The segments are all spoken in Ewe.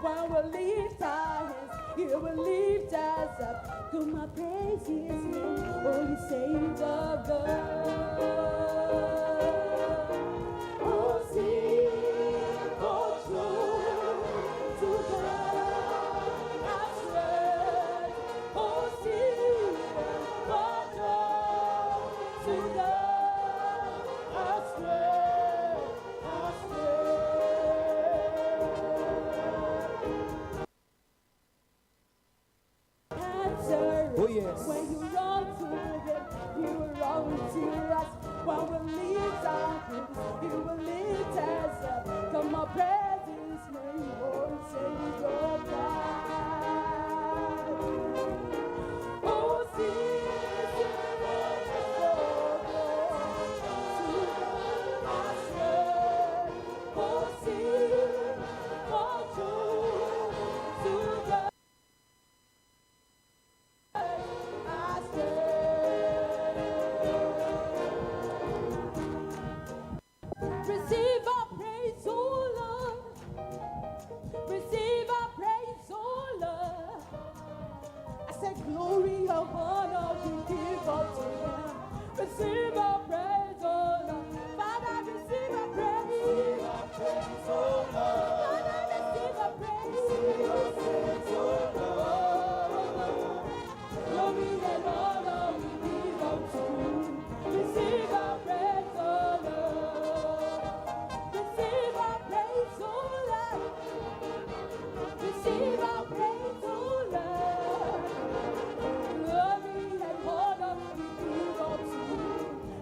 When we lift our hands, He will lift us up. Come and praise His name, holy saints of God. Oh, sing for joy to God our strength. Oh, sing for joy to God our strength, our strength. Answer Oh, yes. When you run to him, he will run to us. When we lift our hands, he will lift us up. Come on, praise his name, oh Savior God. Oh, sing to God our strength. Oh, sing for joy to God. I stand. Receive our praise, O Lord. Receive our praise, O Lord. I said, glory and honor we give unto Him. Receive our praise, O Lord. Father, receive our praise. Father, receive our praise. Oh, glory and honor we give unto you. Receive our praise, O Lord. Receive our praise, O Lord. Receive our praise, O Lord. Glory and honor we give unto you.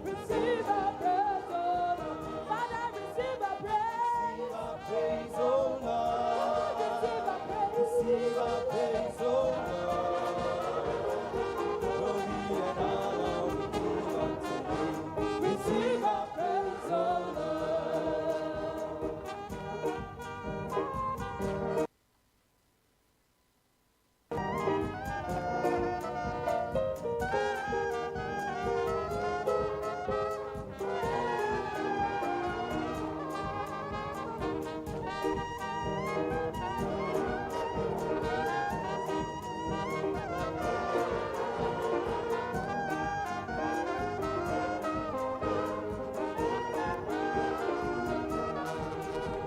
Receive our praise, O Lord. Father, receive our praise. Praise, O Lord. Receive our praise. Receive our praise, O Lord. Glory and honor we give unto you. Receive our praise, O Lord.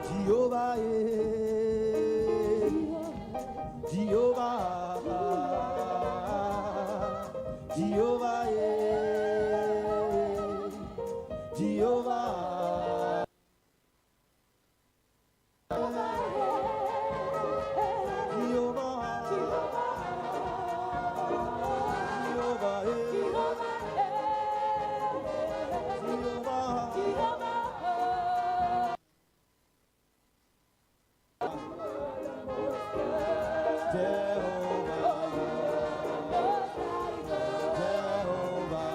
Jehovah, eh. Jehovah, Jehovah, eh. Jehovah, Jehovah, Jehovah, eh. Jehovah, Jehovah, Jehovah,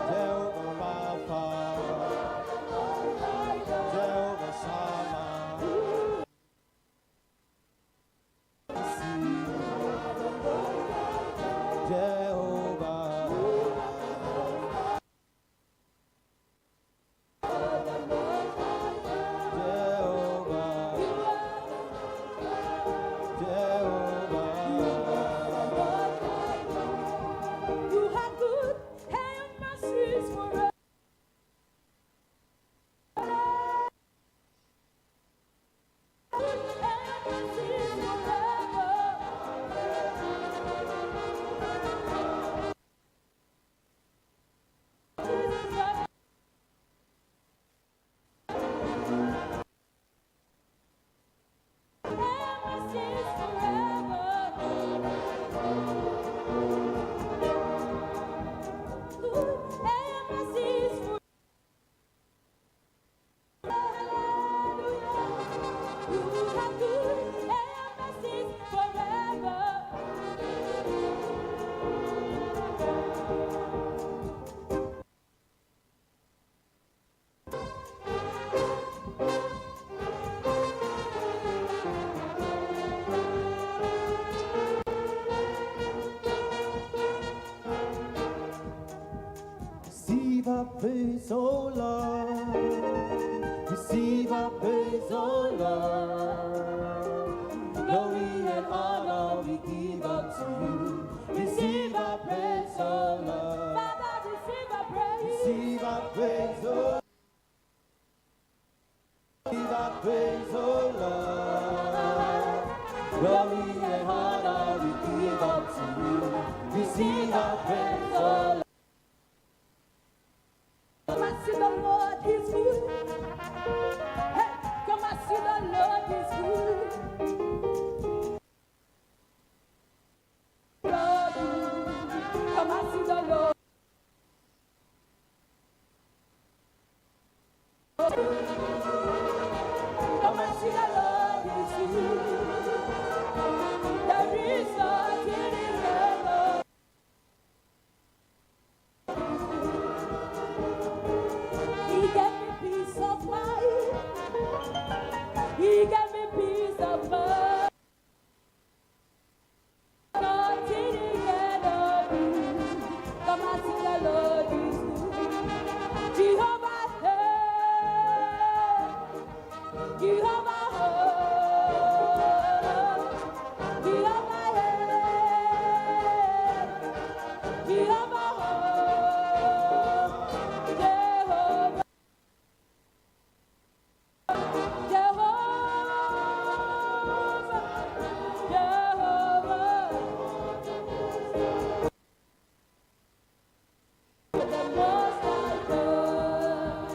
Jehovah Rapha, Jehovah Shammah. Jehovah, Jehovah, Jehovah. You are good and mercies forever. And mercies forever. And mercies forever. Good and mercies forever. Hallelujah. You are good and mercies forever. Receive our praise, O Lord. Receive our praise, O Lord. Glory and honor we give unto you. Receive our praise, O Lord. Father, receive our praise. Receive our praise, O Receive our praise, O Lord. Glory and honor we give unto you. Receive our praise, O Lord. Come and see the Lord is good. Hey, come and see the Lord is good. Lord, come and see the Lord. Come and see the Lord is good. There is nothing in heaven. He gave me peace of mind. He gave me peace of mind. Nothing he cannot do. Come and see the Lord is good. Jehovah, hey. Jehovah, oh. Jehovah, hey. Jehovah, oh. Jehovah. Jehovah, Jehovah, the Most High God.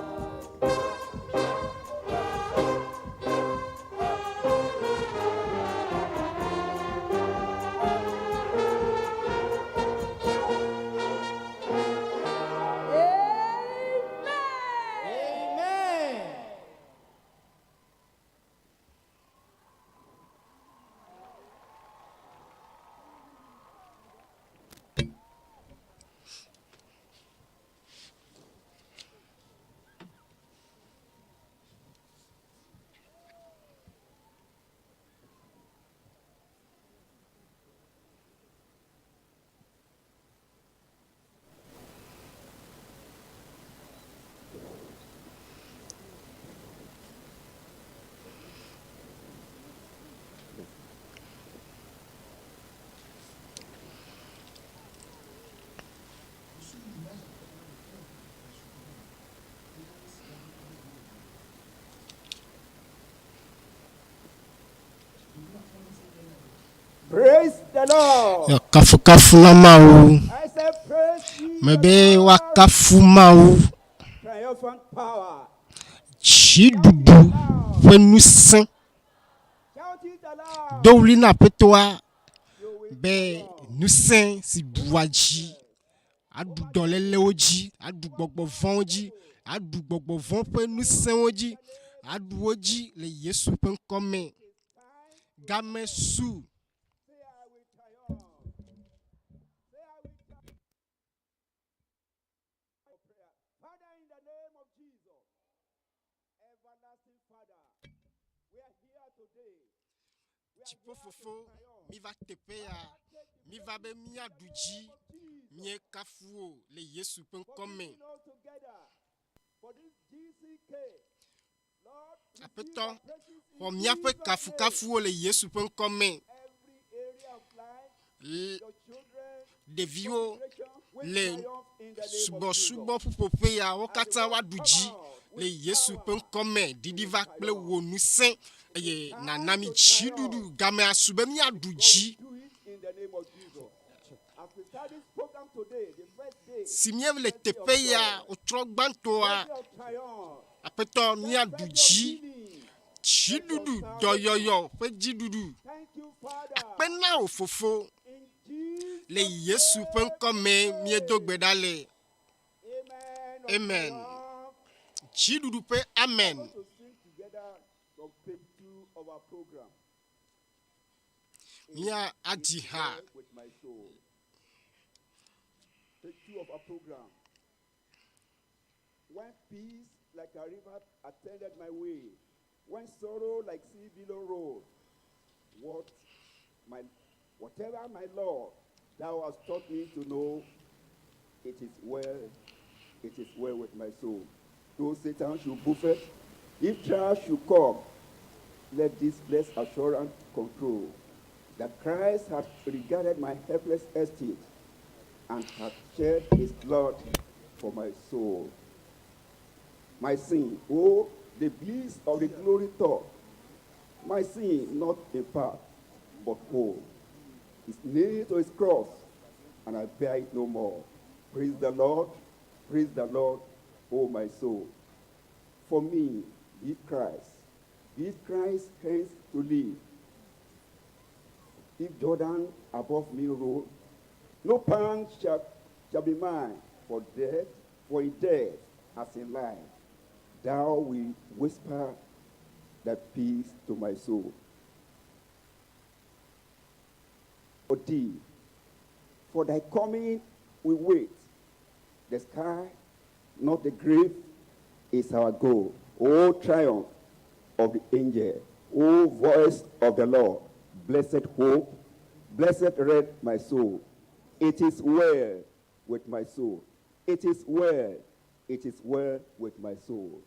Amen. Amen. Praise the Lord. Kafukafu na Mawu. I said, praise ye Mebe the Lord, woakafu Mawu. triumphant power. Dziɖuɖu ƒe ŋusẽ. Shout it aloud. Do ɣli na Aƒetɔa You will be ŋusẽ si ɖua dzi aɖu dɔlélewo dzi, aɖu gbɔgbɔ vɔ̃wo dzi, aɖu gbɔgbɔ vɔ̃ ƒe ŋusẽwo dzi, aɖu wo dzi le Yesu ƒe ŋkɔ me. Game su. say, I will triumph. Say, I will triumph. Prayer. Father, in the name of Jesus, everlasting Father, we are here today. We are here to Dziƒofofo, triumph. miva teƒe ya, miva be míaɖu dzi. Míekafu wò le Yesu ƒe For ŋkɔ me. bringing us together for this GCK. Lord, receive Aƒetɔ, our praises in xɔ míaƒe Jesus' name. kafukafuwo le Yesu ƒe ŋkɔ me. Every area of life, L- your children, ɖeviwo congregation will le triumph in the name of Jesus. subɔsubɔ ƒuƒoƒe ya wo katã woaɖu dzi le Yesu ƒe ŋkɔ me. Ɖiɖi va kple wò ŋusẽ eye nàna mi dziɖuɖu. Gamea su be míaɖu God dzi. will do it in the name of Jesus. As we start this program today, the first day, Si míele teƒe ya wotrɔ gbãtɔa, day of triumph, Aƒetɔ míaɖu day of dzi. healing. Dziɖuɖu, dɔyɔyɔ ƒe dziɖuɖu. Thank you, Father. Akpe na wò fofo In Jesus' le Yesu ƒe ŋkɔ me míedo gbe ɖa le. Amen. of Amen. triumph. Dziɖuɖu ƒe amen. We want to sing together from page 2 of our program. Mía adzi ha. Well With my soul. Page 2 of our program. When peace like a river attended my way, when sorrow like sea billow rolled, what my whatever my Lord thou hast taught me to know, it is well, it is well with my soul. Though Satan should buffet If trial should come, let this blessed assurance control that Christ hath regarded my helpless estate and hath shed his blood for my soul. My sin, oh, the bliss of the glory thought, my sin not in part, but whole, is nailed to his cross, and I bear it no more. Praise the Lord, praise the Lord, oh my soul. For me, be Christ, be Christ hence to live. If Jordan above me roll, no pang shall be mine for death, for in death as in life, thou wilt whisper that peace to my soul. For thee, for thy coming we wait. The sky, not the grave, is our goal. O triumph of the angel, O voice of the Lord, blessed hope, blessed red my soul. It is well with my soul. It is well, it is well with my soul.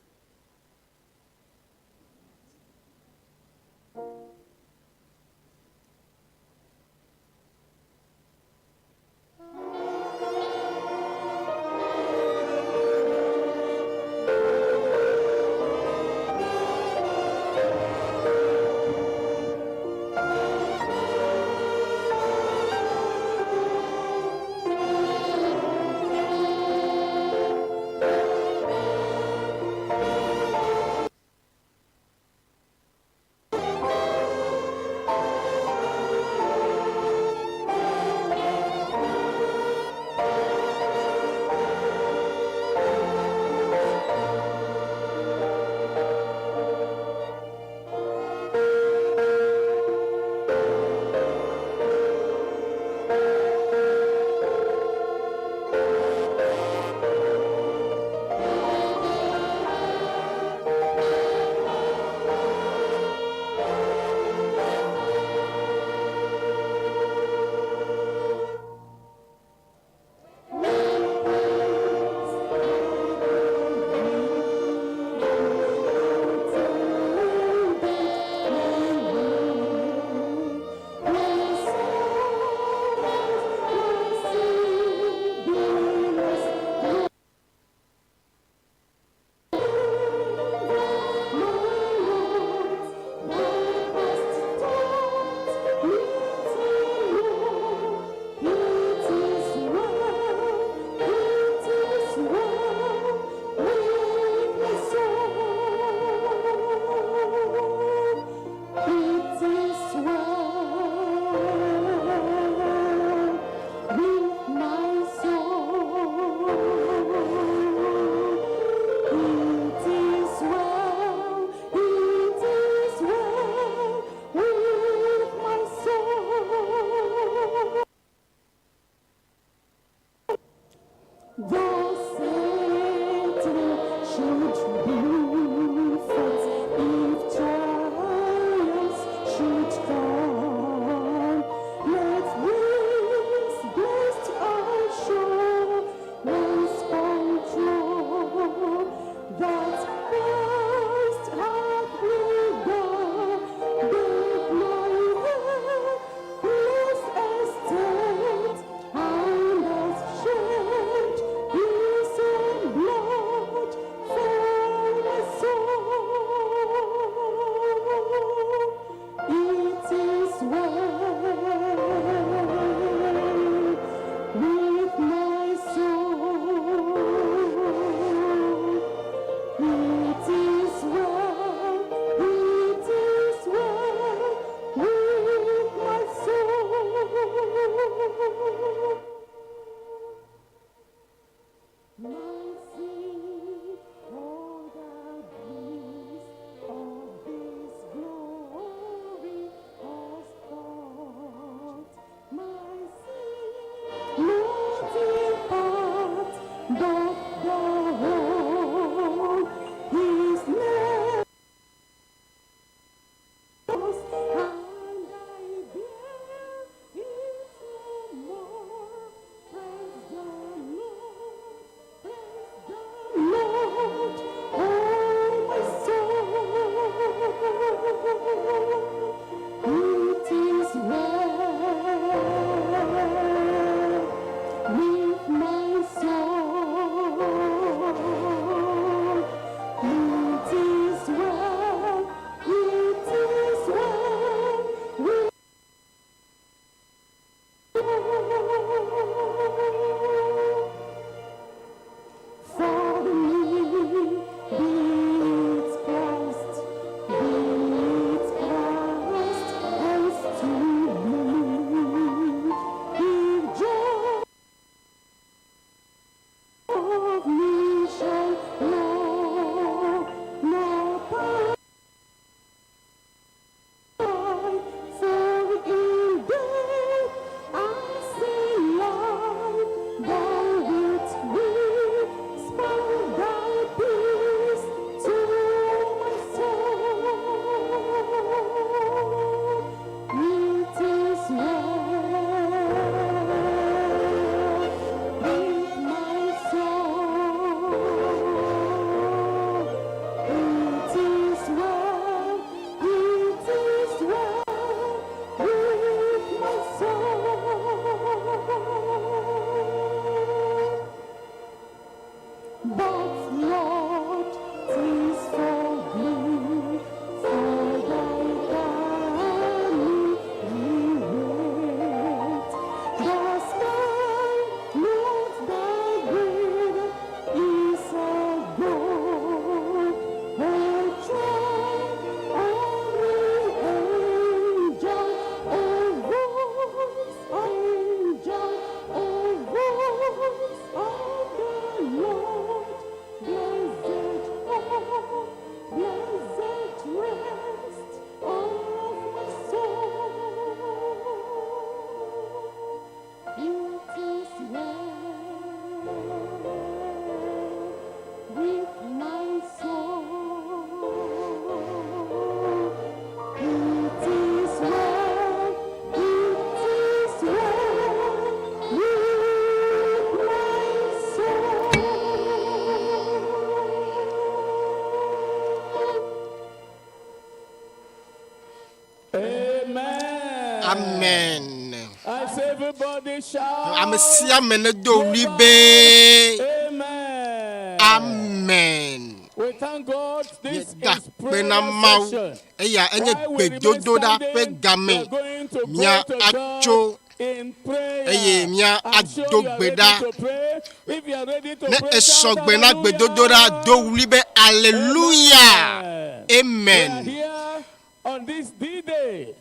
Amen. I say everybody shout. Ame sia ame nedo ɣli be Amen. Amen. We thank God. This Míeda is akpe prayer na Mawu. session. Eya enye While we remain gbedodoɖa ƒe standing, game. we are going to Mía pray to atso God in prayer. eye mía I'm sure ado you are gbe ready ɖa. to pray. If you are ready to Ne pray, esɔ shout gbe na gbedodoɖa, do ɣli be Aleluya. Amen. We are Amen. here on this D-Day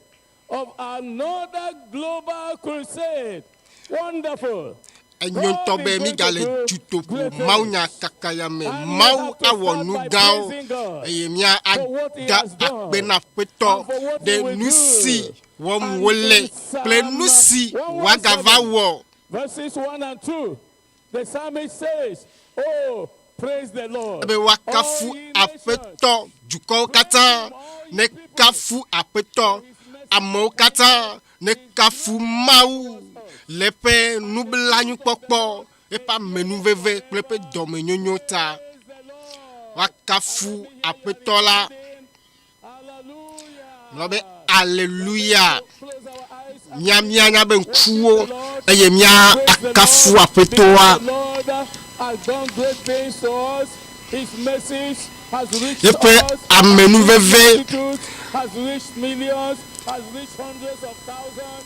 of another global crusade. Wonderful. Enyo ŋutɔ be mígale dutoƒo mawunya kaka ya me. Mawu awɔ nu gãwo eye mía ada akpe na Aƒetɔ ɖe nu si wɔm wole kple nu si wòagava wɔ. Verses 1 and 2. The psalmist says, Oh, praise the Lord. Ebe woakafu All ye nations. Aƒetɔ dukɔwo katã. Nekafu Aƒetɔ amewo katã. Nekafu Mawu le eƒe nublanuikpɔkpɔ, eƒe amenuveve kple eƒe dɔmenyonyo ta. Praise the Lord. Woakafu Aƒetɔ la. Hallelujah. Gblɔ be Aleluya. Close our eyes and Mía míanya be ŋkuwo eye mía praise the akafu Lord. Aƒetɔa. The Lord has done great things to us. His message has reached Eƒe us. amenuveve Multitudes has reached millions, has reached hundreds of thousands.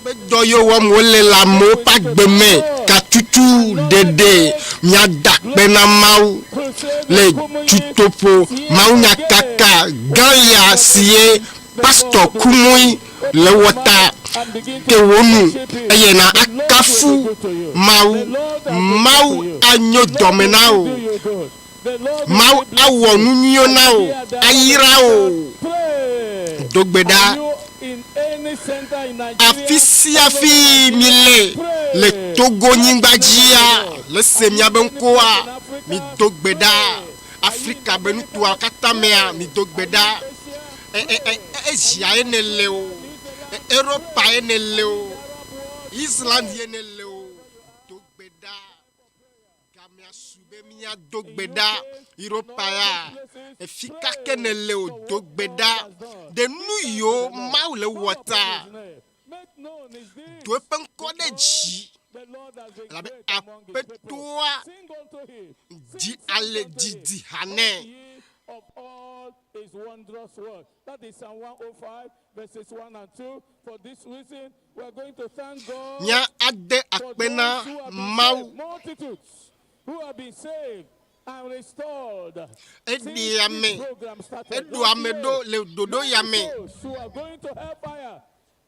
Be dɔ yiwo wɔm wole le amewo ƒe agbe me katutu ɖeɖe míada akpe na Mawu le dutoƒo mawunyakaka gã ya si ye Pastor Kumuyi le wɔ ta ke wo nu eye na akafu Mawu. Mawu anyo dɔme na wò. Mawu awɔ nu nyuiwo na wò, ayra wò. Do gbe ɖa. Afi sia fi mi le le Togo nyigba dzia, le se miabe ŋkɔa, mido gbe ɖa. Afrika be nutoa katã mea, mido gbe ɖa. E, e, e, Asia ye ne le o, e, Europa ye ne le o, Island ye ne le o. Do gbe ɖa. Gamea su be míado gbe ɖa. Europa ya, efi ka ke ne le o, do gbe ɖa. Ɖe nu yiwo Mawu le wɔ ta, do eƒe ŋkɔ ɖe dzi. Elabe Aƒetɔa dzi ale didi ha nɛ. Of all his wondrous work. That is Psalm 105, verses 1 and 2. For this reason, we are going to thank God Mía ade for akpe na those who have been Mawu. saved, multitudes who have been saved and restored. Eɖe ame, eɖo ame ɖo le ɖoɖo ya me. Souls who are going to hellfire,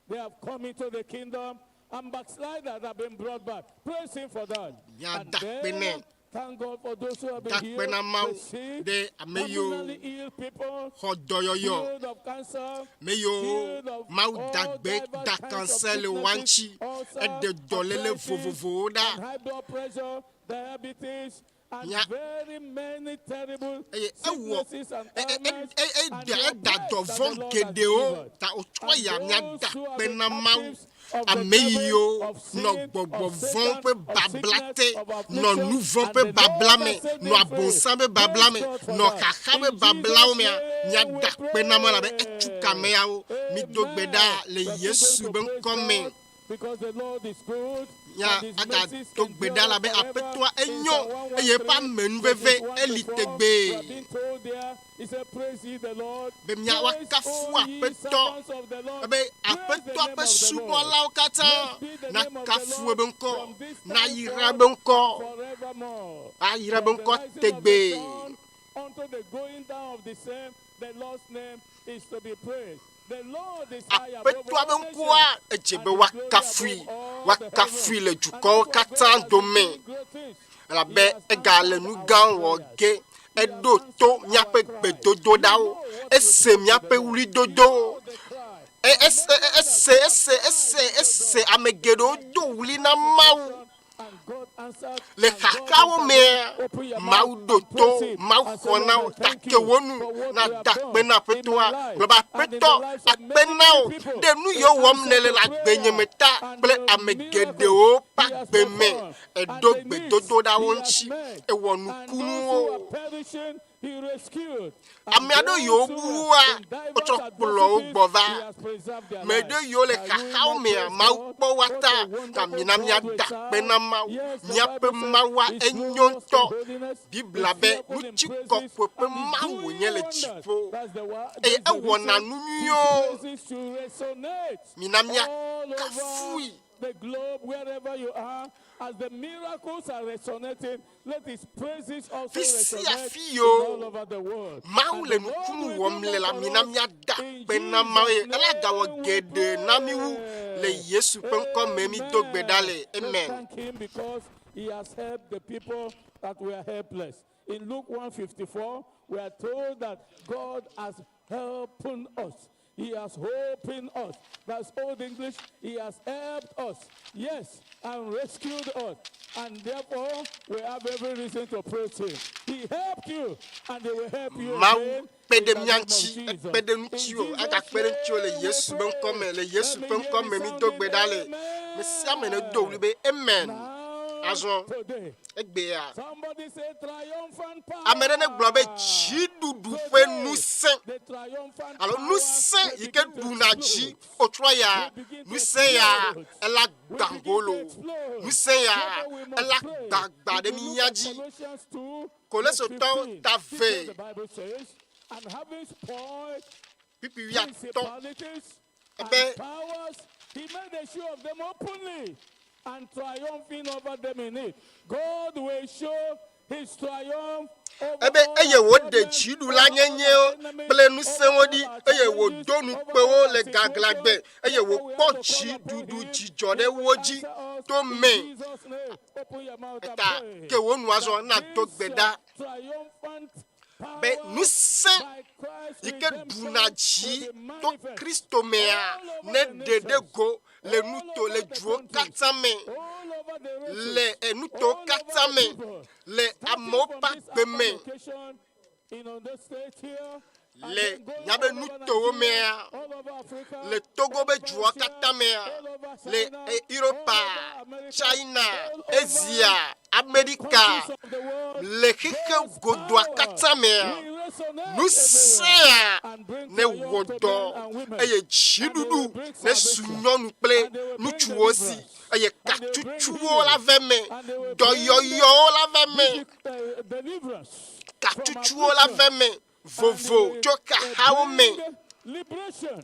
they have come into the kingdom, and backsliders have been brought back. Praise him for that. Mía And da akpe then, nɛ. thank God for those who have been Da akpe healed, na Mawu the sick, ɖe ame yiwo terminally ill people, xɔ dɔyɔyɔ. healed of cancer, Me yiwo healed of Mawu all da gbe diverse da kinds of cancer le woa ŋuti. sicknesses, ulcer, Eɖe dɔléle arthritis, vovovowo ɖa. and high blood pressure, diabetes, and Mía very many terrible eye ewɔ sicknesses and e- e- ailments, e- e- and eɖe the eda oppressed that dɔvɔ̃ the Lord has geɖewo delivered. ta wòtsɔ And ya míada those who have akpe been na Mawu. captives of the Ame devil, yiwo of nɔ sin, of gbɔgbɔ vɔ̃ Satan, ƒe of babla sickness, te, of nɔ affliction, nu vɔ̃ and ƒe the Lord babla me, has set nɔ them free. abosam ƒe babla me, Praise God for nɔ that. xaxa ƒe In bablawo Jesus' mea, name míada we akpe na Mawu elabe etu kameawo. pray. Mido gbe ɖa le Amen. We are still Yesu going be to praise ŋkɔ me. God because the Lord is good Mía and his mercies agado gbe ɖa endure elabe forever. Aƒetɔa In enyo Psalm eye eƒe 113, amenuveve verses 1 to eli 4, we tegbee. have been told there, he said, Praise ye the Lord. Be mía Praise, woakafu O ye Aƒetɔ. servants of the Lord. Ebe Praise the Aƒetɔa name ƒe of the Lord. subɔlawo katã Blessed be the name of the nakafu Lord ebe ŋkɔ, from this time nayra forth ebe ŋkɔ, forevermore. ayra ebe From the ŋkɔ rising of the tegbee. sun unto the going down of the same, the Lord's name is to be praised. The Lord is high above Aƒetɔa be all ŋkɔa nations, edze and be his glory woakafui, above all the woakafui heavens. le And dukɔwo that's why God katã has been dome. doing great things. He Elabe has egale answered nu our gã wɔ prayers. ge. He has Eɖo to answered our míaƒe cry. You gbedodoɖawo. know what we Ese cry to míaƒe the Lord. You ɣlidodowo. know the cry. E- Ese Many others ese have ese cried ese unto ese God ame in geɖewo their do ɣli na Mawu. situation, and God answered, Le and God xaxawo mea, intervened. Open your Mawu mouth ɖo and to, praise Him Mawu and say, xɔ na Lord, wò, I thank gake you wo nu for what na you have da akpe done na in my Aƒetɔa. life Gblɔ be and in the Aƒetɔ, lives of akpe many, na many wò people. ɖe nu In yiwo wɔm answer nèle to le agbenye me prayer ta and kple the ame miracles geɖewo ƒe He has agbe me. performed and Eɖo the needs gbedodoɖawo He has ŋuti, met ewɔ and those who nukunuwo. are perishing Ame aɖewo yiwo bua, wotsɔ kplɔ wo gbɔ va. Ame aɖewo yiwo le xaxawo mea, Mawu kpɔ woa ta. Ta mina míada akpe na Mawu. Míaƒe Mawua enyo ŋutɔ. Biblia be ŋutikɔkɔe ƒe Mawu wònye le dziƒo eye ewɔna nu nyuiwo. Mina míakafui. The globe, wherever you are, as the miracles are resonating, let his praises also Fi sia resonate fi in yiwo all over the world. Mawu And le the Lord nukunu will wɔm do le la, more for mina us. míada In akpe na Mawu eye Jesus' ela gawɔ name we geɖe na mí wu le pray. Yesu ƒe ŋkɔ me mído gbe ɖa le. Amen. Let's Amen. thank him because he has helped the people that were helpless. In Luke 154, we are told that God has helped us. He has opened us. That's Old English. He has helped us. Yes, and rescued us. And therefore, we have every reason to praise him. He helped you, and he will help you Mawu again kpe in ɖe the mía name of ŋuti, Jesus. ekpe ɖe In ŋutiwò, Jesus' egakpe ɖe ŋutiwò le name we Yesu ƒe ŋkɔ me, pray. le Yesu Let ƒe me ŋkɔ hear me the mído gbe sounding ɖa le. Me sia ame nedo ɣli be amen. Now, Azɔ today, egbea somebody say triumphant ame ɖe negblɔ be power. dziɖuɖu ƒe Today, ŋusẽ the triumphant alo power ŋusẽ will yi ke begin to ɖuna dzi explode. wotrɔ ya Will begin to ŋusẽ ya explode. ela Will gbã begin to golo explode. ŋusẽ ya Therefore, we must ela pray. gbagba If ɖe you look mía at dzi. Colossians 2, verse Kolosotɔwo 15, ta this is what ve the Bible says, and having spoiled kpukpui wuiatɔ̃ principalities ebe and powers, he made a show of them openly and triumphing over them in it. God will show his triumph over ebe all eye our wòɖe problems, over all dziɖulanyenyewo our enemies, kple over ŋusẽwo all ɖi our eye challenges, wòdo over nukpewo all our le gaglãgbe situations. eye Therefore, we wòkpɔ have to call upon dziɖuɖu him. dzidzɔ He ɖe will wo dzi answer us to in me. Jesus' name. Open your mouth and Eta pray ke wò nu azɔ that nado gbe this ɖa triumphant be power ŋusẽ by Christ's yi ke ɖuna redemption dzi will be to manifest Kristo mea all over ne the ɖe ɖe nations, go le all nuto over le the duwo countries, katã me all over the races, le enutowo all over katã the me people. le Starting amewo from ƒe this agbe upper me location in Ondo State here, and le then going míaƒe all over nutowo Nigeria, mea all over Africa, le Togo all be over duwo Asia, katã mea all over le China, e, Europa, all over America, China, all over Asia, the Amerika countries of the world. le xexe God's godoa power katã mea will resonate ŋusẽa everywhere and bring ne triumph wɔ to dɔ men and women, eye and they will dziɖuɖu bring ne su salvation, nyɔnu kple and they will bring ŋutsuwo si deliverance, eye and they will bring katsutsuwo la healing, ve me and they will bring dɔyɔyɔwo la ve me deliverance from katsutsuwo la affliction, ve me and they vovo will tso xaxawo me bring liberation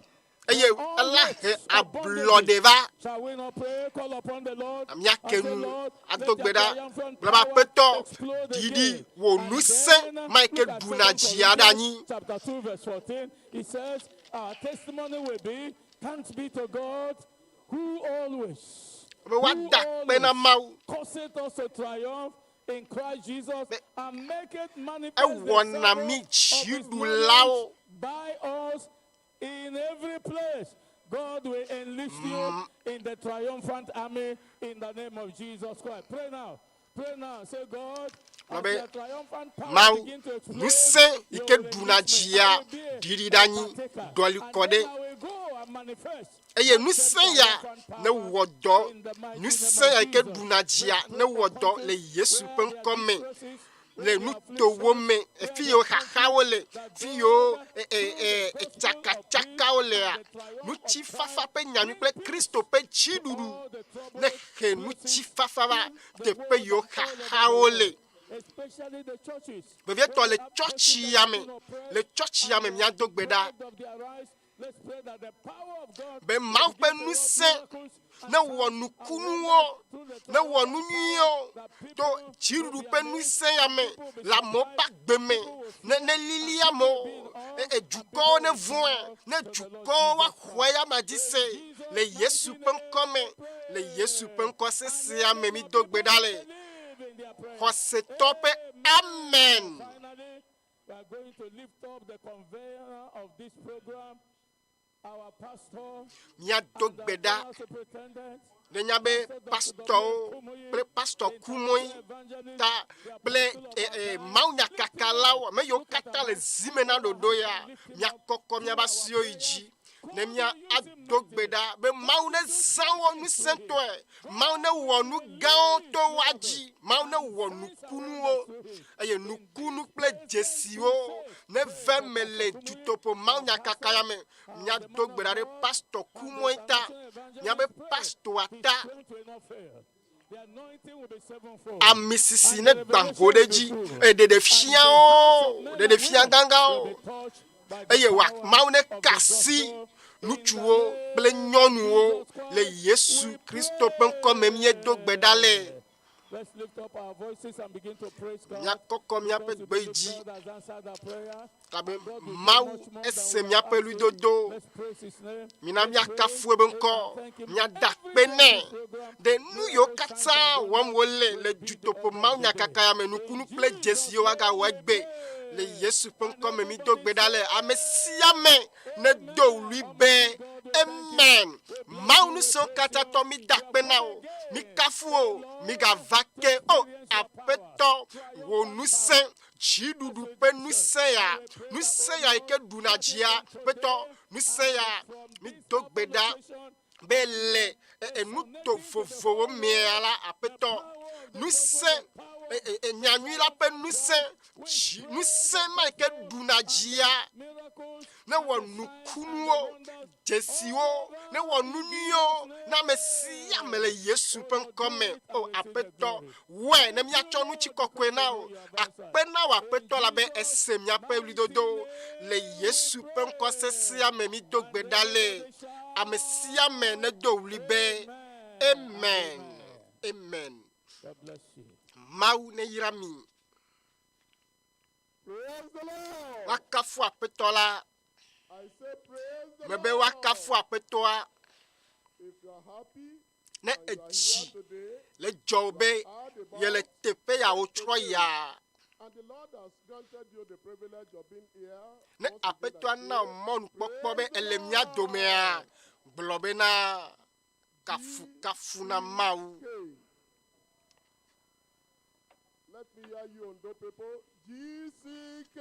eye from all ela he yokes of ablɔɖe bondages. va Shall we not pray? Call upon the Lord and míake say, nu Lord, ado let gbe your ɖa triumphant gblɔ be power aƒetɔ explode ɖiɖi again. wò And ŋusẽ then ma yi ke look at ɖuna 2 dzia ɖe Corinthians anyi chapter 2, verse 14. It says, Our testimony will be, thanks be to God who always, be who woada akpe na always Mawu causeth us to triumph in Christ Jesus be and make it manifest the ewɔna savor mí of his knowledge dziɖulawo by us in every place. God will enlist you in the triumphant army in the name of Jesus Christ. Pray now. Pray now. Say, God, gblɔ as be your triumphant power Mawu begin to explode, ŋusẽ yi you ke will ɖuna enlist me. dzia I will be a, ɖiɖi ɖe a anyi partaker. ɖɔli And kɔ then ɖe I will go and manifest eye that same ŋusẽ ya triumphant ne power wɔ dɔ in the mighty name ŋusẽ of ya yi ke Jesus. ɖuna dzia Let's ne pray wɔ for dɔ le countries Yesu where ƒe there are ŋkɔ me distresses, le where there are nutowo afflictions, me where efi there yiwo are conflicts, xaxawo le that fi yiwo God, e, e, through the e, gospel of peace tsakatsakawo lea and the triumph of ŋutifafa Christ, ƒe nyanyui bring kple peace Kristo ƒe to dziɖuɖu all the ne troubled he places ŋutifafa va in the teƒe world yiwo and all over the xaxawo world, le especially the churches vevietɔ where le we have churches tsɔtsi that ya have me been oppressed le tsɔtsi ya and me they are míado gbe ɖa deprived of their rights. Let's pray that the power of God be will Mawu ƒe begin to work ŋusẽ miracles and ne wɔ signs and nukunuwo wonders through the ne wɔ triumphant nu power nyuiwo that to people will dziɖuɖu be ƒe amazed ŋusẽ ya and me people will be le amewo ƒe surprised, agbe me people will ne fear, ne and lili people will amewo be in awe e, e, and people dukɔwo ne will vɔ̃e bow ne to the Lord dukɔwo Jesus woaxɔe Christ. ya ma dzi In se le Jesus' Yesu mighty ƒe ŋkɔ me name le we Yesu ƒe pray. ŋkɔ And sesea me let mído your gbe people ɖa le believe in their prayer. xɔsetɔ ƒe Amen. amen. Finally, we are going to lift up the convener of this program, our pastor Míado and gbe our ɖa general superintendent, ne nya be Pastor Dr. W. pastɔwo Kumuyi, kple pastɔ the Kumoyi international evangelist, ta the kple apostle of e, our e, time. mawunya Lift him kakalawo up. ame yiwo Look at katã our le hands. zime na Lift our ɖoɖo hands ya and lift him up míakɔkɔ through míaƒe our asiwo yi prayers dzi Ne mía ado gbe ɖa be Mawu nezã wo ŋusẽtɔe, Mawu newɔ nu gãwo to woa dzi, Mawu newɔ nukunuwo eye nukunu kple dzesiwo neve eme le dutoƒo mawunyakaka ya me. Míado gbe ɖa ɖe pastɔ Kumɔe ta, míabe pastɔa ta. Ami sisi ne gbã go ɖe edzi eye ɖeɖefiawo, ɖeɖefia gãgãwo eye wa Mawu ne ka asi ŋutsuwo kple nyɔnuwo le Yesu Kristo ƒe ŋkɔ me míedo gbe ɖa le. Míakɔkɔ míaƒe gbe dzi labe Mawu ese míaƒe ɣlidodo. Mina míakafu eƒe ŋkɔ, míada akpe nɛ ɖe nu yiwo katã wɔm wòle le dutoƒo mawunyakaka ya me, nukunu kple dzesi yiwo woagawɔ egbe. Le Yesu ƒe ŋkɔ me mído gbe ɖa le ame sia ame nedo ɣli be, Amen! Mawu ŋusẽwo katã tɔ, mída akpe na wò, míkafu wò, mígava ke. O Aƒetɔ, wò ŋusẽ, dziɖuɖu ƒe ŋusẽ ya, ŋusẽ ya yi ke ɖuna dzia, Aƒetɔ, ŋusẽ ya, mído gbe ɖa be le enuto vovovowo mea la, Aƒetɔ, ŋusẽ, nyanyui la ƒe ŋusẽ, ŋusẽ ma yi ke ɖuna dzia, newɔ nukunuwo, dzesiwo, newɔ nu nyuiwo na ame sia ame le Yesu ƒe ŋkɔ me. O Aƒetɔ, wɔe ne míatsɔ ŋutikɔkɔe na wò. Akpe na wò Aƒetɔ labe èse míaƒe ɣlidodo. Le Yesu ƒe ŋkɔ sesẽa me mído gbe ɖa le. Ame sia ame nedo ɣli be, Amen! Amen! Mawu neyra mi. Woakafu Aƒetɔ la. Mebe woakafu Aƒetɔa. Ne etsi le dzɔ be yele teƒe ya wotrɔ yia, ne Aƒetɔa na mɔnukpɔkpɔ be ele mía domea, gblɔ bena kafukafu na Mawu. Let me hear you Ondo people. GCK.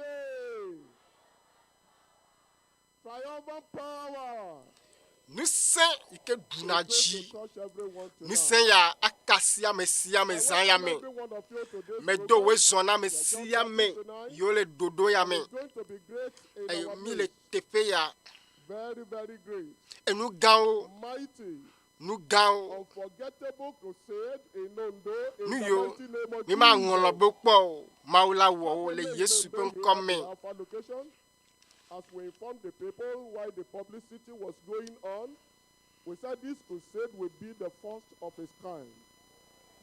Triumphant power. Ŋusẽ yi ke ɖuna dzi. Ŋusẽ ya aka sia ame sia ame zã ya me. Medo wòe zɔ na ame sia ame yiwo le ɖoɖo ya me. Eye mi le teƒe ya. Enu gãwo nu gãwo, nu yiwo mímaŋlɔ be kpɔ o, Mawu la wɔ wo le Yesu ƒe ŋkɔ me. As we informed the people while the publicity was going on, we said this crusade will be the first of its kind.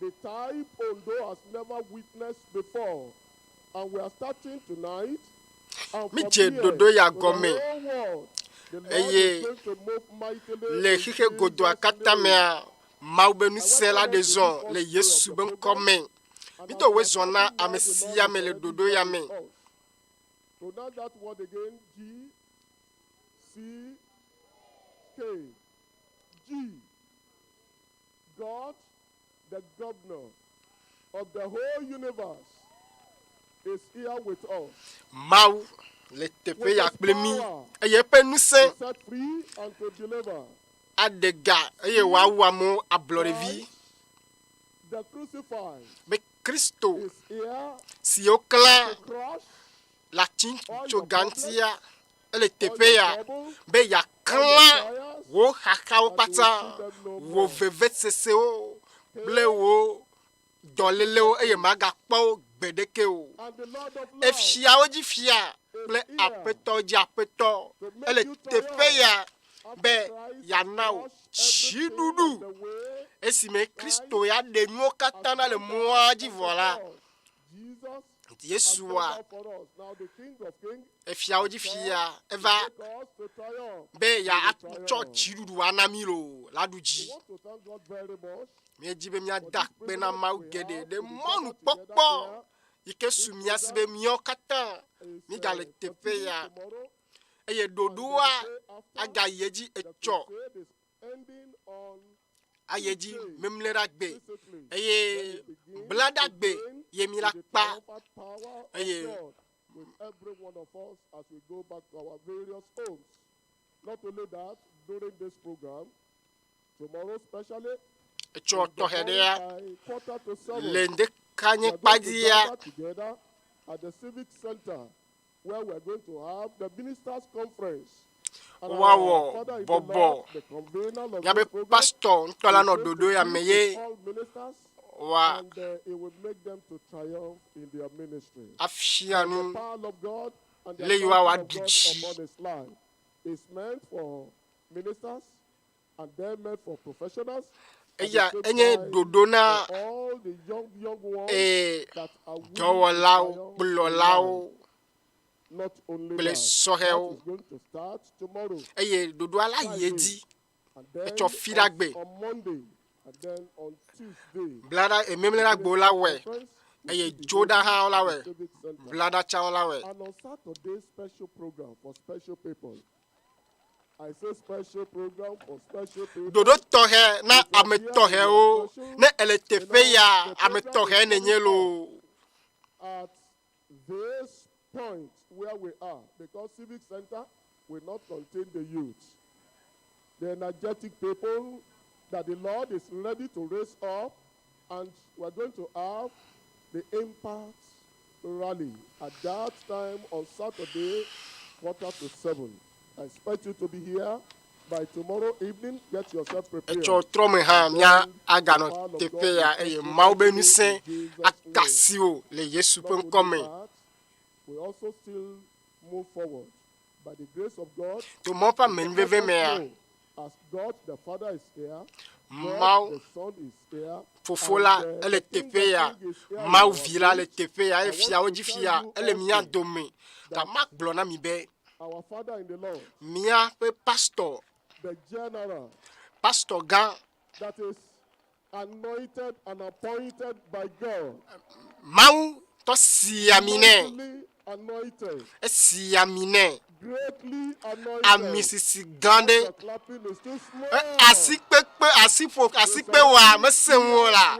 The type Ondo has never witnessed before. And we are starting tonight. Mídze ɖoɖo ya gɔme eye le xixe godoa katã mea, Mawu be ŋusẽ la ɖe zɔ le Yesu be ŋkɔ me. Mído woe zɔ na ame sia ame le ɖoɖo ya me. Pronounce that word again. G C K G. God, the governor of the whole universe, is here with us. Mawu le teƒe ya kple mí eye eƒe ŋusẽ To set free and to deliver. aɖe ga eye wòawu amewo ablɔɖevi. The crucified Be Kristo is here si woklã to crush le atitsoga ŋutia ele teƒe ya be yeaklã wò xaxawo kpata, wò vevesesewo kple wò dɔlélewo eye màgakpɔ wo gbeɖeke o. Efiawo dzi fia kple aƒetɔwo dzi aƒetɔ ele teƒe ya be yeana wò dziɖuɖu. Esime Kristo ya ɖe nuwo katã ɖa le mɔa dzi vɔ la, Yesua efiawo dzi fia eva be yeatsɔ dziɖuɖu ana mí loo la ɖu dzi. Míedi be míada akpe na Mawu geɖe ɖe mɔnukpɔkpɔ yi ke su mía si be míawo katã mígale teƒe ya eye ɖoɖoa agayi edzi etsɔ ayi edzi memleɖagbe eye blaɖagbe ye mi la kpa eye with every one of us as we go back to our various homes. Not only that, during this program, tomorrow especially, Etsɔ tɔxɛ ɖea by 6:45, le ŋdeka nye we are going to kpadzia gather together at the civic center where we are going to have the ministers conference. And our Woawɔ father in the bɔbɔ. Lord, the convener of Míabe this program, pastor ŋutɔ la is nɔ going to ɖoɖo ya me speak ye to all ministers wa and it will make them to triumph in their ministry. afia The nu power of God and the Le yi woawɔ anointing of aɖu God dzi. upon his life is meant for ministers and then meant for professionals. At the Eya same enye time, ɖoɖo na for all the young, young ones ee that are willing to dɔwɔlawo, triumph in kplɔlawo life. Not only kple that, that sɔhɛwo. is going to start tomorrow. Eye ɖoɖoa la yi edzi And then Etsɔ fiɖagbe. on Monday, and then on Tuesday. Blaɖa ememleɖagbewo la wɔe Conference will eye be dzoɖa hã la at the wɔe. Civic Center. Blaɖa tsã la wɔe. And on Saturday, special program for special people. I say special program for special people. Ɖoɖo tɔxɛ na ame tɔxɛwo. Ne ele teƒe ya, ame tɔxɛ nenye loo. At this point where we are, because Civic Center will not contain the youth. The energetic people that the Lord is ready to raise up, and we're going to have the Impact Rally at that time on Saturday, 6:45. I expect you to be here by tomorrow evening. Get yourself prepared. Etsɔ trɔ me hã mía aganɔ teƒe ya eye Mawu be ŋusẽ aka asi wò le Yesu ƒe Not ŋkɔ only me. that, we also still move forward by the grace of God. To Mawu ƒe amenuveve mea, As God the Father is here, God Mawu the Son is here, Fofo la and, ele the King teƒe of ya, Kings is here in Mawu our Vi la le midst. teƒe ya I eye want fiawo to dzi tell fia you ele mía also dome. that Gama gblɔ na mi be our Father in the Lord, míaƒe pastor, the general pastor gã that is anointed and appointed by God, Mawu tɔ si ami nɛ, mightily anointed, esi ami nɛ, greatly anointed. ami sisi gã ɖe. The clapping is too small. E, asikpekpe asiƒo asikpe wɔa mese ŋu o la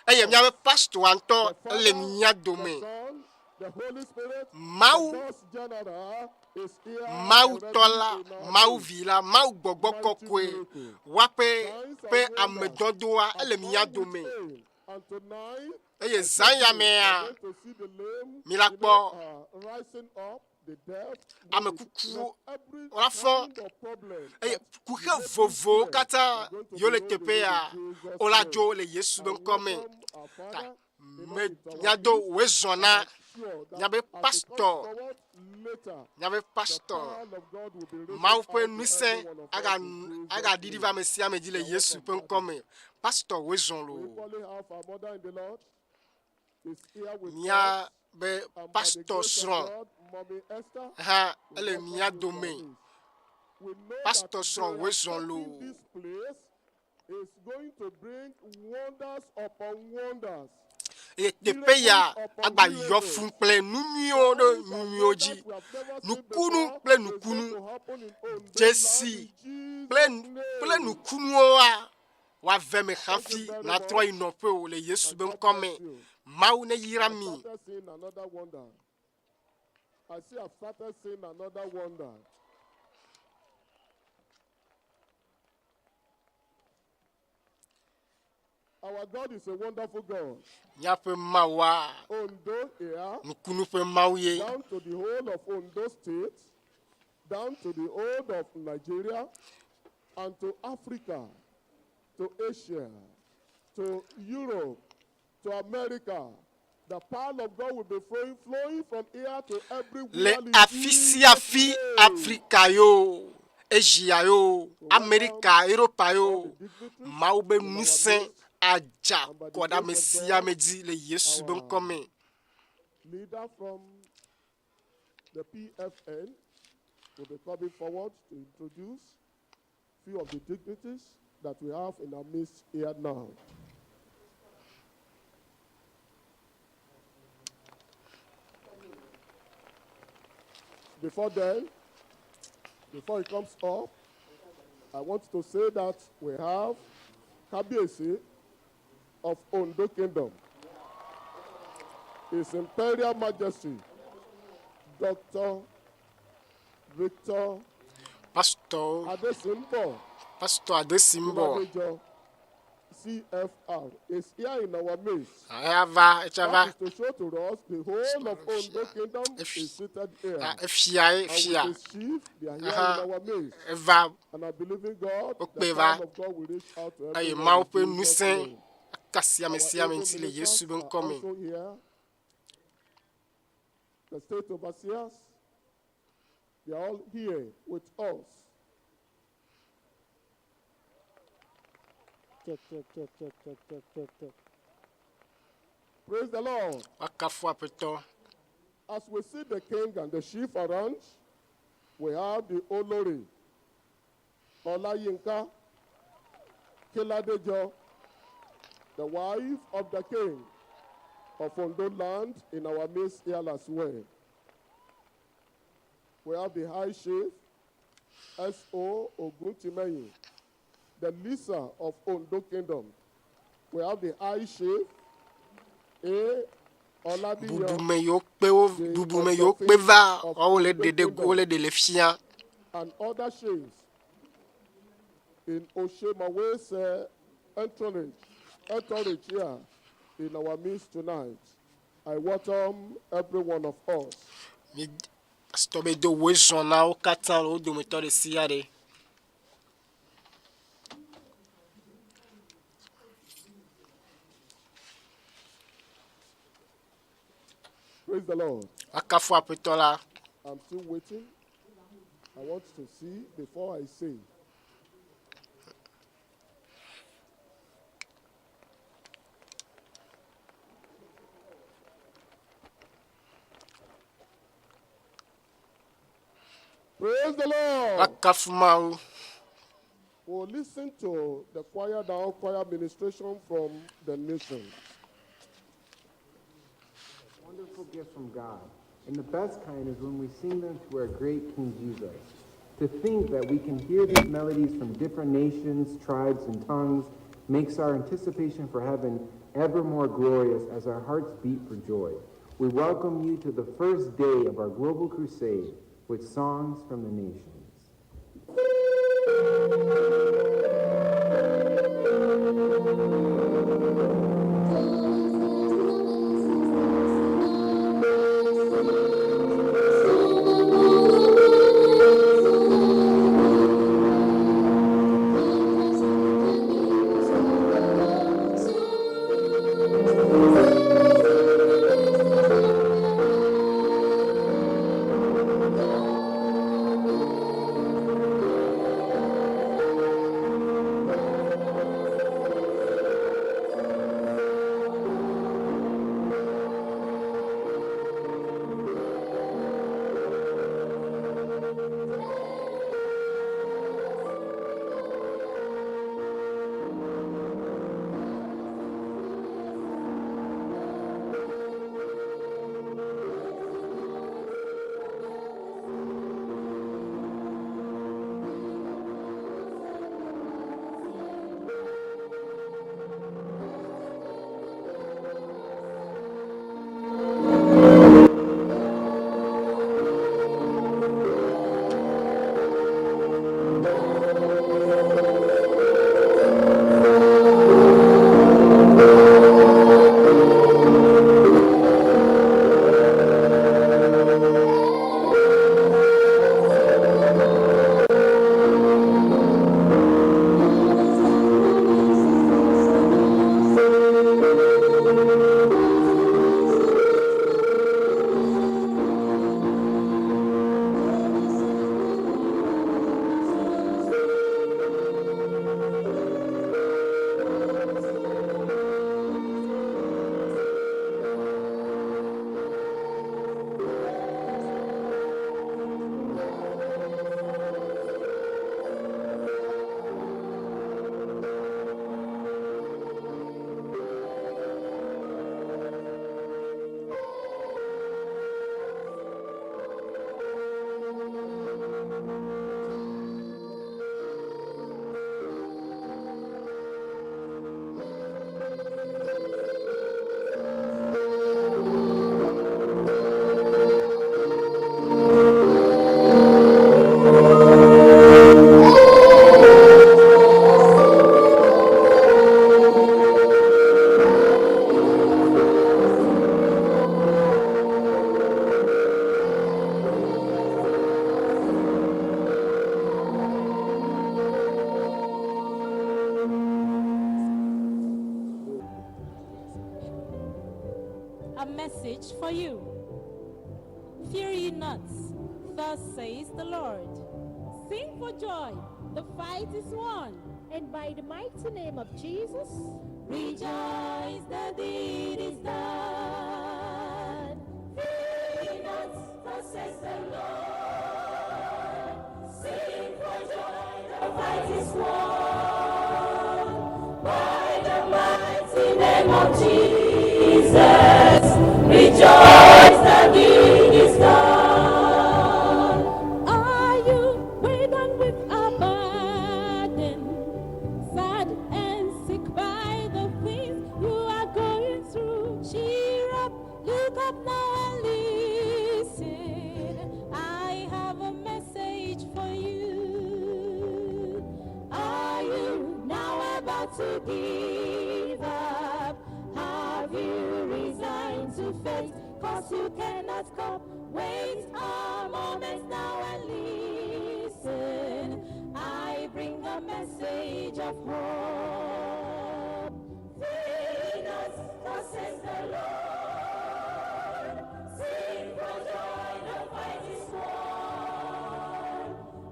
eye míaƒe pastor ŋutɔ ele mía dome. The Son, the Holy Spirit, Mawu the God's general is here Mawu already tɔ la, in our Mawu midst. vi la, Mawu gbɔgbɔ kɔkɔe, woaƒe ƒe amedɔdɔa ele mía And dome. And tonight, Eye zã ya mea, we are going to see the lame, mi la you kpɔ know, rising up, the deaf, ame mute, kukuwo you know, every wola fɔ kind of problem eye that kuxe you may be vovovowo here, katã are going to yiwo be le rolled teƒe away ya in Jesus' wola name. dzo le Yesu be I ŋkɔ me. welcome our Ta Father, you know, me into our míado midst. wòe zɔ na I'm sure that míabe as he comes pastor, forward later, míabe the pastor. power of God will be risen Mawu ƒe out to ŋusẽ every one of us aga in Jesus' agaɖiɖi name. va ame sia ame dzi le You are Yesu welcome, ƒe ŋkɔ Daddy. me. Pastor wòe zɔ We loo. equally have our mother in the Lord is here with us, Míabe and by the pastor grace of srɔ̃ God, Mommy Esther hã will ele welcome mía you to our dome. midst. We know that Pastor srɔ̃ they wòe zɔ accepting loo. this place is going to bring wonders upon wonders. Eye teƒe ya agba yɔ fũ kple nu nyuiwo ɖe nu nyuiwo dzi. Nukunu kple nukunu, dzesi kple kple nukunuwoa woave me hafi natrɔ yi nɔƒe o le Yesu be ŋkɔ me. Mawu ne yra I mi. started seeing another wonder. I see I've started seeing another wonder. Our God is a wonderful God. Míaƒe Mawua Ondo here, nukunu ƒe Mawu ye. down to the whole of Ondo State, down to the whole of Nigeria, and to Africa, to Asia, to Europe, to America. The power of God will be flowing, flowing from here to everywhere. Le in afi sia Jesus' afi, name. Afrika yo, Asia yo, Amerika, Europa yo, Mawu be ŋusẽ adza kɔ ɖe ame sia ame dzi le Yesu be ŋkɔ me. Leader from the PFN will be coming forward to introduce few of the dignities that we have in our midst here now. Before then, before he comes up, I want to say that we have Kabiyesi of Ondo Kingdom, His Imperial Majesty, Dr. Victor Pastɔwo, Adesimbo pastɔ Adesimbo Kiladejo, CFR, is here in our midst. eya va etsa va That is to show to us the whole of Ondo Kingdom is seated here. Ah, efia ye And fia with his chief, they are here Aha. in our midst. eva And I believe in God, Wokpe the va. power of God will reach out to eye everyone Mawu in ƒe Jesus' ŋusẽ name. akasi ame Our sia ame able ŋuti le ministers Yesu ƒe are ŋkɔ me. also here. The state overseers, they are all here with us. Check, check, check, check, check, check, check, check. Praise the Lord. Woakafu Aƒetɔ. As we see the king and the chief around, we have the Olori, Olayinka, Kiladejo, the wife of the king of Ondo land in our midst here as well. We have the high chief, S.O. Oguntimeyin, the Lisa of Ondo Kingdom. We have the high chief, A. Olabiyo. Bubume yiwo kpe wo bubume yiwo kpe va woawo le ɖe ɖe wole ɖe le fia. And other chiefs in Oshemawe's entourage, entourage here in our midst tonight. I welcome every one of us. Mi pastɔ be do woe zɔ na wo katã le wo dometɔ ɖe sia ɖe. Praise the Lord. Woakafu Aƒetɔ la. I'm still waiting. I want to see before I say. Praise the Lord. Woakafu Mawu. We'll listen to the choir now, choir ministration from the nation. Wonderful gift from God. And the best kind is when we sing them to our great King Jesus. To think that we can hear these melodies from different nations, tribes, and tongues makes our anticipation for heaven ever more glorious as our hearts beat for joy. We welcome you to the first day of our global crusade with songs from the nations. Thank message for you. Fear ye not, thus says the Lord. Sing for joy, the fight is won. And by the mighty name of Jesus, Rejoice, the deed is done. Fear not, thus says the Lord. Sing for joy, the fight is won. By the mighty name of Jesus, rejoice, the deed is done. Are you weighed down with a burden? Sad and sick by the things you are going through. Cheer up, look up now and listen. I have a message for you. Are you now about to give up? Have you resigned to fate? Cause you cannot cope. Wait a moment now and listen. I bring a message of hope. Fear not, thus says the Lord. Sing for joy, the fight is won.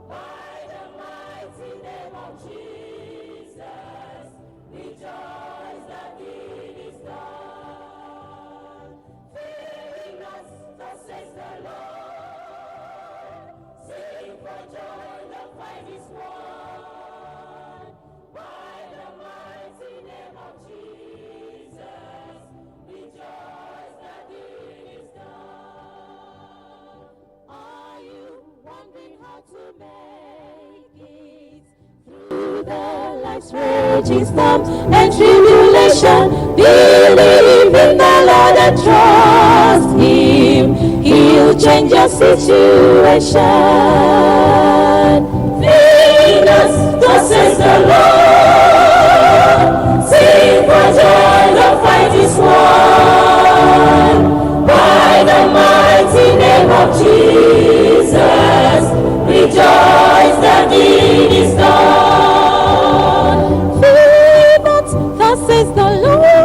By the mighty name of Jesus, rejoice, the deed is done. Fear not, thus says the Lord. Sing for joy, the fight is won. By the mighty name of Jesus, rejoice, the deed is done. Are you wondering how to make it through the life's raging storms and tribulation? Believe in the Lord and trust Him. He'll change your situation. Fear not, thus says the Lord. Sing for joy, the fight is won. By the mighty name of Jesus, rejoice, the deed is done. Fear not, thus says the Lord.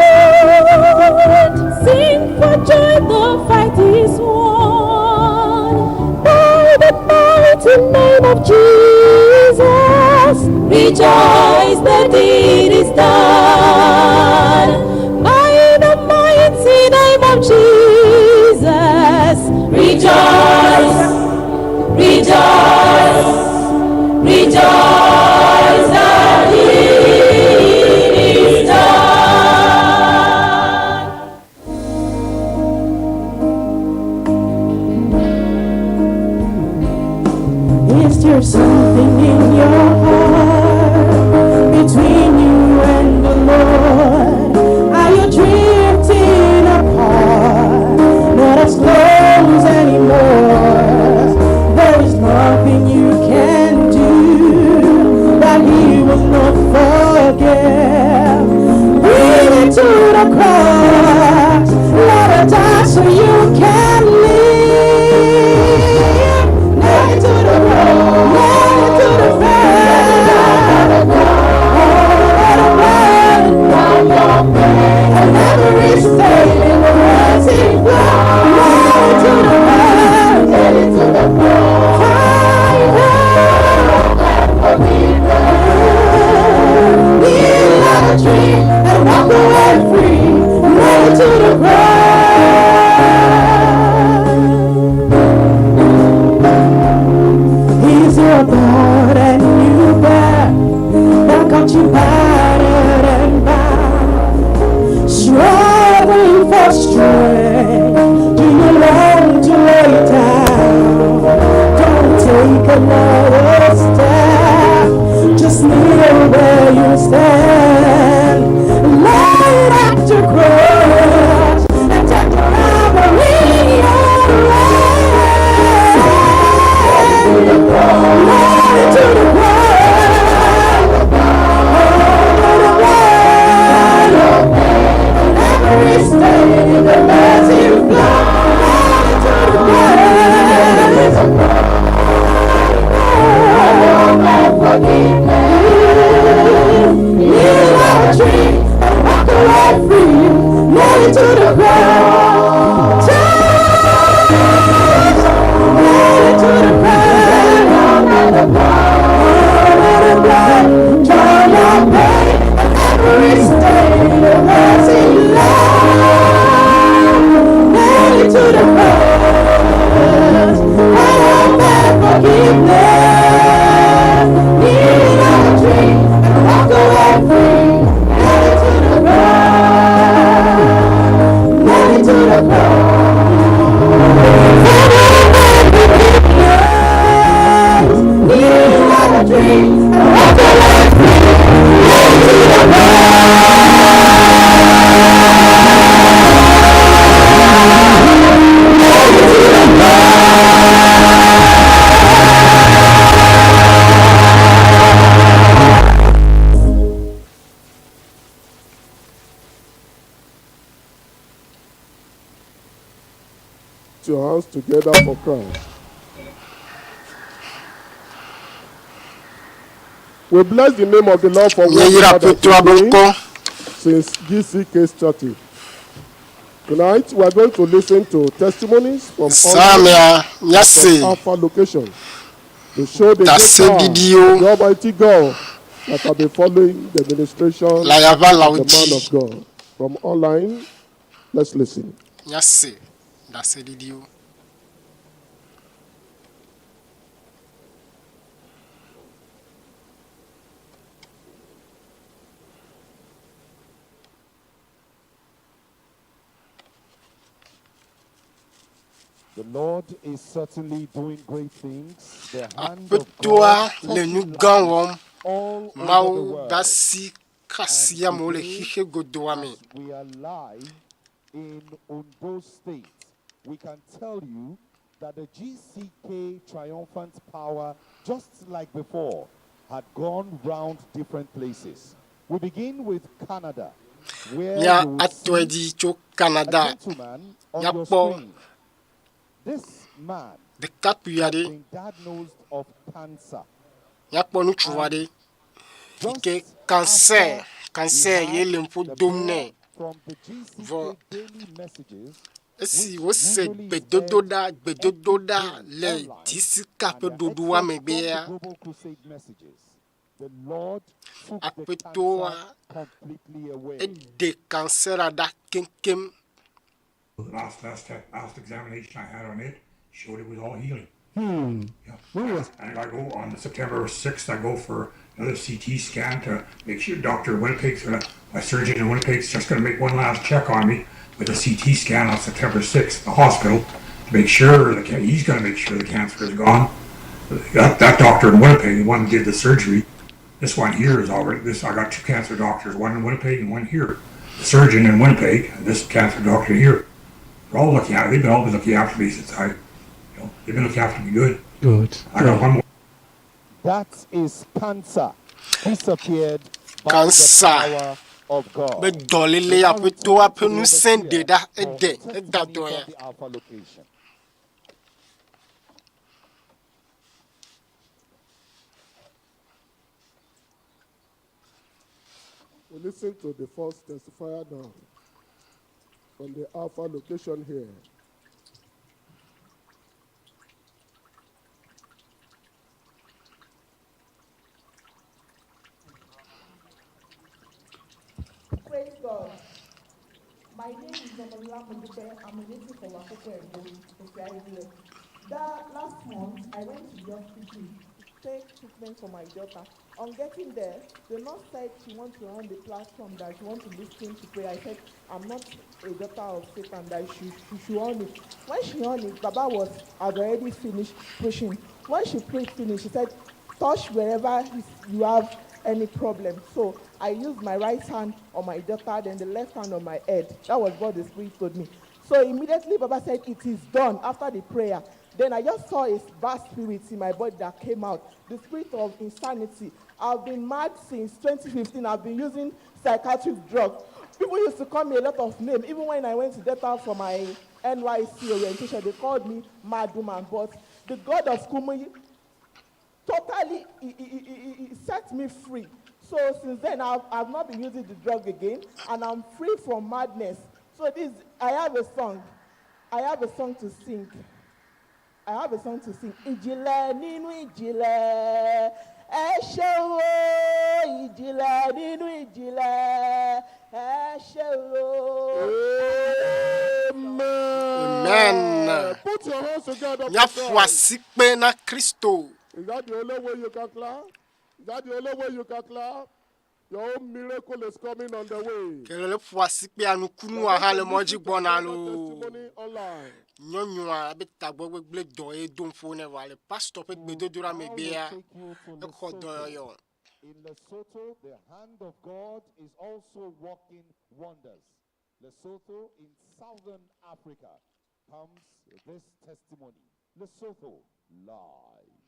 Sing for joy, the fight is won. By the mighty name of Jesus, rejoice, the deed is done. By the mighty name of Jesus, rejoice, rejoice, rejoice, the deed is done. Is there something in your heart between you and the Lord? Are you drifting apart? Not as close anymore. There is nothing you can do that He will not forgive. Bring it to the cross. Let it die so you can live. Nail it to the cross. Nail it to the cross. your dreams and walk away free. Glory to the Put your hands together for Christ. We bless the name of the Lord for what Míeyra God has Aƒetɔa been be doing ŋkɔ. since GCK started. Tonight, we are going to listen to testimonies from Zã online mea, from míase Alpha location to show the great power of ɖaseɖiɖiwo the Almighty God that have been following the ministration le ayaʋalawo of the man dzi. of God. From online, let's listen. Míase ɖaseɖiɖiwo. The Lord is certainly doing great things. The hand of Aƒetɔa God le nu touching gã lives wɔm. all over the Mawu ƒe world. asi ka asi And amewo le today, xixe godoa me. as we are live in Ondo State, we can tell you that the GCK triumphant power, just like before, had gone round different places. We begin with Canada, where Mía you will atɔe see dzi tso a Canada. gentleman on your Míakpɔ screen. This man ɖekakpui had aɖe. been diagnosed of cancer. Míakpɔ ŋutsu And aɖe yi ke just cancer, after he cancer ye had le ŋƒo the dom prayer nɛ. from the Vɔ GCK daily messages, esi which wose usually is aired gbedodoɖa every gbedodoɖa day le online, disika and ƒe their ɖoɖoa excerpts from the megbea, Global Crusade messages, the Lord took the Aƒetɔa cancer completely away. eɖe kansera ɖa keŋkeŋ. Last last last examination I had on it showed it was all healing. Yeah. When was And I go on September 6th, I go for another CT scan to make sure Dr. Winnipeg's gonna, my surgeon in Winnipeg's just gonna make one last check on me with a CT scan on September 6th at the hospital to make sure the, he's gonna make sure the cancer is gone. That, that doctor in Winnipeg, the one who did the surgery, this one here is already, this, I got two cancer doctors, one in Winnipeg and one here. The surgeon in Winnipeg and this cancer doctor here. They're all looking at, they've been all been looking after me since I, you know, they've been looking after me good. good? I got one more That is cancer disappeared by the Cancer power of God. be dɔléle We now aƒetɔa return ƒe to the ŋusẽ ɖe overseer ɖa for ede eda testimony dɔ ya. from the Alpha location. We listen to the first testifier now from the Alpha location here. Praise God. My name is Omolola Modupe. I'm a native of Akoko Edo, Oke That last month, I went to the hospital to take treatment for my daughter. On getting there, the nurse said she wants to on the platform, that she wants to listen to prayer. I said, I'm not a daughter of Satan, that she should on it. When she on it, Baba was had already finished preaching. When she prayed finished, she said, touch wherever you have any problem. So I used my right hand on my daughter, then the left hand on my head. That was what the Spirit told me. So immediately Baba said, it is done after the prayer. Then I just saw a bad spirit in my body that came out, the spirit of insanity. I've been mad since 2015. I've been using psychiatric drugs. People used to call me a lot of names. Even when I went to Delta for my NYC orientation, they called me mad woman. But the God of Kumuyi totally he, he, he, he set me free. So since then, I've, I've not been using the drug again, and I'm free from madness. So this, I have a song. I have a song to sing. I have a song to sing. Ìjìnlẹ̀ nínú ìjìnlẹ̀, ẹ ṣeun o. Ìjìnlẹ̀ nínú ìjìnlẹ̀, ẹ ṣeun o. Amen. Amen. Put your hands together for Míaƒo Christ. asi kpe na Kristo. Is that the only way you can clap? Is that the only way you can clap? Your own miracle is coming on the way. Ke le ƒo asikpea nukunua hã le mɔ dzi gbɔna loo. Testimony online. Nyɔnua ebe tagbɔ gbegblẽ dɔ ye dom ƒo nɛ vɔa le pastor ƒe gbedodoɖa megbea exɔ dɔyɔyɔ. In Lesotho, the hand of God is also working wonders. Lesotho in southern Africa comes this testimony. Lesotho live.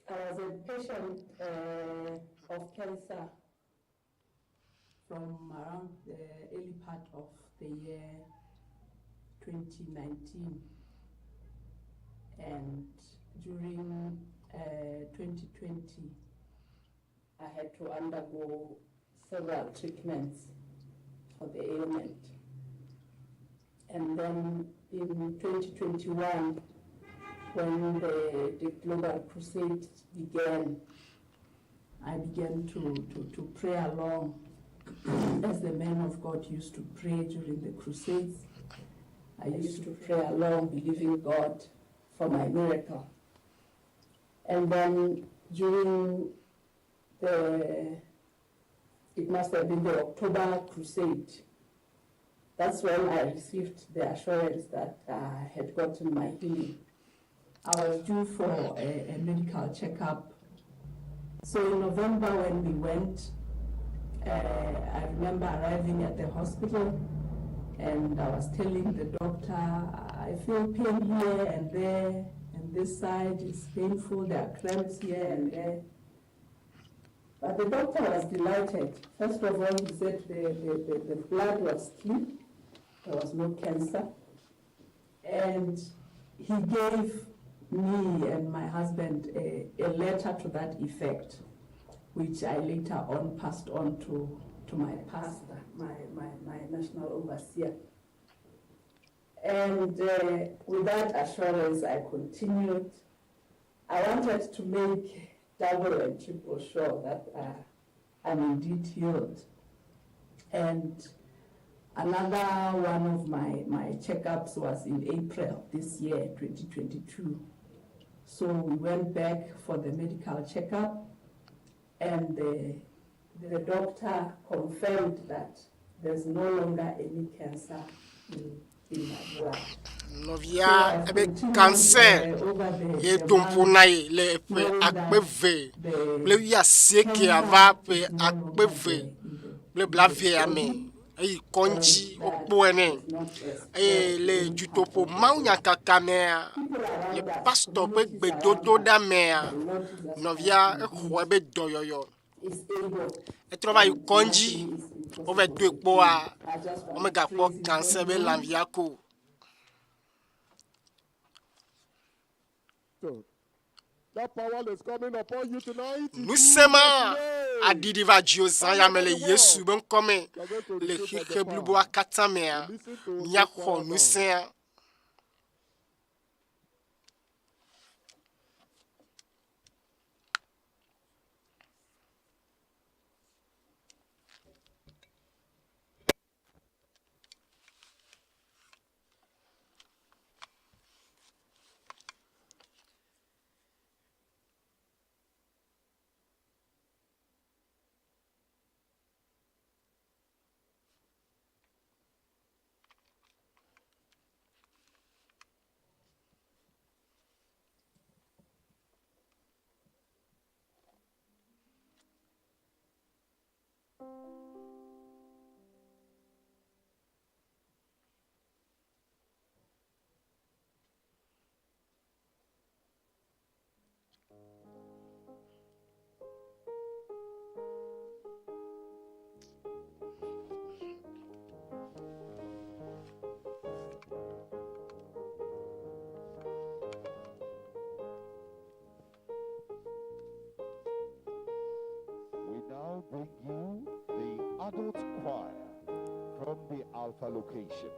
I was a patient uh, of cancer from around the early part of the year 2019. And during uh, 2020, I had to undergo several treatments for the ailment. And then in 2021, when the, the Global Crusade began, I began to, to, to pray along as the men of God used to pray during the crusades. I used to pray along, believing God for my miracle. And then during the, it must have been the October crusade, that's when I received the assurance that I had gotten my healing. I was due for a, a medical checkup. So in November, when we went, uh, I remember arriving at the hospital and I was telling the doctor, I feel pain here and there, and this side is painful, there are cramps here and there. But the doctor was delighted. First of all, he said the, the, the, the blood was clean, there was no cancer. And he gave me and my husband a, a letter to that effect, which I later on passed on to, to my pastor, my, my, my national overseer. And uh, with that assurance, I continued. I wanted to make double and triple sure that uh, I'm indeed healed. And another one of my, my checkups was in April this year, 2022. So we went back for the medical checkup, and the, the doctor confirmed that there's no longer any cancer in, in my blood. Nɔvia ebe cancer ye dom ƒo na ye le ƒe akpe ve kple wuiasiekea va ƒe akpe ve kple blaevea me eyi kɔdzi wokpɔe nɛ eye le dutoƒo mawunyakaka mea le pastor ƒe gbedodoɖa mea nɔvia exɔ ebe dɔyɔyɔ etrɔ va yi kɔdzi wova doe kpɔa womegakpɔ cancer be lãvia ko. So, that power is coming upon you tonight. in Ŋusẽ ma Jesus' name. aɖiɖi va dziwò zã ya me le Yesu be ŋkɔ me le xexe bliboa katã mea míaxɔ ŋusẽa. We now bring you the adult choir from the Alpha location.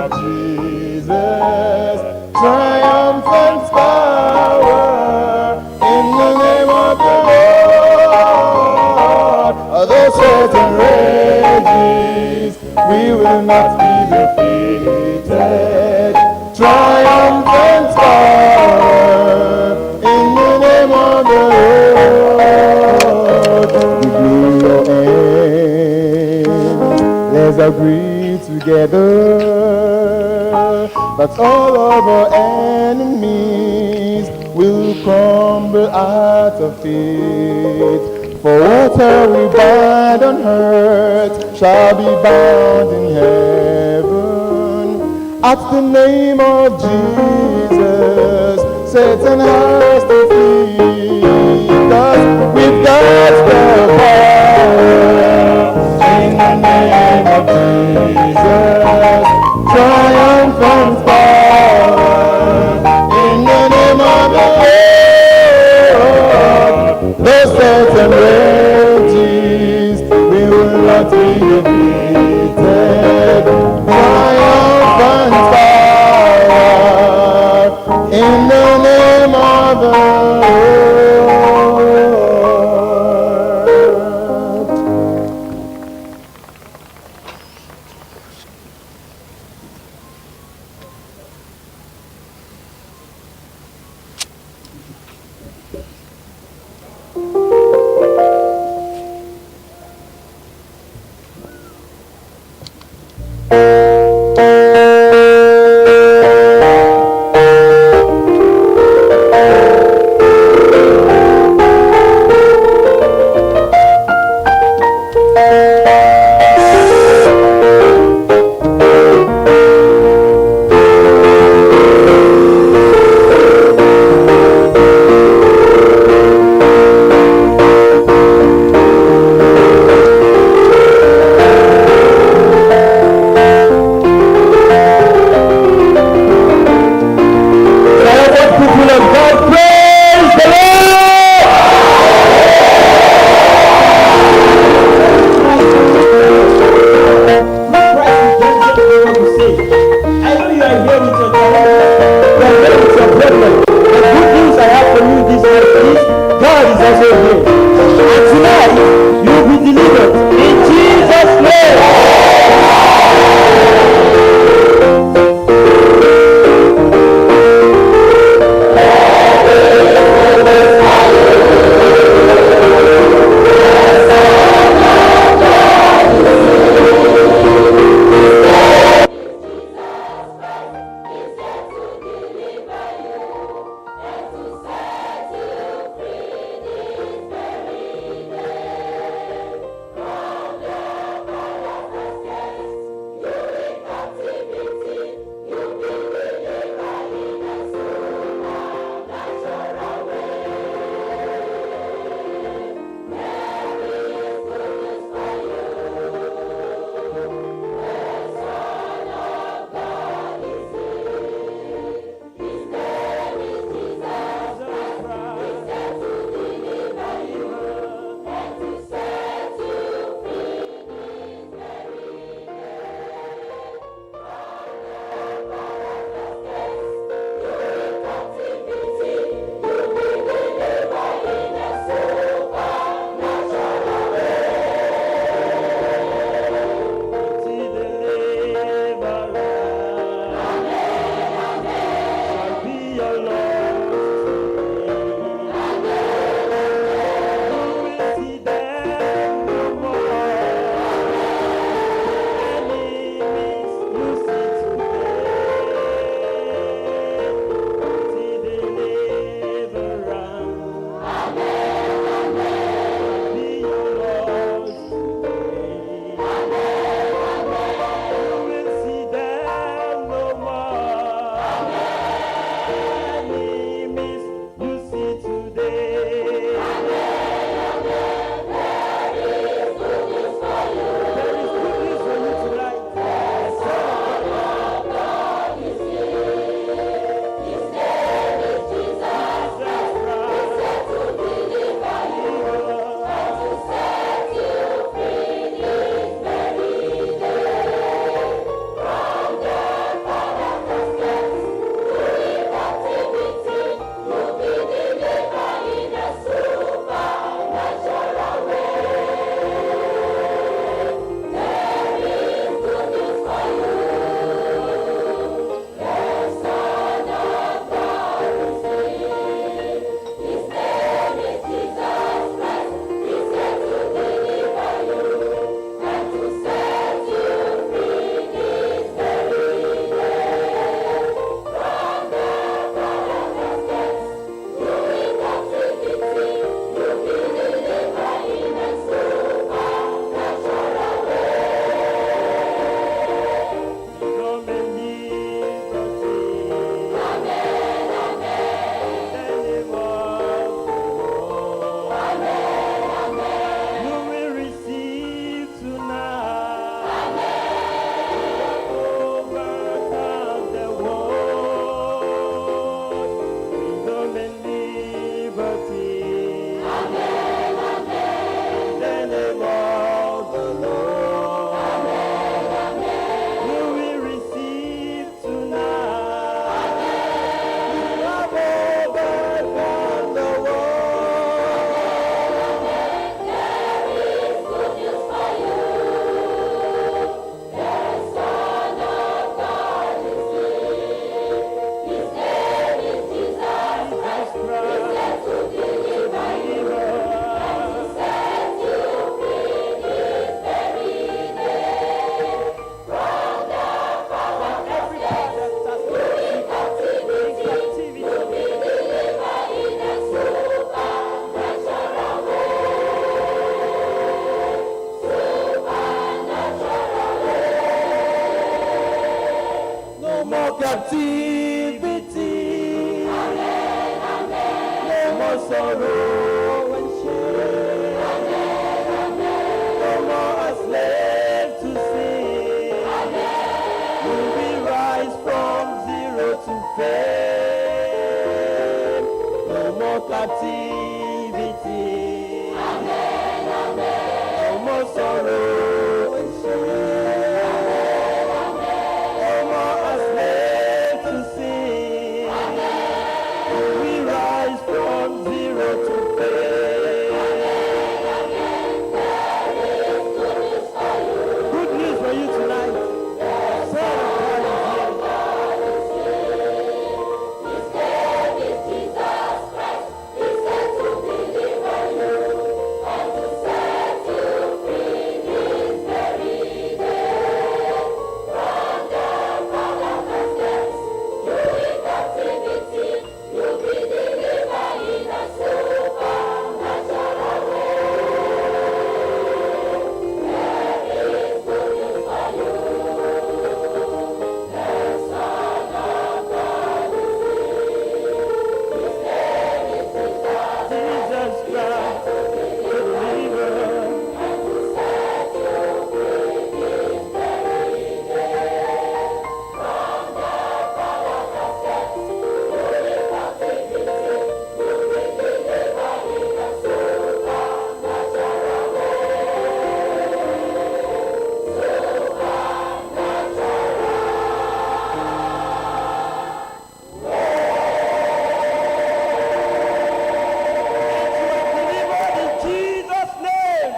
of Jesus, triumphant power. In the name of the Lord, although Satan rages, we will not be defeated. Triumphant power in the name of the Lord. We blew your end. Let's agree together that all of our enemies will crumble at our feet. For whatever we bind on earth shall be bound in heaven. At the name of Jesus, Satan has to flee. 'Cause we've got the power in the name of Jesus. Triumphant power in the name of the Lord. Though Satan rages, we will not be defeated. Triumphant power in the name of the Lord. captivity. Amen, amen. No more sorrow and shame. Amen, amen. No more a slave to sin. Amen. We will rise from zero to fame. No more captivity. Amen, amen. No more sorrow and shame. Amen, amen. No more a slave to sin. Amen. We rise from zero to fame. Amen, amen. There is good news for you. Good news for you tonight. The Son of God is here. Jesus Christ, the believer. Delivered in Jesus' name.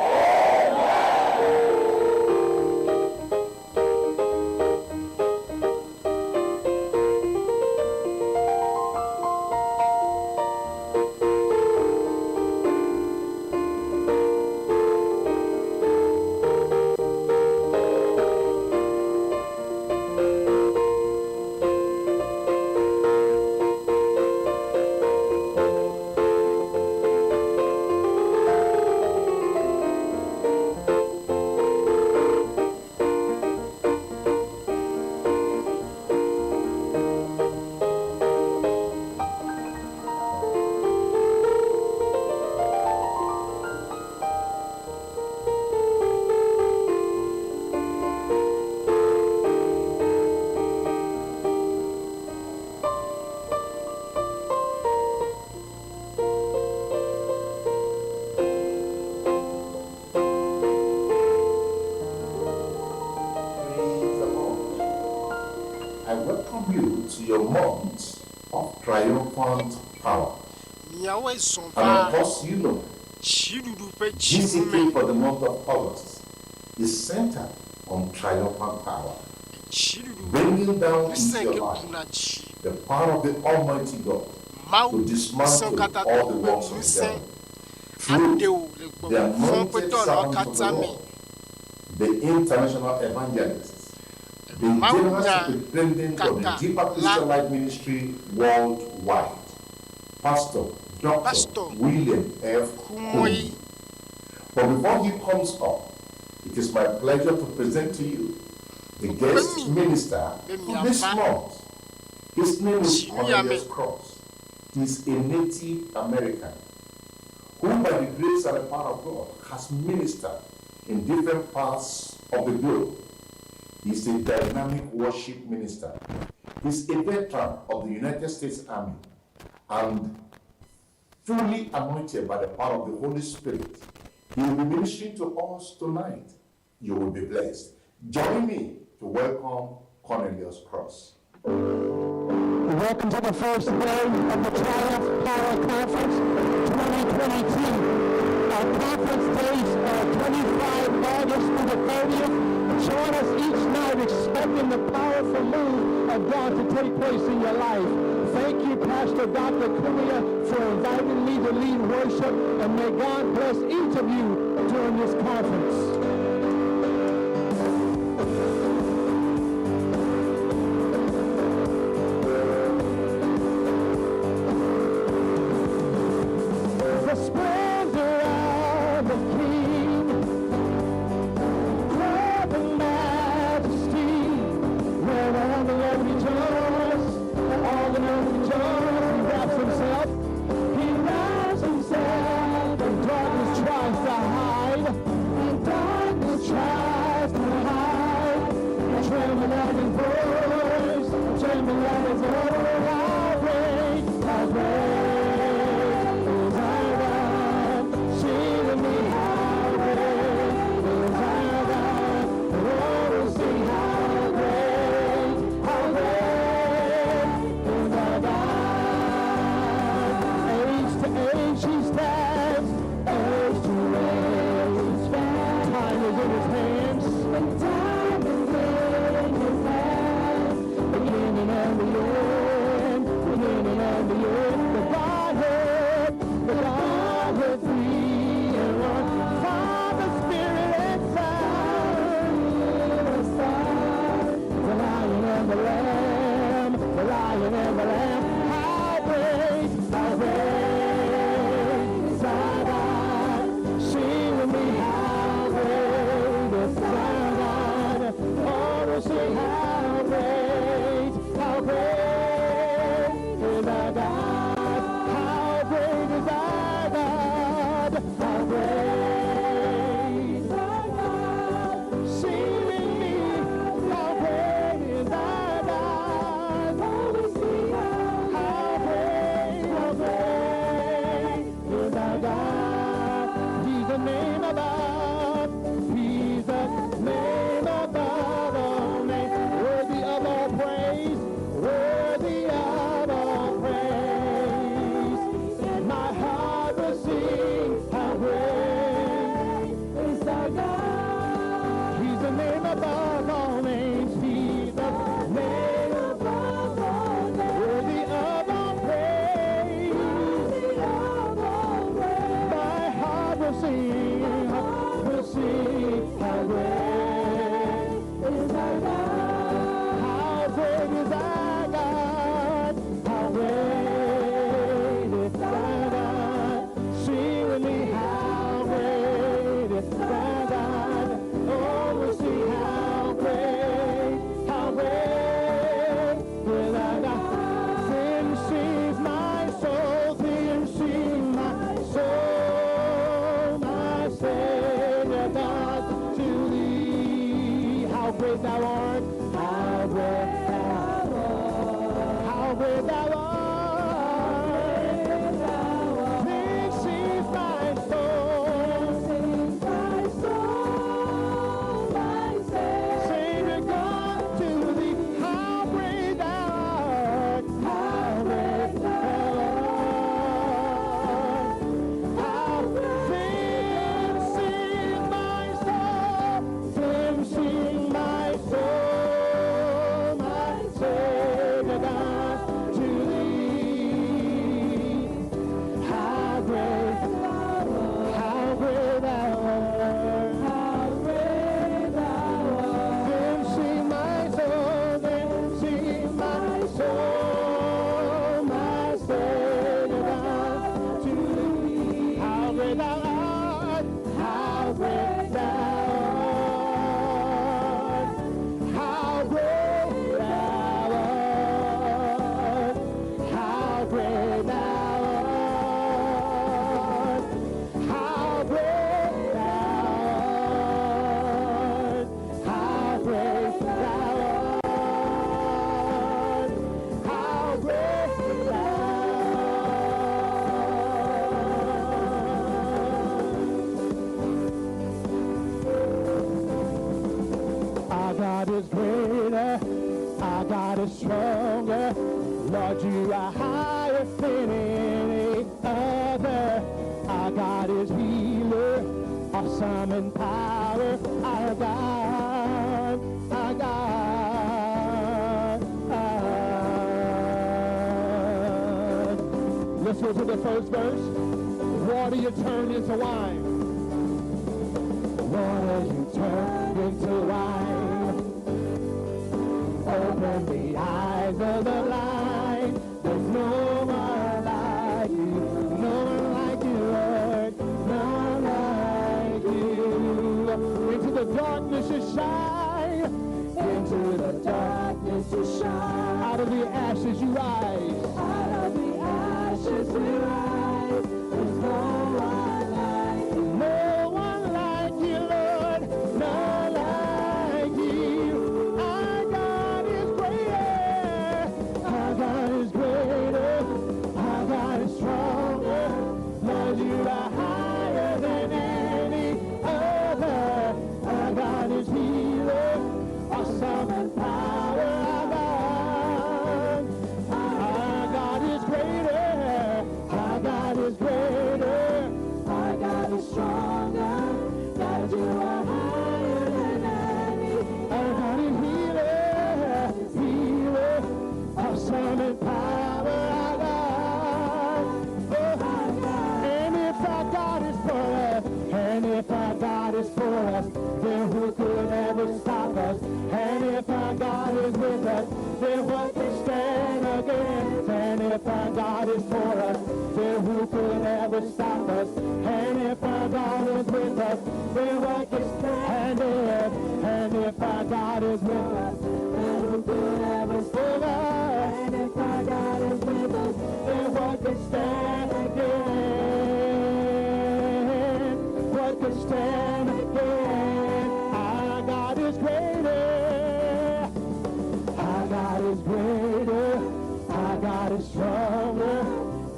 Praise the Lord. I welcome you to your month of triumphant power. Miawoe zɔ And va of course, you know, dziɖuɖu ƒe dziŋu me. GCK for the month of August is centered on triumphant power, Dziɖuɖu bringing down ŋusẽ into ke your life kuna dzi. the power of the Almighty God Mawu to ŋusẽ dismantle katã all the ƒe works of the ŋusẽ devil through aɖe wò le the gbɔgbɔ vɔ̃ ƒe anointed dɔwɔlawo servants of katã the me. Lord, the international evangelists, the Mawu general nya superintendent of the kaka Deeper la Christian Life Ministry worldwide, Pastor Dr. Pastor William F. Kumuyi. Kumuyi. But before he comes up, it is my pleasure to present to you the guest Wokpe mi minister be for this miava month. His name is dzinu ya me. Cornelius Cross. He's a native American who, by the grace and the power of God, has ministered in different parts of the globe. He's a dynamic worship minister. He's a veteran of the United States Army and fully anointed by the power of the Holy Spirit. He will be ministering to us tonight. You will be blessed. Join me to welcome Cornelius Cross. Welcome to the first day of the Triumph Power Conference 2022. Our conference dates are 25 August through the 30th. Join us each night expecting the powerful move of God to take place in your life. Thank you, Pastor Dr. Kumia, for inviting me to lead worship, and may God bless each of you during this conference. The splendor of the King, love and majesty, where all the glory joins. and the end, beginning and the end. The Godhead, three in one. Father, Spirit, and Son. The Lion and the Lamb, the Lion and the Lamb. How great is our God. Sing with me, how great is our God. Oh, we'll sing how great is our God. How great is our God. How great is our God. Sing with me, how great is our God. Oh, we sing how great is our God. He's the name above. He's the name above all names. Worthy of all praise. Worthy of all praise. My heart will sing how great is our God. He's the name above all names. He's the name above all names. Worthy of all praise. Worthy of all praise. My heart will sing how great is our God. How great is our God. How great is our God. Sing with me, how great is our God. Oh, we'll see how great is our God. Then sings my soul, then sing my soul, my Savior God, to thee. How great thou art, how great thou art, how great thou art. Then sings my soul, sings my soul, my Savior God, to thee. How great thou art, how great thou art. How then sing my soul, then sing my soul, my Savior God, to thee. How great, how great thou art, how great thou art. Then sing my soul, then sing my soul, my Savior God, to thee. How great thou art, how great thou art, how great thou art, how great thou art, how great thou art, how great thou art, how great thou art. Our God is greater, our God is stronger. Lord, you are higher than any other. Our God is healer, awesome in power. Our God, our God, our God. Let's go to the first verse. Water you turn into wine. Water you turn into wine. Open the eyes of the blind. There's no one like you. No one like you, Lord. No one like you. Into the darkness you shine. Into the darkness you shine. Out of the ashes you rise. Out of the ashes you rise. There's no one like you. No one like you, Lord. None like you. Our God is greater. Our God is greater. Our God is stronger. Lord, you are higher than any other. Our God is healer. Awesome in power. Our God. Our God is greater. Our God. with us, then what can stand against? And if our God is for us, then who could ever stop us? And if our God is with us, then what can stand? And if our God is with us, then who could ever stop us? And if our God is with us, then what can stand again? What could stand again? Our God is greater. Our God is greater. Our God is stronger.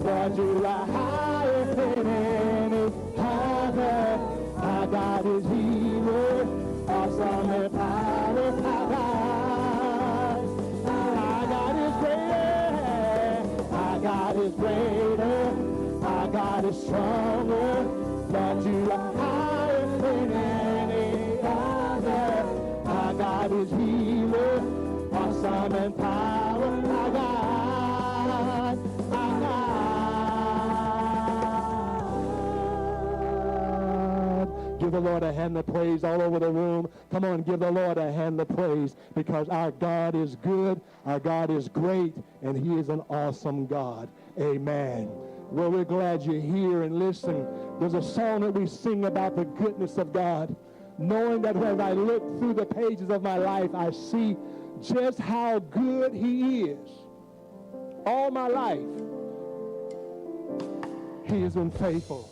Lord, you are higher than any other. Our God is healer. Awesome in power. Our God. Our God is greater. Our God is greater. Our God is stronger. Lord, you are higher than any other. Our God is healer. Awesome in power. Our God. Our God. Give the Lord a hand of praise all over the room. Come on, give the Lord a hand of praise, because our God is good, our God is great, and he is an awesome God. Amen. Well, we're glad you're here and listen. There's a song that we sing about the goodness of God, knowing that as I look through the pages of my life, I see just how good he is. All my life, he has been faithful.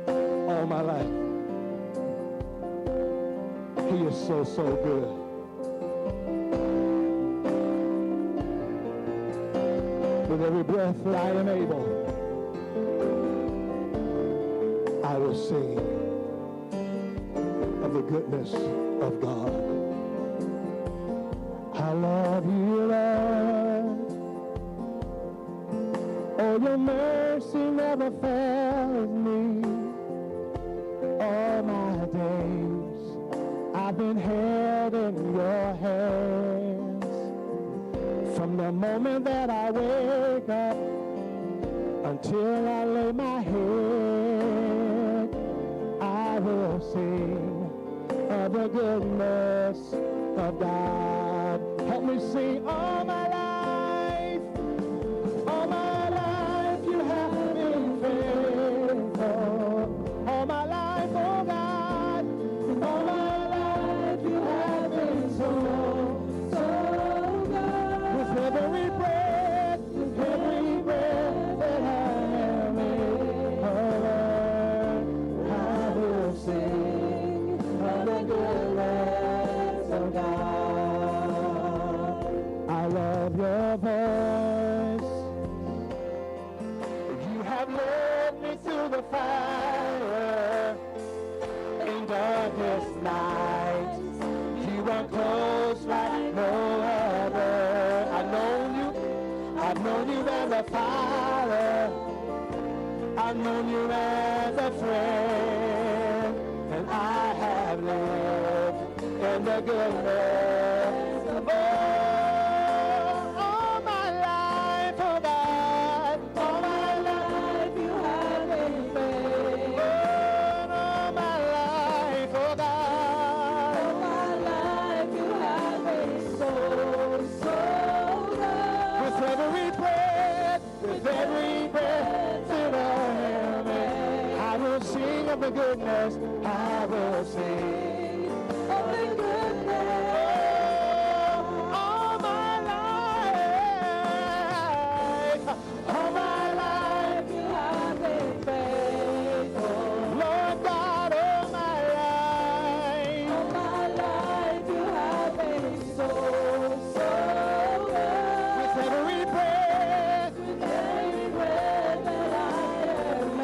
All my life, he is so, so good. With every breath that I am able, I will sing of the goodness of God. I love you, Lord. Oh, your mercy never fails me. All my days I've been held in your hands. From the moment that I wake up until I lay my head, I will sing of the goodness of God. Help me sing all my life. All my life you have been faithful. All my life, oh God. All my life you have been so, so good. With every breath, with every breath that I am able, I will sing of the goodness of God. I love your voice. You have led me through the fire in darkest nights. You are close like no other. I've known you. I've known you as a father. I've known you as a friend. And I have lived in the goodness of all my life, oh God. All my life you have been faithful. All my life, oh God. All my life you have been so, so good. With every breath, with every breath that I am in, I will sing of the goodness. I will sing of the goodness. All my life, all my life you have been faithful. Lord God, all my life, all my life you have been so, so good. With every breath, with every breath that I am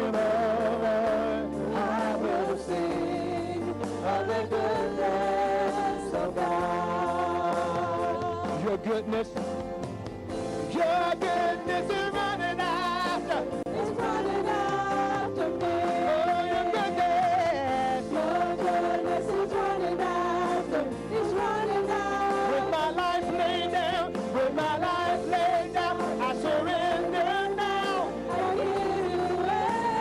able, I will sing of the goodness of God. Your goodness, your goodness is running after, it's running after me. Oh, your goodness, your goodness is running after, it's running after. With my life laid down, with my life laid down, I surrender now. I give you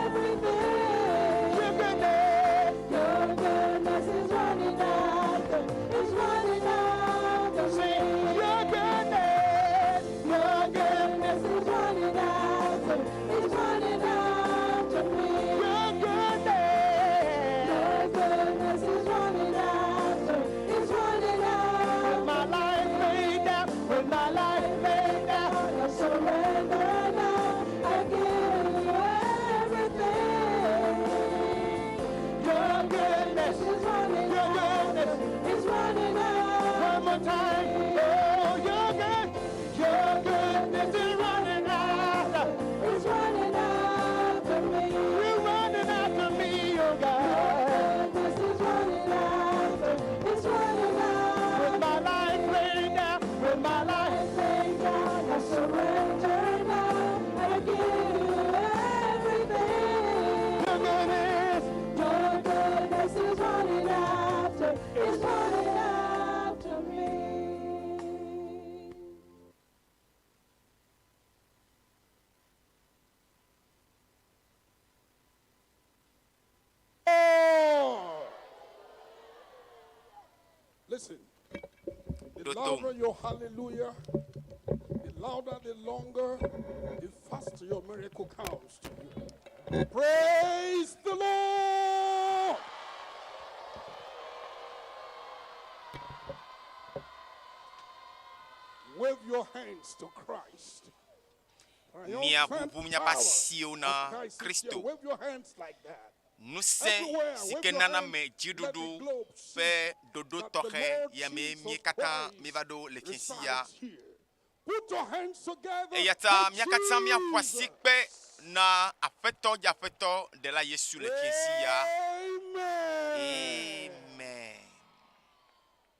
everything. Your goodness, your is running Your goodness is running after One more time. me. Oh, your good, your goodness is running after. Is running after me. You're running after me, oh God. Your goodness is running after. Is running after. With my life laid down, with my life laid down, I surrender now. I give you everything. Your goodness, your goodness is running after, is running after me. Oh. Listen, the Ɖo to. louder your hallelujah, the louder, the longer, the faster your miracle comes to you. Praise the Lord! Wave your hands to Christ. Triumphant Miaʋuʋu miaƒe power asiwo of na Christ is here. Kristo. Wave your hands like that. Ŋusẽ Everywhere, si wave ke your nana hands. me Let the dziɖuɖu globe see ƒe ɖoɖo that the tɔxɛ Lord ya mee Jesus mí katã Christ míeva ɖo le fiẽ sia. resides here. Put your hands together Eya ta for mía katã míaƒo asi Jesus. kpe na Aƒetɔ dzeaƒetɔ ɖela Yesu le fiẽ sia. Amen. Amen.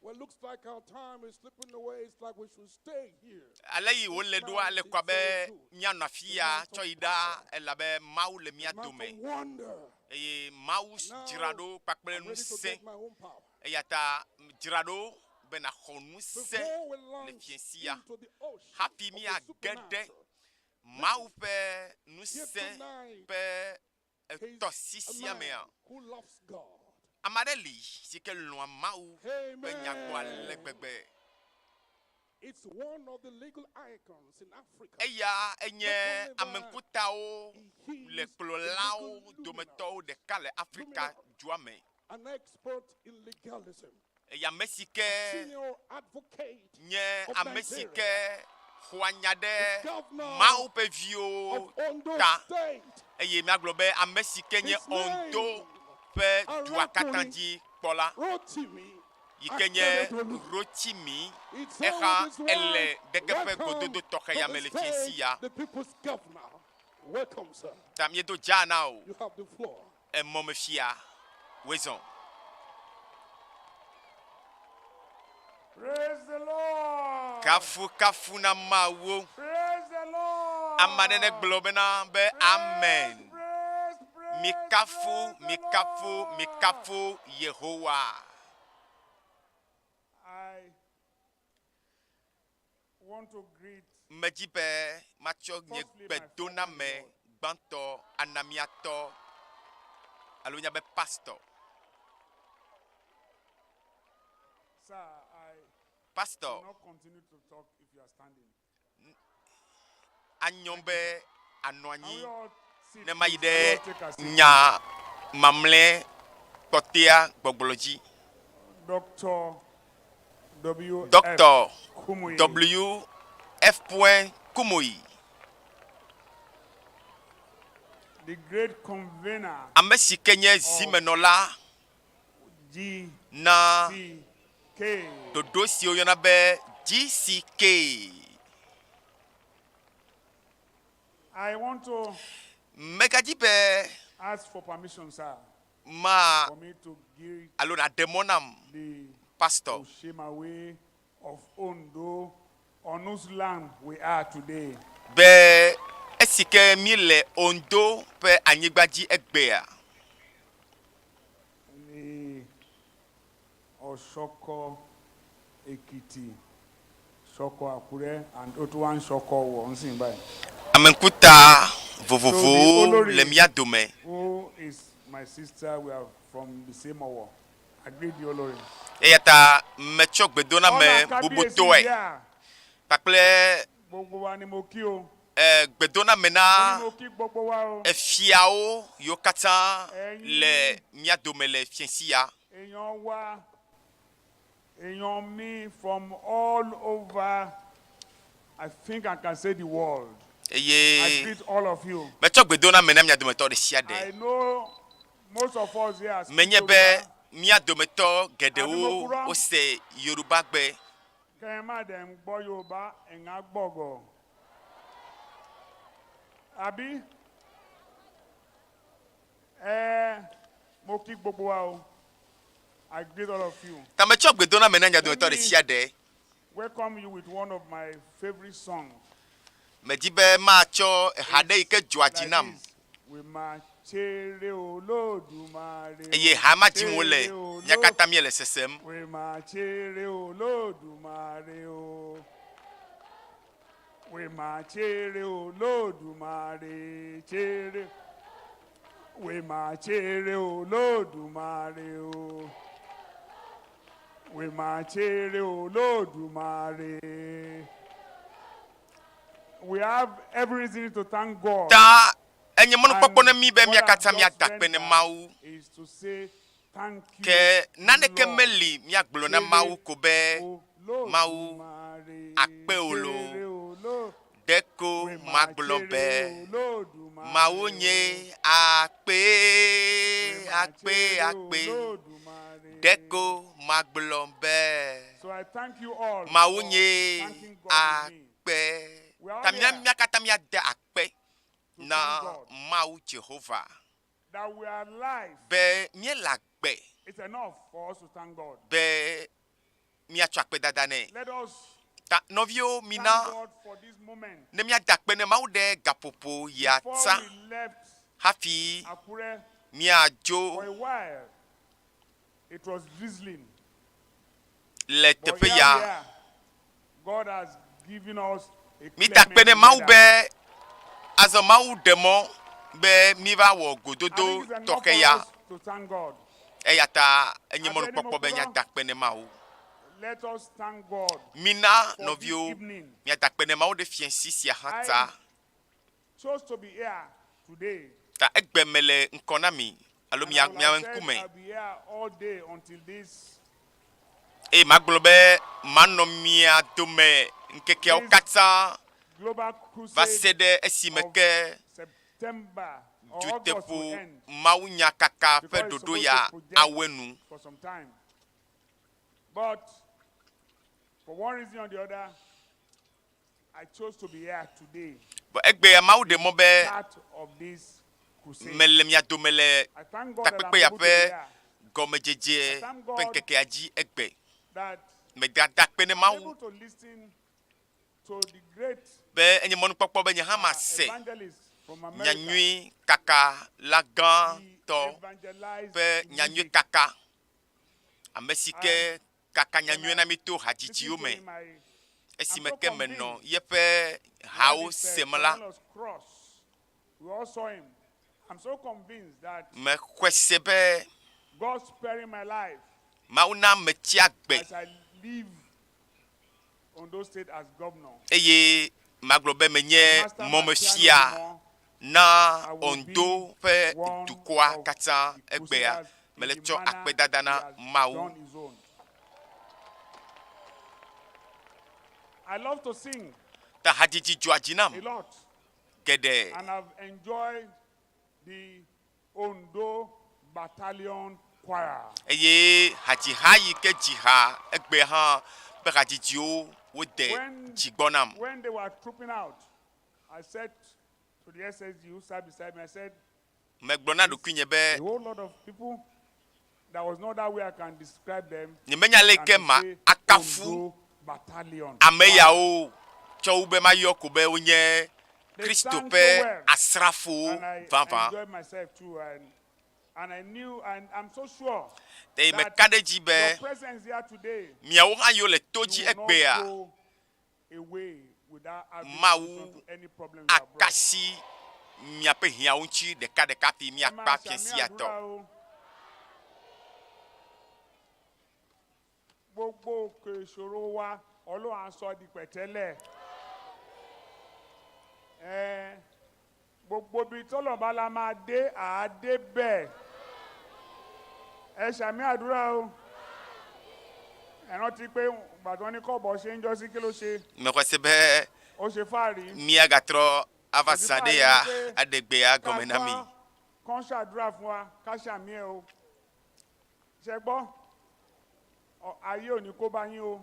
Well, looks like our time is slipping away. It's like we should stay here. Ale yi wòle ɖoa le kɔ abe míanɔ afi ya tsɔ yi ɖa elabe Mawu le mía Month dome of wonder. eye Mawu dzra ɖo kpakple I'm ready to ŋusẽ. get my own power. Eya ta dzra ɖo be nàxɔ ŋusẽ Before we le launch fiẽ sia into the ocean hafi of the míage ɖe supernatural, Mawu ƒe here ŋusẽ tonight ƒe is a etɔsisia man mea, who loves God. ame aɖe li si ke lɔ̃a Mawu ƒe nyagbɔ ale Amen. gbegbe. It's one of the legal icons in Africa. Eya enye Not only that, ameŋkutawo he le is a kplɔlawo legal luminary, dometɔwo ɖeka le Afrika dua me. an expert in legalism, Eya ame si ke senior advocate nye of ame si Nigeria, ke xɔa nya the ɖe governor Mawu ƒe viwo of Ondo ta State. eye míagblɔ be ame si ke nye His name, Ondo ƒe dua katã Arakuni dzi kpɔla Rotimi yi ke nye Akeredolu. Rotimi It's so exa with his ele wife. ɖeke ƒe Welcome gododo tɔxɛ to ya the me le fiẽ stage, sia. the people's governor. Welcome, sir. Ta míedo dzaa na wò You have the floor. emɔmefia wòezɔ. Praise the Lord. Kafu kafu na Mawu. Praise the Lord. Ame aɖe ne gblɔ bena be amen. Praise, praise, Mikafu, praise the mikafu, Lord. mikafu Yehowa. I want to greet Medzi be matsɔ nye firstly my father in gbedoname Lord, gbãtɔ ana miatɔ alo nya be pastor. Sir, I Pastor, will not continue to talk if you are standing. anyɔ be anɔ Can we anyi all sit, ne mayi please? Can we ɖe all take a seat? nya mamlɛ kpɔtɛa gbɔgblɔ dzi. Dr. W. F. Dr. Kumuyi, W. F. Kumuyi, the great convener ame si ke nye of zimenɔla G na C K. ɖoɖo si woyɔna be GCK. I want to Megadzi be ask for permission, sir, ma for me to give alo nàɖe mɔ nam, the pastor, Osemawe of Ondo, on whose land we are today. be esi ke míele Ondo ƒe anyigba dzi egbea, The Osoko Ekiti, Soko Akure, and Otuan Soko Wonsin by. ameŋkuta So the vovovowo le Olori, mía dome. who is my sister, we are from the same Owo. I greet the Olori. Eya ta metsɔ gbedoname All our Kabiyesi bubutɔe here, kpakple gbogbo wa ni mo kí o. eh, gbedoname Mo na ní mo kí gbogbo wa o. efiawo yiwo katã le Ẹ̀yin mía dome le fiẽ sia. èèyàn wa, èèyàn mi from all over, I think I can say the world. I Eye greet all of you. metsɔ gbedoname na mia dometɔ ɖe sia I ɖe. know most of us here speak Menye be Yoruba. Mía dometɔ geɖewo wose Yorubagbe. Ke ma ɖe ŋgbɔ Yoruba eŋa gbɔgɔ. Abi? Ɛɛ, mo ki gbogbo wa o. I greet all of you. Ta metsɔ gbedoname na mia dometɔ ɖe sia ɖe. Welcome you with one of my favorite songs. Medi be matsɔ eha ɖe yi ke dzɔa dzi nam. Eye ha ma dzim wole, mía katã míele sesem. We have every reason to thank God. Ta enye mɔnukpɔkpɔ na mí be mía katã míada akpe ne Mawu. Ke naneke meli míagblɔ na Mawu ko be, Mawu, akpe wò loo. Ɖeko magblɔ be, Mawu nye akpe, akpe, akpe. Ɖeko magblɔ be, Mawu nye akpe. Ta mina mía katã míade akpe na Mawu Jehova be míele agbe be míatsɔ akpedada nɛ. Ta nɔviwo, mina ne míada akpe ne Mawu ɖe gaƒoƒo ya tsã hafi míadzo le teƒe ya. Mida akpe ne Mawu be azɔ Mawu ɖe mɔ be míva wɔ gododo tɔxɛ ya. Eya ta enye mɔnukpɔkpɔ be míada akpe ne Mawu. Mina nɔviwo míada akpe ne Mawu ɖe fiẽsi sia hã ta. Ta egbe mele ŋkɔ na mi alo mia miaƒe ŋkume. Eye magblɔ be manɔ mia dome ŋkekeawo katã va se ɖe esime ke duteƒo mawunyakaka ƒe ɖoɖo ya awu enu. Vɔ egbea Mawu ɖe mɔ be mele mia dome le takpekpe ya ƒe gɔmedzedze ƒe ŋkekea dzi egbe. Megada akpe ne Mawu be enye mɔnukpɔkpɔ be nye hã mase nyanyui kaka la gãtɔ ƒe nyanyui kaka, ame si ke kaka nyanyuia na mí to hadzidziwo me. Esime ke menɔ yeƒe hawo sem la, mexɔe se be Mawu na metsi agbe eye magblɔ be menye mɔmefia na Ondo ƒe dukɔa katã egbea. Mele tsɔ akpedada na Mawu. Ta hadzidzi dzɔa dzi nam geɖe. Eye hadziha yi ke dzi ha egbea hã ƒe hadzidziwo wode dzi gbɔ nam. Megblɔ na ɖokuinye be, Nyemenya aleke ma akafu ame yawo o, tsɔ wu be mayɔ ko be wonye Kristo ƒe asrafowo vavã. Eye meka ɖe edzi be miawo hã yiwo le to dzi egbea, Mawu aka asi miaƒe hiãwo ŋuti ɖekaɖeka hafi miakpa fiẽ sia tɔ. Gbogbo òkè ìṣòro wa Ọlọ́run á sọ di pẹ̀tẹ́lẹ̀. Ẹ gbogbo ibi tọ́lọ̀ bá la máa dé àá dé bẹ́ẹ̀. Ẹ ṣàmì àdúrà o. Ẹ rántí pé ìgbà tí wọ́n ní kọ́bọ̀ ṣe ń jọ sí kí ló ṣe? Mexɔe se be Ó ṣe fáàrí. míagatrɔ ava zã ɖe ya aɖe gbea gɔme na mi. Kán ṣàdúrà fún wa ká ṣàmì ẹ o. Ṣé gbọ́? Ayé ò ní kó bá yín o.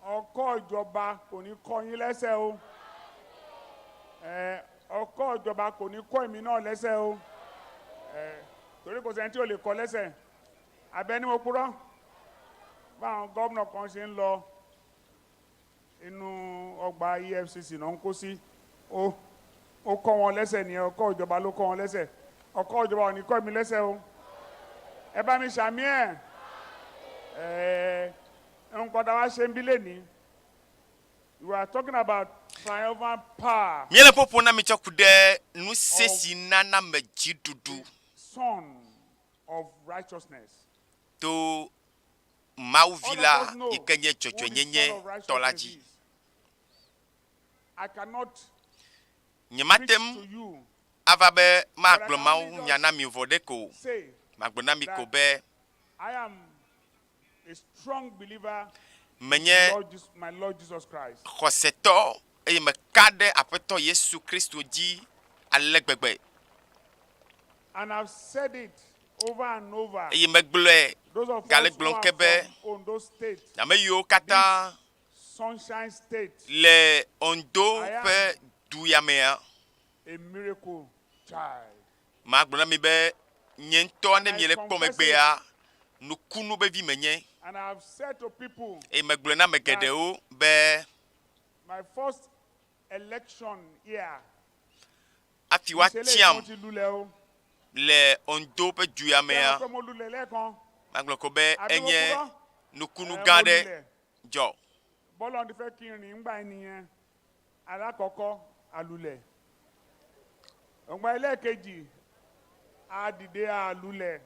Ọkọ́ ìjọba kò ní kọ́ yín lẹ́sẹ̀ o. Ọkọ́ ìjọba kò ní kọ́ èmi náà lẹ́sẹ̀ o. Torí kò sẹ́ni tí ò lè kọ́ lẹ́sẹ̀. Abẹ ní mo purọ́. Báwọn gómìnà kan ṣe ń lọ inú ọgbà EFCC náà ń kó sí. Ó kọ́ wọn lẹ́sẹ̀ nìyẹn, ọkọ́ ìjọba ló kọ́ wọn lẹ́sẹ̀. Ọkọ́ ìjọba ò ní kọ́ èmi lẹ́sẹ̀ o. Ẹ bá mi ṣàmì ẹ̀. Nǹkan tá a wá ṣe ń bí lénìí. We are talking about triumphant power. Míele ƒoƒom na mi tsɔ ku ɖe ŋusẽ si nana ame dziɖuɖu Son of righteousness. to Mawu Vi la yi ke nye dzɔdzɔenyenye tɔ la dzi. I cannot Nyemate ŋu ava be magblɔ Mawu nya na mi vɔ ɖe ko o. Magblɔ na mi ko be I am a strong believer menye in Lord Jesus, my Lord Jesus Christ. xɔsetɔ eye meka ɖe Aƒetɔ Yesu Kristo dzi ale gbegbe. And I've said it over and over. Eye megblɔe Those of gale us who gblɔm are ke be from Ondo State, ame yiwo katã Sunshine State, le Ondo I am ƒe du ya mea, a miracle child. magblɔ na mi be nye ŋutɔ ne miele kpɔ megbea, nukunu be vi menye. And I've said to people Eye megblɔe na ame geɖewo be my first election here, hafi woatiam Ìṣẹ̀lẹ̀ ìkan ti lulẹ̀ o. le Ondo ƒe du ya mea, Ṣé àwọn pé mo lulẹ̀ lẹ́ẹ̀kan? magblɔ ko be Àbí mo enye purọ́? nukunu Ẹ, gã mo aɖe lulẹ̀. dzɔ. Bọ́lá ti fẹ́ kí n rìn ńgbà yẹn nìyẹn. Alákọ̀ọ́kọ́ alulẹ̀. Ọ̀gbọ́n ẹlẹ́ẹ̀kejì a dìde alulẹ̀.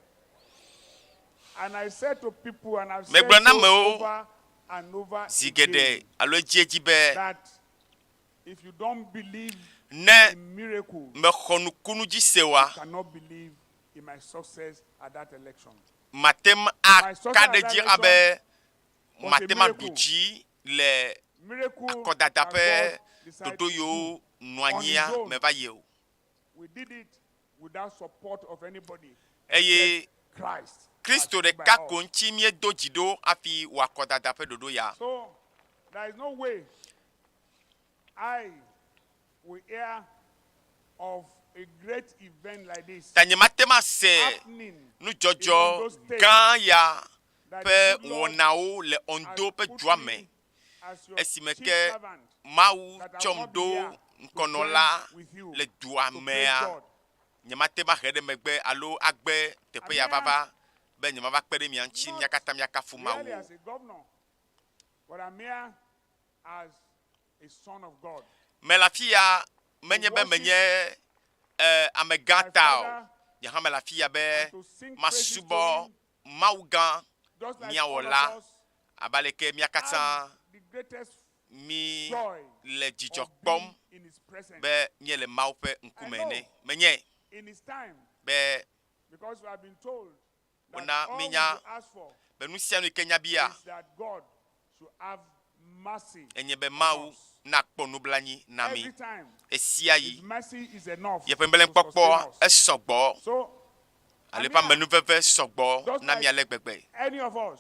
And I said to people and I've said Megblɔ na so amewo over and over zi geɖe again alo edziedzi be that if you don't believe ne in miracle, mexɔ nukunu dzi se oa, you cannot believe in my success at that election. mate ŋu My aka success ɖe at that edzi election abe was a mate ŋu aɖu miracle. dzi le Miracle akɔdada that ƒe God decided ɖoɖo to yiwo do nɔ on anyia his own. me va yi o. We did it without support of anybody Eye except Christ. Kristo that stood by ɖeka us. ko ŋuti míedo dzi ɖo hafi wɔ akɔdada ƒe ɖoɖo ya. So there is no way I will hear of a great event like this Ta nyemate ŋu ase happening nudzɔdzɔ in Ondo State gã ya that ƒe the good Lord wɔnawo le has Ondo ƒe put dua me me as your esime chief ke servant Mawu that I will tsɔm not be ɖo here to join ŋkɔnɔla with you le dua to praise mea, God. nyemate ŋu ahe ɖe megbe alo agbe teƒe ya I'm here vava be nyemava kpe ɖe mia ŋuti not mía katã míakafu Mawu really o. as a governor, but I'm here as a son of God. Mele afi ya To menye be worship menye e, amegã my ta o. Father Nye hã mele afi ya be and to sing praises to masubɔ him, Mawu gã, just like mía all of Wɔla, us abe aleke mía katã have the greatest mí joy le dzidzɔ of kpɔm being in his presence. be míele Mawu ƒe I ŋkume know ene. Menye in his time, be because we have been told that wona all we mínya should ask for be nu sia nu yi ke míabia is that God should have mercy enye be on Mawu us. nakpɔ nublanui na mí Every time, ɣesiaɣi. His mercy is enough Yeƒe to nublanuikpɔkpɔ sustain us. esɔgbɔ So, alo I'm eƒe here amenuveve sɔgbɔ just na mí like ale gbegbe. any of us,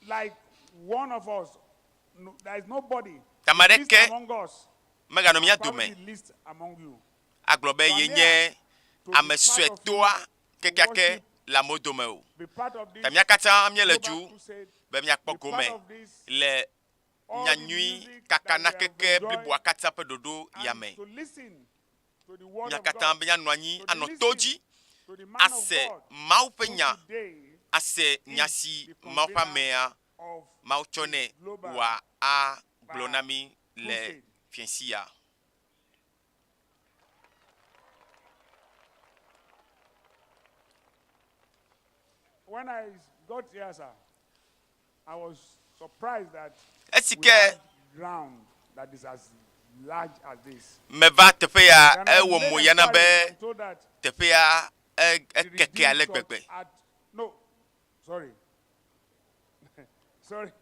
like one of us, no, there is nobody Ame the least aɖeke among us, meganɔ mía and probably dome the least among you. agblɔ be So I'm yenye here to be ame part of suetɔa you, to kekeake worship, le amewo dome o. be part of Ta this mía katã míele global du crusade, be míakpɔ be part gome of this, le all the nyanyui music that kaka we na have keke enjoyed, bliboa katã ƒe ɖoɖo ya and me. to listen to the word Mía of katã God, be míanɔ anyi to the anɔ to listen dzi to the man of ase God Mawu ƒe who nya, today ase nya is si the Mawu ƒe convener amea of Mawu tsɔ this nɛ global wòagblɔ na mí le crusade. fiẽsi ya. When I got here, sir, I was surprised that Esi we ke had ground that is as large as this. meva teƒe ya, Then I ewɔ made mo ya na be inquiries and told that teƒea e- the ekeke Redeemed ale Church gbegbe. at no, sorry, sorry,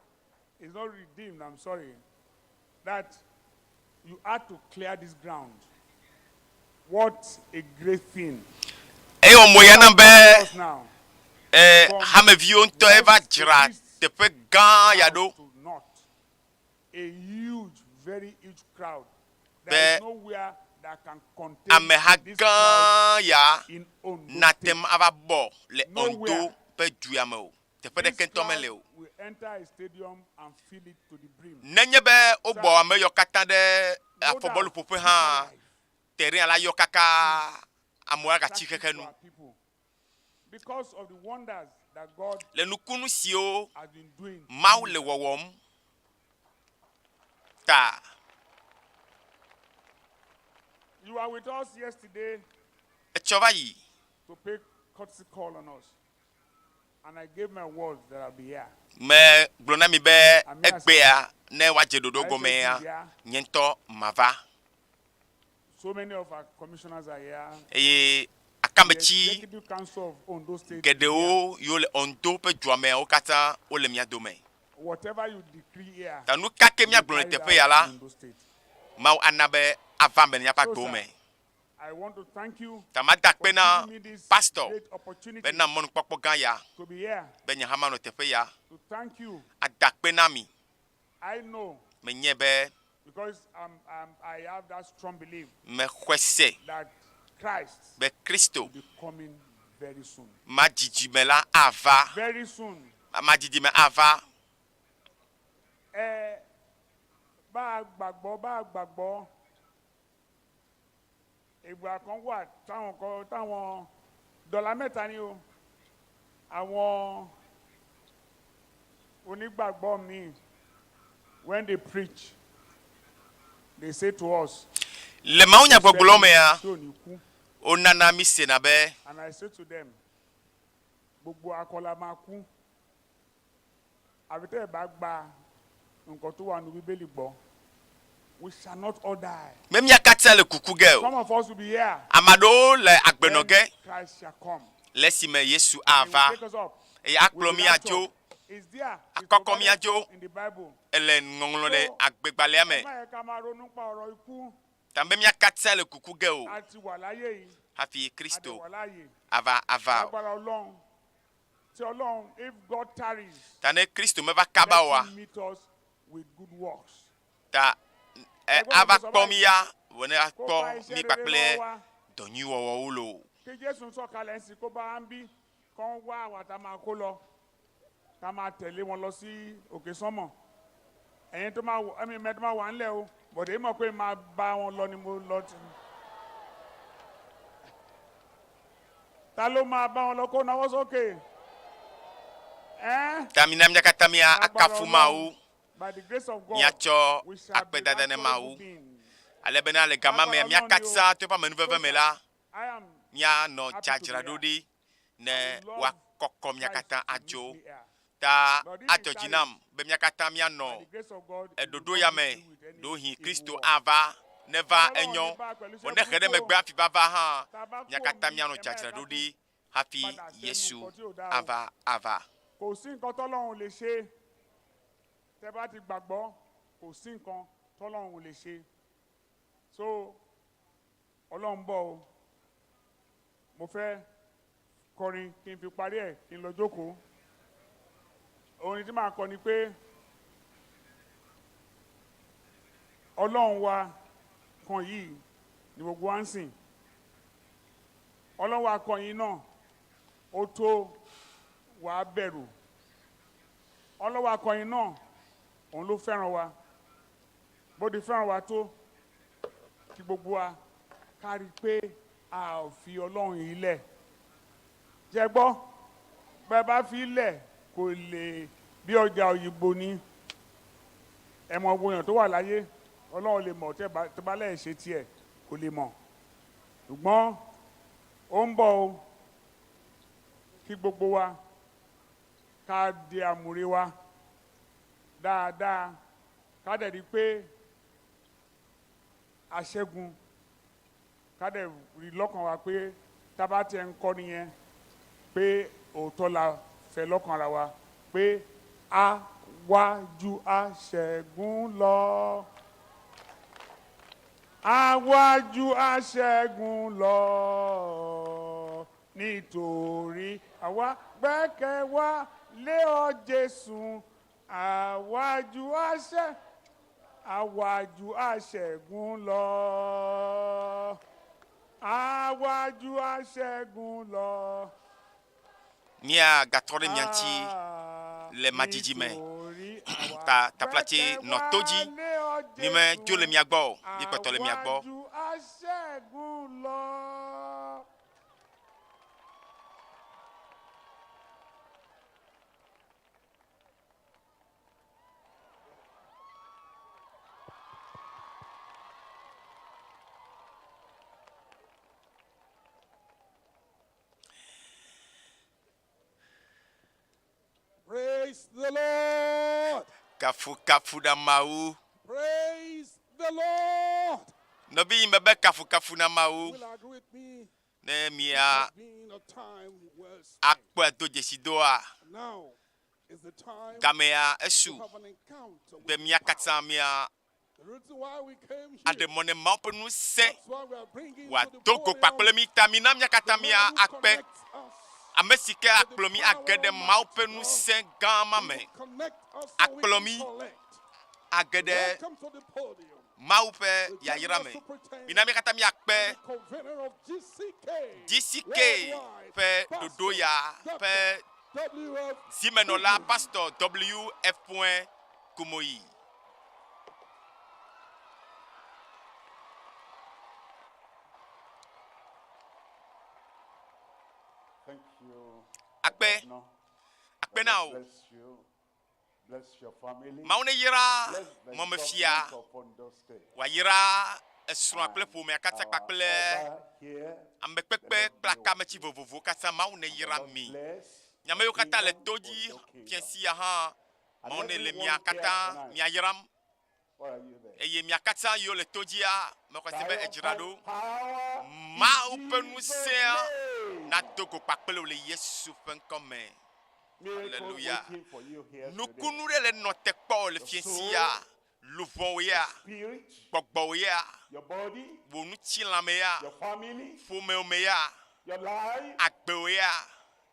it's not redeemed. I'm sorry. That you had to clear this ground. What a great thing. Eye wɔ moya nam be e, hameviwo ŋutɔe va dzra teƒe gã ya ɖo be ameha gã ya nate ŋu ava bɔ le Ondo ƒe du ya me o. Teƒe ɖeke ŋutɔ mele o. Nenye be wobɔ ame yawo katã ɖe afɔbɔluƒoƒe hã, terrain la yɔ kaka amewo agatsi xexe nu. Le nukunu siwo Mawu le wɔwɔm ta. Etsɔ va yi. Megblɔ na mi be egbea ne woadze ɖoɖo gɔmea, nye ŋutɔ mava. Eye akametsi geɖewo yiwo le Ondo ƒe dua mea, wo katã wole mía dome. Ta nu ka ke míagblɔ le teƒe ya la, Mawu ana be ava eme le míaƒe agbewo me. Ta mada akpe na pastor be nam mɔnukpɔkpɔ gã ya be nye hã manɔ teƒe ya ada akpe na mi. Menyae be mexɔe se be Kristo madzidzime la ava, madzidzime ava. Ìgbà kan wà táwọn kan táwọn dọ́là mẹ́ta ni o àwọn onígbàgbọ́ míì when they preach they say to us. Le mawunyagbɔgblɔ mea, wonana mísena be. And I say to them gbogbo akọ la máa kú. Àfi tẹ́ ẹ bá gba nǹkan tó wà nínú Bíbélì gbọ́. We shall not all die. Me mía katã le kuku ge o. Some of us will be here. Ame aɖewo le agbe nɔ ge When Christ shall come. le esime Yesu And he ava will take us up. eye akplɔ We'll be mí raptured. adzo, It's there. It's akɔkɔ mí provided adzo. in the Bible. Ele ŋɔŋlɔ le So, agbegbalẽa me. ẹ má yẹ ká máa ronú pa ọ̀rọ̀ ikú. Ta be mía katã le kuku ge o A ti wà láyé yìí. hafi A dẹ̀ Kristo wà láàyè. ava ava o. Lágbára Ọlọ́run. Tí Ọlọ́run, if God tarries, Ta ne Kristo meva kaba let oa, him meet us with good works. ta e, Ẹgbọ́n mi ava mo sọ kpɔ báyìí. mí ya, vɔ ne Kó akpɔ bá iṣẹ́ mí rere kpakple lọ́wọ́ wa. dɔ nyui wɔwɔwo loo. Kí Jésù sọ̀kalẹ̀ ń sìn kó bá wa ń bí, kán wá àwa tá a máa kó lọ, tá a máa tẹ̀lé wọn lọ sí òkè sánmọ̀. Ẹ̀yin tó máa wọ, ẹ̀mí mẹ́ tó máa wà ńlẹ̀ o, bọ̀dé mọ̀ pé máa bá wọn lọ ni mo lọ ti. Ta ló máa bá wọn lọ kó nawọ́ sókè? Ẹ́n? Ta mina mía katã mía Lágbára akafu Ọlọ́run, Mawu, by the grace of God, míatsɔ we shall be akpedada ne rapturable Mawu. beings. Ale bena le gama mea, Lágbára mía Ọlọ́run ni o. katã to eƒe amenuveve me la, I am míanɔ happy to be dzadzraɖo here. ɖi ne I would love woakɔkɔ mía Christ katã to meet adzo. me here. Ta But if he adzɔ dzi tarries, nam be mía katã by míanɔ the grace of God, he will eɖoɖo not ya meet me. me with any Ɖewohĩ evil Kristo work. ava. Neva Ọlọ́run ní enyɔ. bá pẹ̀lú Vɔ iṣẹ́ ne xe ɖe burúkú o. megbe hafi va va hã, Tá a bá mía kúrò katã níbí, míanɔ ẹ má yẹ ká dzadzraɖo tún ɖi hafi padà sẹ́nu Yesu nǹkan tí ò dáa o. ava ava. Kò sí nǹkan tọ́lọ́run ò lè ṣe. Tẹ́ bá ti gbàgbọ́, kò sí nǹkan tọ́lọ́run ò lè ṣe. So, Ọlọ́run ń bọ̀ o. Mo fẹ́ kọrin kí n fi parí ẹ̀ kí n lọ jókòó. Orin tí màá kọ ni pé Ọlọ́run wa kan yìí ni gbogbo wa ń sìn. Ọlọ́run wa kan yìí náà ó tó wàá bẹ̀rù. Ọlọ́run wa kan yìí náà òun ló fẹ́ràn wa. Bó ti fẹ́ràn wa tó kí gbogbo wa ká rí i pé a ò fi Ọlọ́run yìí lẹ̀. Jẹ́ gbọ́, bẹ́ẹ̀ bá fi lẹ̀ kò lè bí ọjà òyìnbó ni. Ẹ mọ gbogbo èèyàn tó wà láyé, Ọlọ́run lè mọ̀ tẹ́ bá tó bá lẹ̀ ṣe tiẹ̀ kò lè mọ̀. Ṣùgbọ́n ó ń bọ̀ o kí gbogbo wa ká di àmùrè wa dáadáa ká dẹ̀ rí i pé a ṣẹ́gun ká dẹ̀ rí lọ́kàn wa pé tá a bá tiẹ̀ ń kọ́ nìyẹn pé òótọ́ la fẹ́ lọ́kàn ara wa pé a wá ju aṣẹ́gun lọ. A wá ju aṣẹ́gun lọ. Nítorí àwa gbẹ́kẹ̀ wa lé ọ Jésù, àwa ju àṣẹ, àwa ju àṣẹgun lọ. Àwa ju àṣẹgun lọ. Míagatrɔ ɖe mia ŋuti le madzidzi me. Ta taflatse nɔ to dzi. Mi medzo le mia gbɔ o, míekpɔtɔ le mia gbɔ. Àwa ju aṣẹ́gun lọ. Praise the Lord. Kafukafu na Mawu. Praise the Lord. Nɔvi yi mebe kafukafu na Mawu. Will agree with me. Ne mia Been a time well spent. akpɔe do dzesi doa, Now is the time gamea esu to have an encounter be with mia katã mia the reason why we came here. aɖe mɔ ne Mawu ƒe ŋusẽ That's why we are bringing to the wòado go kpakple mí ta mina mía katã the mía man who akpe connects us, ame si ke akplɔ mí age ɖe Mawu ƒe ŋusẽ gã ma me. connect us so we Akplɔ can mí collect. age ɖe Welcome to the podium. Mawu ƒe The yayra general me. superintendent Mina mía katã míakpe and the convener of GCK GCK worldwide, ƒe Pastor ɖoɖo ya Dr. ƒe W.F. zimenɔla Pastor W.F. Kumoyi. Thank you. Akpe. Governor. Akpe na wò. Bless you. Bless your family. Mawu neyra Bless the mɔmefia government of Ondo State. wòayra esrɔ̃a kple ƒomea katã Our kpakple Oba here, amekpekpe kple akametsi vovovowo katã. Mawu neyra mi. Nyame yiwo katã le to dzi fiẽ sia hã, Mawu ne le mia katã miayram. Where are you there? Eye mia katã yiwo le to dzia, mexɔ se be edzra ɖo. Mawu ƒe ŋusẽa nado go kpakple wò le Yesu ƒe ŋkɔ me. Miracle Hallelujah. waiting for you here today. Nukunu ɖe le nɔ te kpɔ wò le fiẽ sia. Luʋɔwò ya, Spirit, gbɔgbɔwò ya, your body, wò ŋutilãme ya, your family, ƒomewo me ya, your life, agbewo ya.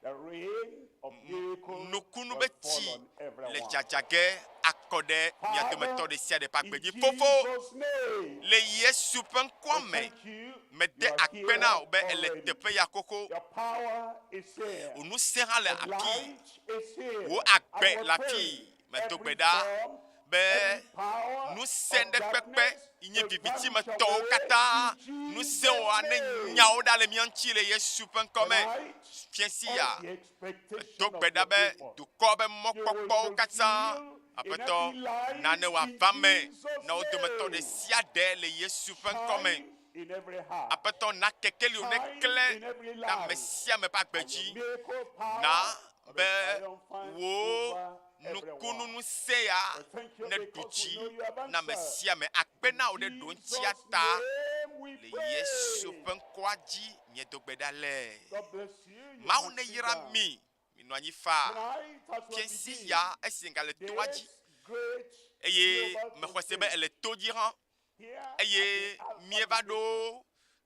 the rain of miracles Nukunu will be fall tsi on le everyone. dzadza ge akɔ ɖe mia dometɔ ɖe sia ɖe ƒe agbe dzi. In Fofo, Jesus' name, le Yesu ƒe ŋkɔa me, thank you. mede You are akpe here na wò be ele already. teƒe ya xoxo. Your power is here. Wò ŋusẽ hã le The afi. light is here. Wò I agbe will le pray afi. Medo gbe every ɖa form, be every power ŋusẽ of ɖe kpekpe darkness yi nye will viviti vanish me tɔwo away katã in ŋusẽwoa Jesus' ne name. nyawo ɖa le mía ŋuti le Yesu ƒe ŋkɔ me. Tonight, Fiẽ sia, all the expectation do of gbe ɖa your be people, dukɔ be you will mɔkpɔkpɔwo katã fulfill in Aƒetɔ every life nane in wòava me Jesus' na wo dometɔ ɖe name. sia ɖe le Yesu ƒe ŋkɔ me. Shine in every heart. Aƒetɔ na kekeliwo Shine neklẽ in every ɖe ame life. sia ame ƒe agbe And your dzi. miracle power Na will be be triumphant wò over everyone. nukunu ŋusẽ ya We thank you neɖu because we dzi know you have na ame answered. sia ame. Akpe na wò ɖe In ɖoŋtsia Jesus' ta name we le Yesu pray. ƒe ŋkɔa dzi míedo gbe ɖa le. God bless you. You Mawu can sit neyra down. mi. Minɔ anyi faa. Tonight, as we Fiẽ si begin ya esi ŋgale toa dzi this great eye global mexɔ se be crusade ele to dzi hã here at eye the Alpha míeva Division, ɖo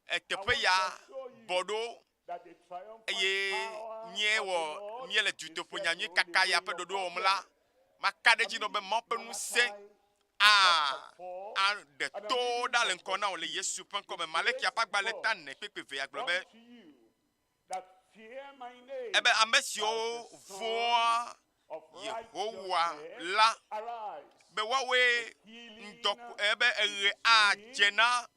I eteƒe want ya to assure you bɔ ɖo that the triumphant eye power of the míewɔ Lord míele is dutoƒo here to nyanyui rule kaka away ya ƒe your ɖoɖo wɔm la problem. maka ɖe I'm edzi nɔ be reading Mawu ƒe ŋusẽ Malachi a chapter 4 aɖe and I'm to reading ɖa le from ŋkɔ verse na wò le 2. Yesu ƒe ŋkɔ me. It Malekia says, ƒe agbalẽ ta For ene kpekpe vea gblɔ be unto you that fear my name ebe ame shall siwo the Son vɔ̃a of Yehowa righteousness la arise be woawoe with healing ŋdɔ ebe in eɣe his adze wings, na and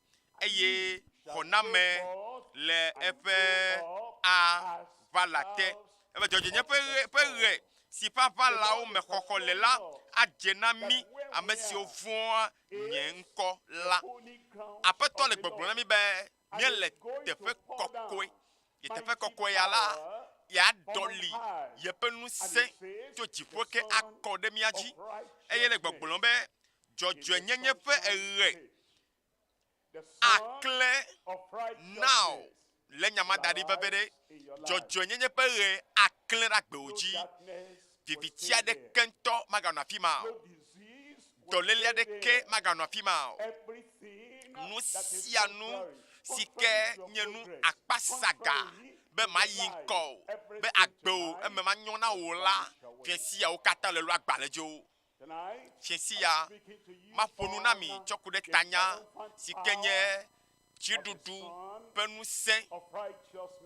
eye ye shall go xɔname forth le and eƒe grow up as aʋala te. calves Ebe dzɔdzɔenye of ƒe the ɣe ƒe stall. ɣe si ƒe The aʋalawo Lord me is xɔxɔ le assuring la us adze na that mí where ame we siwo are vɔ̃a nye is ŋkɔ the la. holy ground Aƒetɔ of le the gbɔgblɔm na Lord, mí be and míele is going to teƒe pour kɔkɔe. down Ye teƒe mighty kɔkɔe ya la, power yeaɖɔ from on li high. yeƒe And ŋusẽ it says, tso the dziƒo ke Son akɔ ɖe mía of dzi. Eye le righteousness gbɔgblɔm be in the dzɔdzɔenyenye ƒe sunshine eɣe state. The Son aklẽ of na wò righteousness le nya ma will da ɖi veve ɖe. arise in your life. Dzɔdzɔenyenye ƒe ɣe aklẽ ɖe agbewò No dzi. darkness will Viviti stay there. aɖeke ŋutɔ maganɔ afi ma o. No disease will Dɔléle stay aɖeke there. maganɔ afi ma o. Everything Nu that is sia nu contrary, si contrary ke to your nye nu progress, akpasaga contrary be be mayi ŋkɔ o, be agbewò eme manyɔ na wò la, fiẽ siawo katã le lo agbalẽ dzi o. Fiẽ sia, maƒo nu na mi tsɔ ku ɖe tanya si ke nye dziɖuɖu ƒe ŋusẽ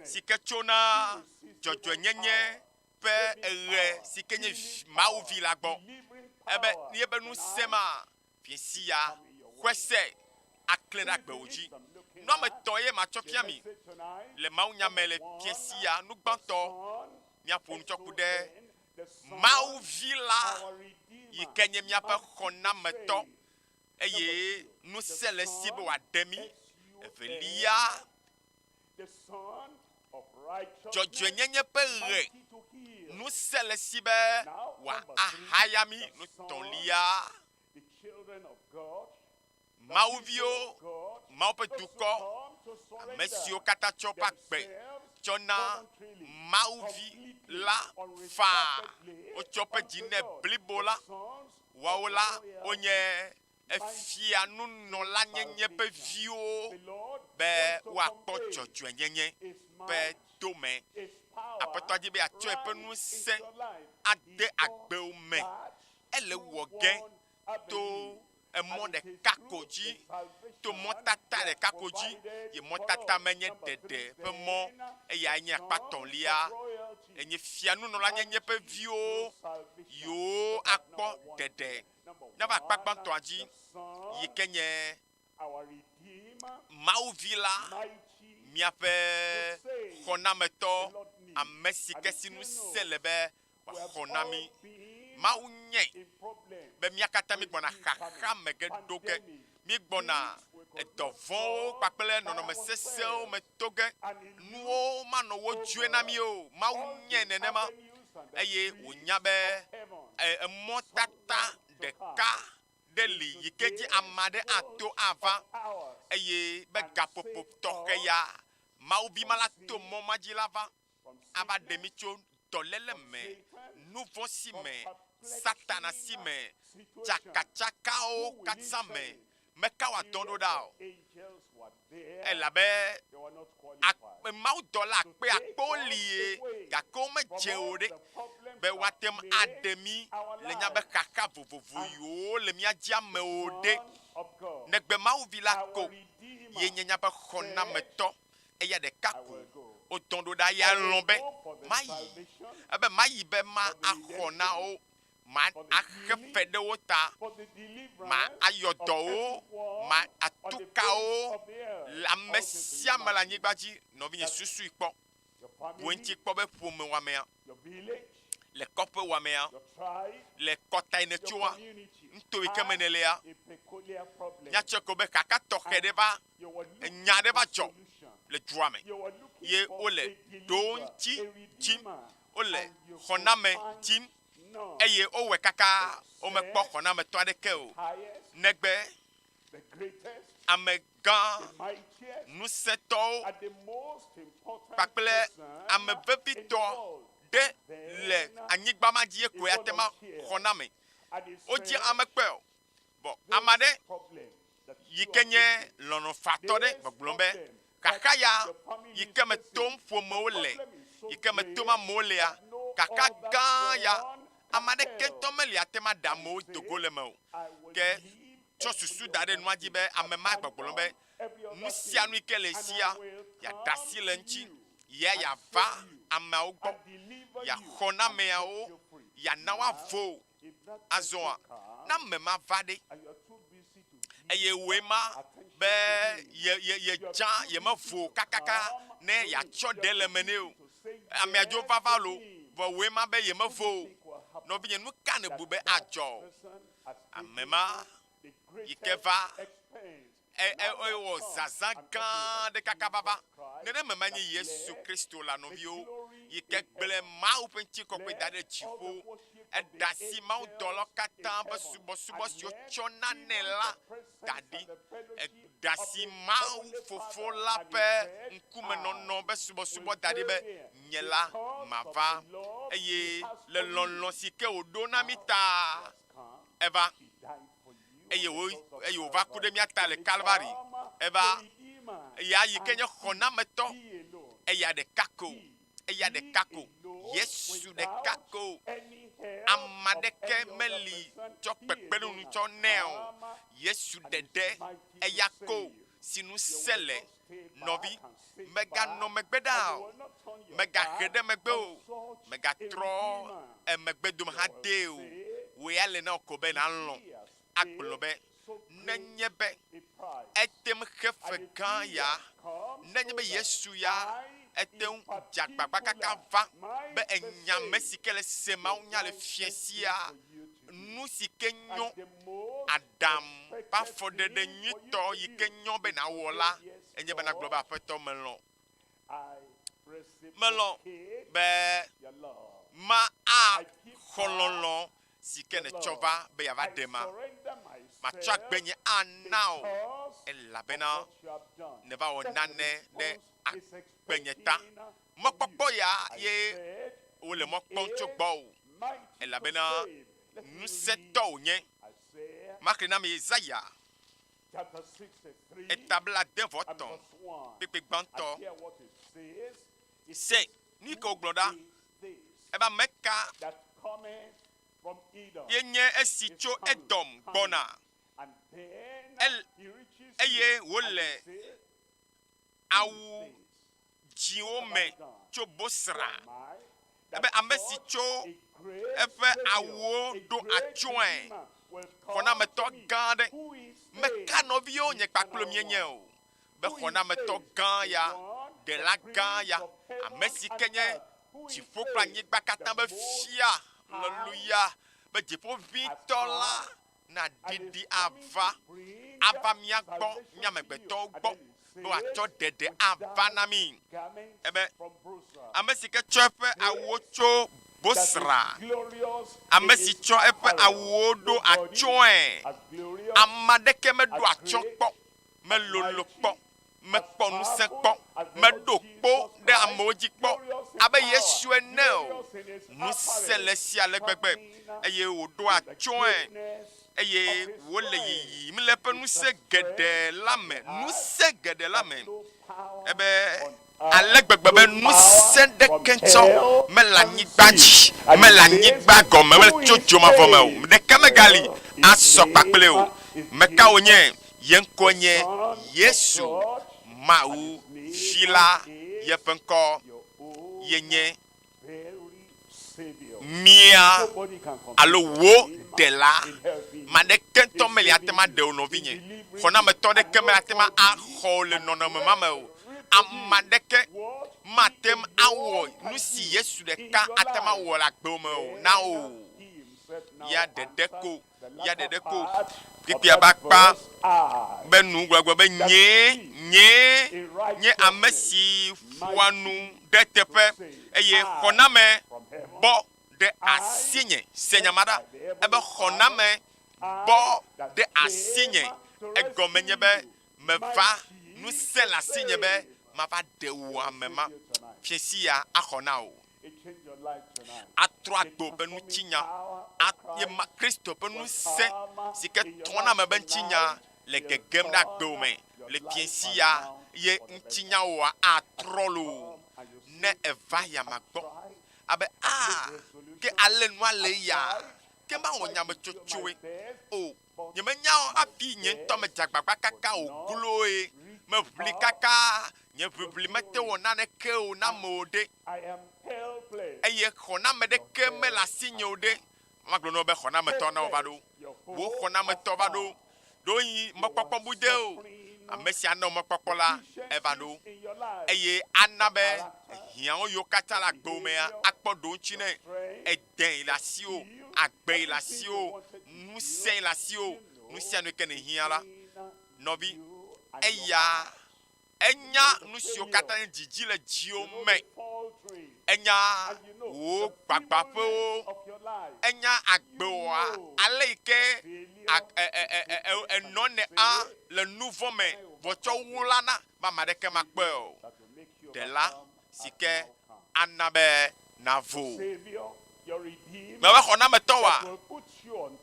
si ke tsona dzɔdzɔenyenye ƒe eɣe si ke nye Mawu Vi la gbɔ. Ebe míebe ŋusẽ ma fiẽ sia xɔe se aklẽ ɖe agbewo dzi. Nu ame etɔ̃ ye matsɔ fia mi le mawunya me le fiẽ sia. Nu gbãtɔ, míaƒo nu tsɔ ku ɖe Mawu Vi la yi ke nye míaƒe xɔnametɔ eye ŋusẽ le esi be wòaɖe mí. Evelia, dzɔdzɔenyenye ƒe ɣe, ŋusẽ le esi be wòahaya mí. Nutɔ̃lia, Mawuviwo, Mawu ƒe dukɔ, ame siwo katã tsɔ woƒe agbe tsɔ na Mawuvi la faa, wotsɔ woƒe dzi nɛ blibo la, woawo la wonye efia nunɔlanyenye ƒe viwo be woakpɔ dzɔdzɔenyenye ƒe dome. Aƒetɔa di be yeatsɔ eƒe ŋusẽ ade agbewo me. Ele wɔ ge to emɔ ɖeka ko dzi, to mɔtata ɖeka ko dzi, ye mɔtata menye ɖeɖe ƒe mɔ, eyae nye akpa tɔ̃lia, enye fianunɔlanyenye ƒe viwo yiwo akpɔ ɖeɖe. Míava akpa gbãtɔa dzi, yi ke nye Mawu Vi la, míaƒe xɔnametɔ, ame si ke si ŋusẽ le be wòaxɔ na mí. Mawu nyae be mía katã mígbɔna xaxa me ge ɖo ge. Mígbɔna edɔ vɔ̃wo kpakple nɔnɔme sesẽwo me to ge. Nuwo manɔ wodzoe na mí o. Mawu nyae nenema eye wònya be emɔtata ɖeka ɖe li yi ke dzi ame aɖe ato ava eye be gaƒoƒo tɔxɛ ya Mawu vi ma la to mɔ ma dzi la va ava ɖe mí tso dɔléle me, nuvɔ̃ si me, Satana si me, tsakatsakawo katã me. Meka wòadɔ ɖo ɖa o. Elabe akpe mawudɔla akpe akpewo li ye, gake womedze o ɖe, be woate ŋu aɖe mí le míaƒe xaxa vovovo yiwo le mía dzi me o ɖe. Negbe Mawu Vi la ko ye nye míaƒe xɔnametɔ, eya ɖeka ko wodɔ ɖo ɖa ya lɔ̃ be mayi, ebe mayi be ma axɔ na wo Ma axe fe ɖe wo ta, ma ayɔ dɔ wo, ma atu ka wo le ame sia ame le anyigba dzi. Nɔvinye, susui kpɔ. Bu eŋuti kpɔ be ƒome wɔamea, le kɔƒe wɔamea, le kɔta yi nètsoa, nuto yi ke me nèlea, míatsɔe ko be kaka tɔxɛ ɖe va, enya ɖe va dzɔ le dua me ye wole ɖoŋtsi dzim, wole xɔname dzim eye wowɔe kaka womekpɔ xɔnametɔ aɖeke o, negbe amegã ŋusẽtɔwo kpakple ame vevitɔ ɖe le anyigba ma dzi koe ate ŋu axɔ na ame. Wodzi ame kpɔe o. Vɔ ame aɖe yi ke nye lɔlɔ̃fatɔ ɖe gbɔgblɔm be, Xaxa ya yi ke me tom ƒomewo le, yi ke me tom amewo lea, xaxa gã ya, ame aɖeke ŋutɔ meli ate ŋu aɖe amewo do go le eme o. Ke tsɔ susu da ɖe nua dzi be ame ma gbɔgblɔm be, nu sia nu yi ke le esia, yeaɖe asi le eŋuti, ya yeava ameawo gbɔ, yeaxɔ na ameawo, yeana woavo. Azɔa, ne ame ma va ɖe, eye wòe ma be ye, ye, yedza, yemevo kakaka ne yeatsɔ ɖe le eme nɛ o. Amea dzo vava lo, vɔ wòe ma be yemevo o. Nɔvinye, nu ka nèbu be adzɔ? Ame ma yi ke va E, e, ewɔ zazã gã aɖe kaka vava. Nenema ma nye Yesu Kristo la, nɔviwo, yi ke gblẽ Mawu ƒe ŋutikɔkɔe da ɖe dziƒo. Eɖe asi mawudɔlawo katã ƒe subɔsubɔ si wotsɔ nanɛ la da ɖi. Eɖe asi Mawu Fofo la ƒe ŋkumenɔnɔ ƒe subɔsubɔ da ɖi be, Nye la, mava. Eye le lɔlɔ̃ si ke wòɖo na mí ta, eva. eye wo eye wòva ku ɖe mía ta le Kalvari. Eva eya yi ke nye xɔnametɔ. Eya ɖeka ko, eya ɖeka ko, Yesu ɖeka ko. Ame aɖeke meli tsɔ kpekpeɖeŋu tsɔ nɛ o. Yesu ɖeɖe, eya ko si ŋusẽ le. Nɔvi, mèganɔ megbe ɖaa o. Mègahe ɖe megbe o. Mègatrɔ emegbe dome hã dee o. Wò ya le na wò ko be nàlɔ̃ agblɔ be, Nenye be ete ŋu xe fe gã ya, nenye be Yesu ya ete ŋu dze agbagba kaka va be enya ame si ke le se mawunya le fiẽ sia, nu si ke nyo, aɖaŋu ƒe afɔɖeɖe nyuitɔ yi ke nyo be nàwɔ la, enye be nàgblɔ be, Aƒetɔ, melɔ̃. Melɔ̃ be maxɔ lɔlɔ̃ si ke nètsɔ va be yeava ɖem ma. Matsɔ agbenye ana wò, elabena nèva wɔ nane ɖe agbenye ta. Mɔkpɔkpɔ ya ye wole mɔ kpɔm tso gbɔwò, elabena ŋusẽtɔ wònye. Maxlẽe na mi Yesaya eta blaade-vɔ-etɔ̃, kpukpui gbãtɔ. Se nu yi ke wogblɔ ɖa. Ebe ame ka ye nye esi tso Edom gbɔna, el, eye wòle awu dzĩwo me tso Bosra. Ebe ame si tso eƒe awuwo ɖo atsyɔ̃e, xɔnametɔ gã aɖe. Meka nɔviwo nye kpakple míenye o, be xɔnametɔ gã ya, ɖela gã ya, ame si ke nye dziƒo kple anyigba katã be fia, aleluya, be dziƒoʋĩtɔ la naɖiɖi ava, ava mía gbɔ, mía amegbetɔwo gbɔ, be wòatsɔ ɖeɖe ava na mí. Ebe, ame si ke tsɔ eƒe awuwo tso Bosra, ame si tsɔ eƒe awuwo ɖo atsyɔ̃e, ame aɖeke meɖo atsyɔ̃ kpɔ, melolo kpɔ, mekpɔ ŋusẽ kpɔ, meɖo kpo ɖe amewo dzi kpɔ abe Yesu ene o. Ŋusẽ le esi ale gbegbe, eye wòɖo atsyɔ̃e, eye wòle yiyim le eƒe ŋusẽ geɖe la me, ŋusẽ geɖe la me, ebe ale gbegbe be ŋusẽ ɖeke ŋutɔ mele anyigba dzi, mele anyigba gɔme, mele tso dzomavɔ me o, ɖeke megali asɔ kpakple o. Meka wònye? Ye ŋkɔe nye Yesu, Mawu Vi la. Yeƒe ŋkɔ ye nye mía alo wò Ɖela. Ame aɖeke ŋutɔ meli ate ŋu aɖe wò nɔvinye. Xɔnametɔ aɖeke meli ate ŋu axɔ wò le nɔnɔme ma me o. Ame aɖeke mate ŋu awɔ nu si Yesu ɖeka ate ŋu awɔ le agbewò me o na wò o. Ya ɖeɖe ko ya ɖeɖe ko kpukpuia be akpa be nu gblɔgblɔ be nyee, nyee nye ame si ƒoa nu ɖe eteƒe eye xɔname bɔ ɖe asinye. Se nya ma ɖa. Ebe xɔname bɔ ɖe asinye. Egɔme nye be meva, ŋusẽ le asinye be mava ɖe wò ame ma. Fiẽsi ya axɔ na wò. Atrɔ agbo ƒe ŋutinya, ye ma Kristo ƒe ŋusẽ si ke trɔna ame ƒe ŋutinya le gegem ɖe agbewò me le fiẽsi ya ye ŋutinya wòa atrɔ loo ne eva yama gbɔ. Abe a ke ale nua le ya ke mawɔ nyametsotsoe o. Nyemenya o hafi nye ŋutɔ medze agbagba kaka wògloe. Meʋli kaka, nye ʋiʋli mete wɔ naneke o na ame o ɖe. Eye xɔname ɖeke mele asinye o ɖe. Magblɔ na wò be xɔnametɔ na wòva ɖo. Wò xɔnametɔ va ɖo. Ɖewohĩ mɔkpɔkpɔ bu de o. Ame si ana wò mɔkpɔkpɔ la, eva ɖo. Eye ana be hiãwo yiwo katã le agbewò mea akpɔ ɖoŋtsi nɛ. Edẽ le asiwò, agbe le asiwò, ŋusẽ le asiwò, nu sia nu ke nèhiã la, nɔvi, eya enya nu siwo katã nye dzidzi le dziwò me. Enya wò gbagbãƒewo, enya agbewòa, ale yi ke ènɔnɛ a le nu vɔ̃ me vɔ tsɔ wlana be ame aɖeke makpɔe o. Ɖela si ke ana be nàvo. Mewɔ xɔnametɔ oa?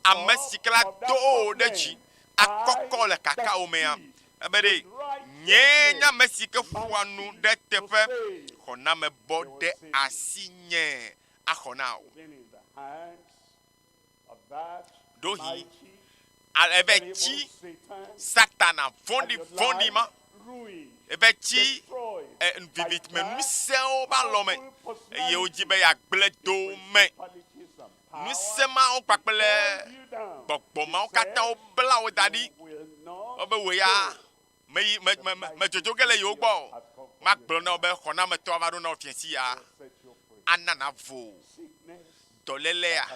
Ame si ke la do wò ɖe dzi akɔkɔ le kakawò mea? Ebe ɖe, Nyee nye ame si ke ƒoa nu ɖe eteƒe, xɔname bɔ ɖe asinye axɔ na wò. Ɖewohĩ eve tsi Satana vɔ̃ɖivɔ̃ɖi ma, eve tsi vivitimeŋusẽwo ƒe alɔme eye wodi be yeagblẽ dowòme. Ŋusẽ mawo kpakple gbɔgbɔ mawo katã wobla wo da ɖi. Wobe wò ya meyi me me me medzodzo ge le yewo gbɔ o. Magblɔ na wò be xɔnametɔa va ɖo na wò fiẽsi ya ana nàvo dɔlélea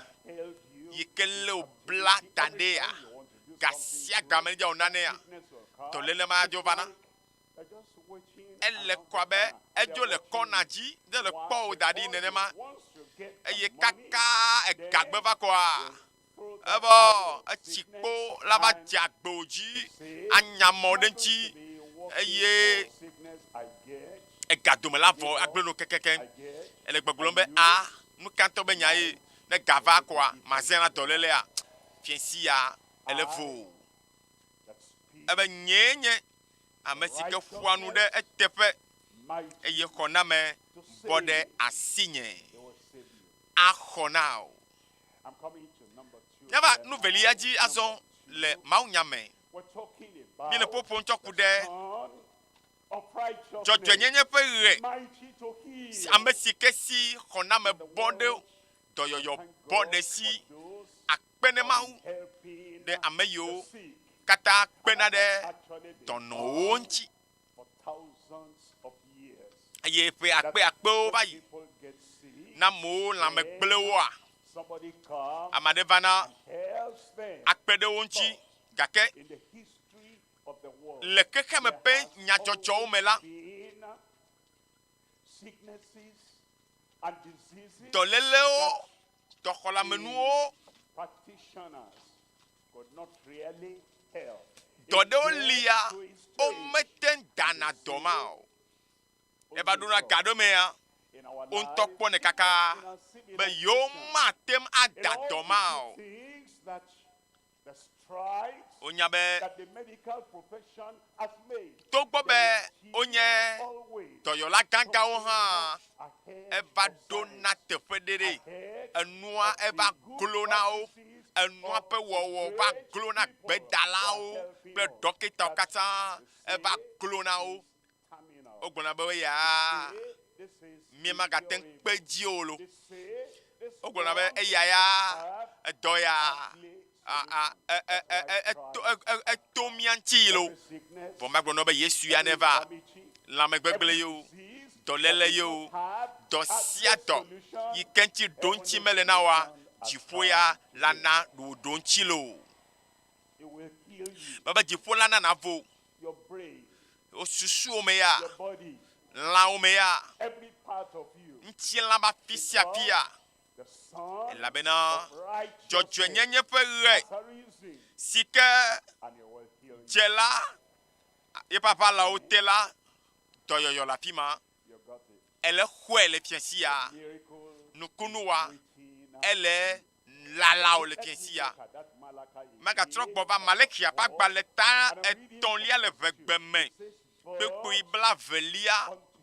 yi ke lé wò bla da ɖea gasiagame ne dze wò nanea dɔléle ma dzo vana. Ele kɔ abe edzo le kɔna dzi ne le kpɔ wò da ɖi nenema eye kaka egagbe va kɔa, evɔ etsi kpo la va dze agbo dzi anya mɔ ɖe ŋuti eye ega dome la vɔ agblẽ no kekekeŋ. Ele gbɔgblɔm be, A, nuka ŋutɔ be nya ye, ne ga va kɔa, mazẽ na dɔlélea? Fiẽsi ya ele vo. Ebe, Nyee nye ame si ke ƒoa nu ɖe eteƒe, eye xɔname bɔ ɖe asinye. Axɔ na wò. Míava nu velia dzi azɔ le mawunya me. Míele ƒoƒom tsɔ ku ɖe dzɔdzɔenyenye ƒe ɣe, si ame si ke si xɔname bɔ ɖe dɔyɔyɔ bɔ ɖe si akpe ne Mawu ɖe ame yiwo katã kpena ɖe dɔnɔwo ŋuti. Eye ƒe akpeakpewo va yi na amewo lãme gblẽ woa, ame aɖe vana akpe ɖe wo ŋuti gake le xexeame ƒe nyadzɔdzɔwo me la, dɔlélewo, dɔxɔleamenuwo, dɔ ɖewo lia, womete ŋu dana dɔ ma o. Eva ɖona ga ɖe mea, wo ŋutɔ kpɔnɛ kaka be yewomate ŋu ada dɔ ma o. Wonya be togbɔ be wonye dɔyɔla gãgãwo hã, eva ɖo na teƒe ɖe ɖe, enua eva glo na wo, enua ƒe wɔwɔ va glo na gbedalawo kple ɖɔkitawo katã, eva glo na wo. Wogblɔna be eya míemagate ŋu kpe edzi o lo. Wogblɔna be eya ya edɔ ya eto eto mía ŋuti yi lo. Vɔ magblɔ na wo be Yesu ya neva. Lãmegbegblẽ ye o, dɔléle ye o, dɔ sia dɔ yi ke ŋuti ɖoŋtsi mele na woa, dziƒo ya la na wò ɖoŋtsi loo. Mebe dziƒo la na nàvo. Wò susuwo me ya, lãwo me ya, ŋutilã be afi sia afi ya, elabena dzɔdzɔenyenye ƒe ɣe si ke dze la yeƒe aʋalawo te la, dɔyɔyɔ le afi ma. Ele xɔe le fiẽ sia. Nukunuwa ele lala o le fiẽ sia. Megatrɔ gbɔ va Malexia ƒe agbalẽ ta etɔ̃lia le ʋegbe me, kpukpui blaevelia,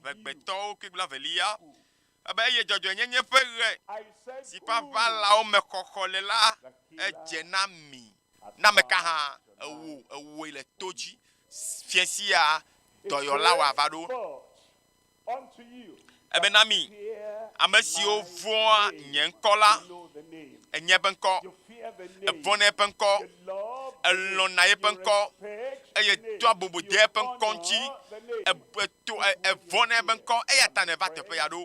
ʋegbetɔwo kpukpui blaevelia, ebe eye dzɔdzɔenyenye ƒe ɣe si ƒe aʋalawo me xɔxɔ le la, edze na mi. Ne ame ka hã ewò, ewòe le to dzi fiẽ sia, dɔyɔla wòava ɖo. Ebe na mi, ame siwo vɔ̃a nye ŋkɔ la, ènya eƒe ŋkɔ, èvɔ̃na eƒe ŋkɔ, èlɔ̃na eƒe ŋkɔ, eye èdoa bubu de eƒe ŋkɔ ŋuti, èto, èvɔ̃na eƒe ŋkɔ, eya ta nèva teƒe ya ɖo.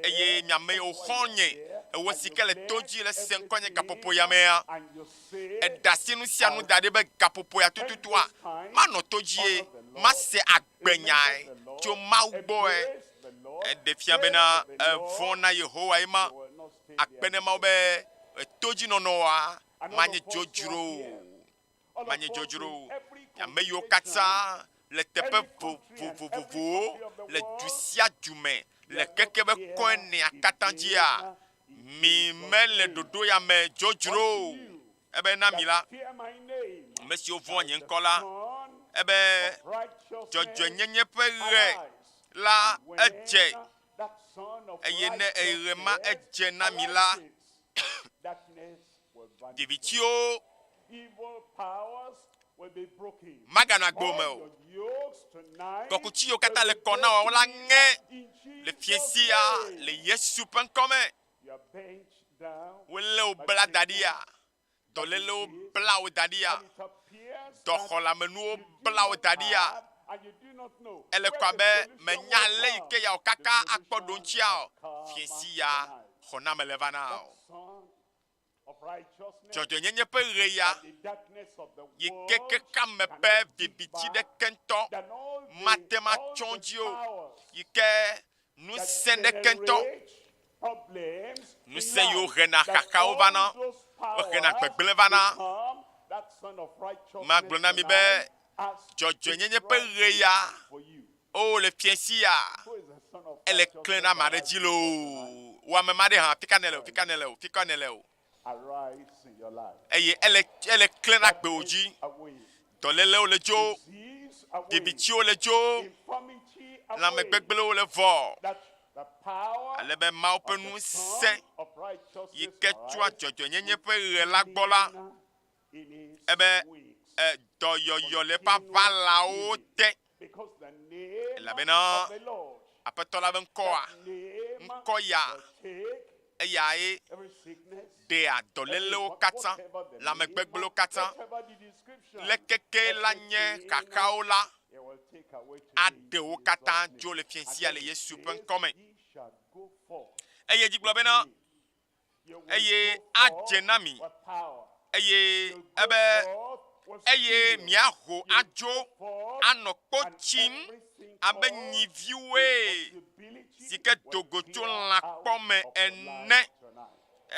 Eye mi ame yiwo xɔ̃nye, ewò si ke le to dzi le se ŋkɔnye gaƒoƒo ya mea, èɖe asi nu sia nu da ɖi be gaƒoƒo ya tututua, manɔ to dzie, mase agbe. gbenyae tso Mawu gbɔe. Eɖe fia bena evɔ̃ na Yehowa ye ma. Akpe ne Mawu be etodzinɔnɔa manye dzodzro o. Manye dzodzro o. Ame yiwo katã le teƒe vovovowo le du sia du me le keke be kɔ enea katã dzia, mi mele ɖoɖo ya me dzodzro o. Ebe na mi la, ame siwo vɔ̃a nye ŋkɔ la, Ebe dzɔdzɔenyenye ƒe ɣe la edze, eye ne eɣe ma edze na mi la, ɖevitiwo maganɔ agbe me o. Kɔkuti yiwo katã le kɔ na wò la ŋe le fiẽ sia le Yesu ƒe ŋkɔ me. Wolé wò bla da ɖia, dɔlélewo bla wò da ɖia, dɔxɔleamenuwo bla wò da ɖia. Ele kɔ abe mènya ale yi ke yeawɔ kaka akpɔ ɖoŋtsia o. Fiẽ sia xɔname le va na wò. Dzɔdzɔenyenye ƒe ɣe ya yi ke xexeame ƒe viviti ɖeke ŋutɔ mate ŋu atsyɔ edzi o, yi ke ŋusẽ ɖeke ŋutɔ, ŋusẽ yiwo hena xaxawo vana, wohena gbegblẽ vana. Magblɔ na mi be dzɔdzɔenyenye ƒe ɣe ya, o le fiẽ sia, ele klẽ ɖe ame aɖe dzi loo. Wò ame ma ɖe hã, fika nèle o, fika nèle o, fika nèle o. Eye ele, ele klẽ ɖe agbewò dzi. Dɔlélewo le dzo, ɖevitsiwo le dzo, lãmegbegblẽwo le vɔ. Ale be Mawu ƒe ŋusẽ yi ke tsoa dzɔdzɔenyenye ƒe ɣe la gbɔ la, ebe dɔyɔyɔ le eƒe aʋalawo te, elabena Aƒetɔ la ƒe ŋkɔa, ŋkɔ ya, eyae ɖea dɔlélewo katã, lãmegbegblẽwo katã, lekeke la nye xaxawo la, aɖe wo katã dzo le fiẽ sia le Yesu ƒe ŋkɔ me. Eye edzi gblɔ bena, eye adze na mi, eye ebe, eye miaho adzo anɔ kpo tsim abe nyiviwoe si ke do go tso lãkpɔ me ene.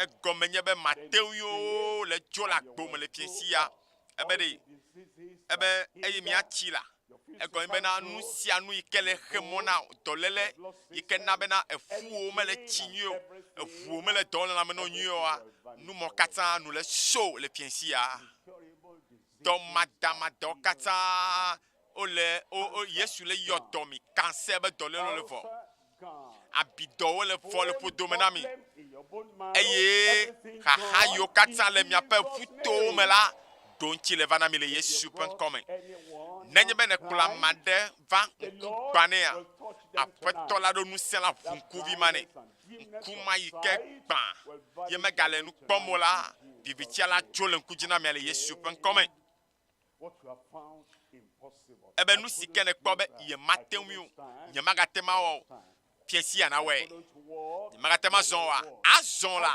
Egɔme nye be Mateŋuiwo le dzo le agbo me le fiẽ sia. Ebe ɖe, ebe eye miatsi la, Egɔme bena nu sia nu yi ke le xe mɔ na dɔléle yi ke na bena eƒuwo mele tsi nyuie o, eʋuwo mele dɔ wɔm le lãme na wò nyuie oa, nu mɔ katã nu le so le fiẽ sia. Dɔmadamadawo katã wole, wo, wo, Yesu le yɔ dɔ mi, kanse be dɔlélewo le vɔ. Abidɔwo le vɔ le ƒodo me na mi, eye xaxa yiwo katã le miaƒe ƒutowo me la, ɖoŋtsi le va na mi le Yesu ƒe ŋkɔ me. Nenye be nèkplɔ ame aɖe va ŋku gbã nɛa, Aƒetɔ la ɖo ŋusẽ la ʋu ŋkuvi ma nɛ. Ŋku ma yi ke gbã ye megale nu kpɔm o la, vivitia la dzo le ŋku dzi na mia le Yesu ƒe ŋkɔ me. Ebe nu si ke nèkpɔ be yemate ŋui o, nyemagate ŋu awɔ o, fiẽ sia nawɔe. Nyemagate ŋu azɔ oa? Azɔ la,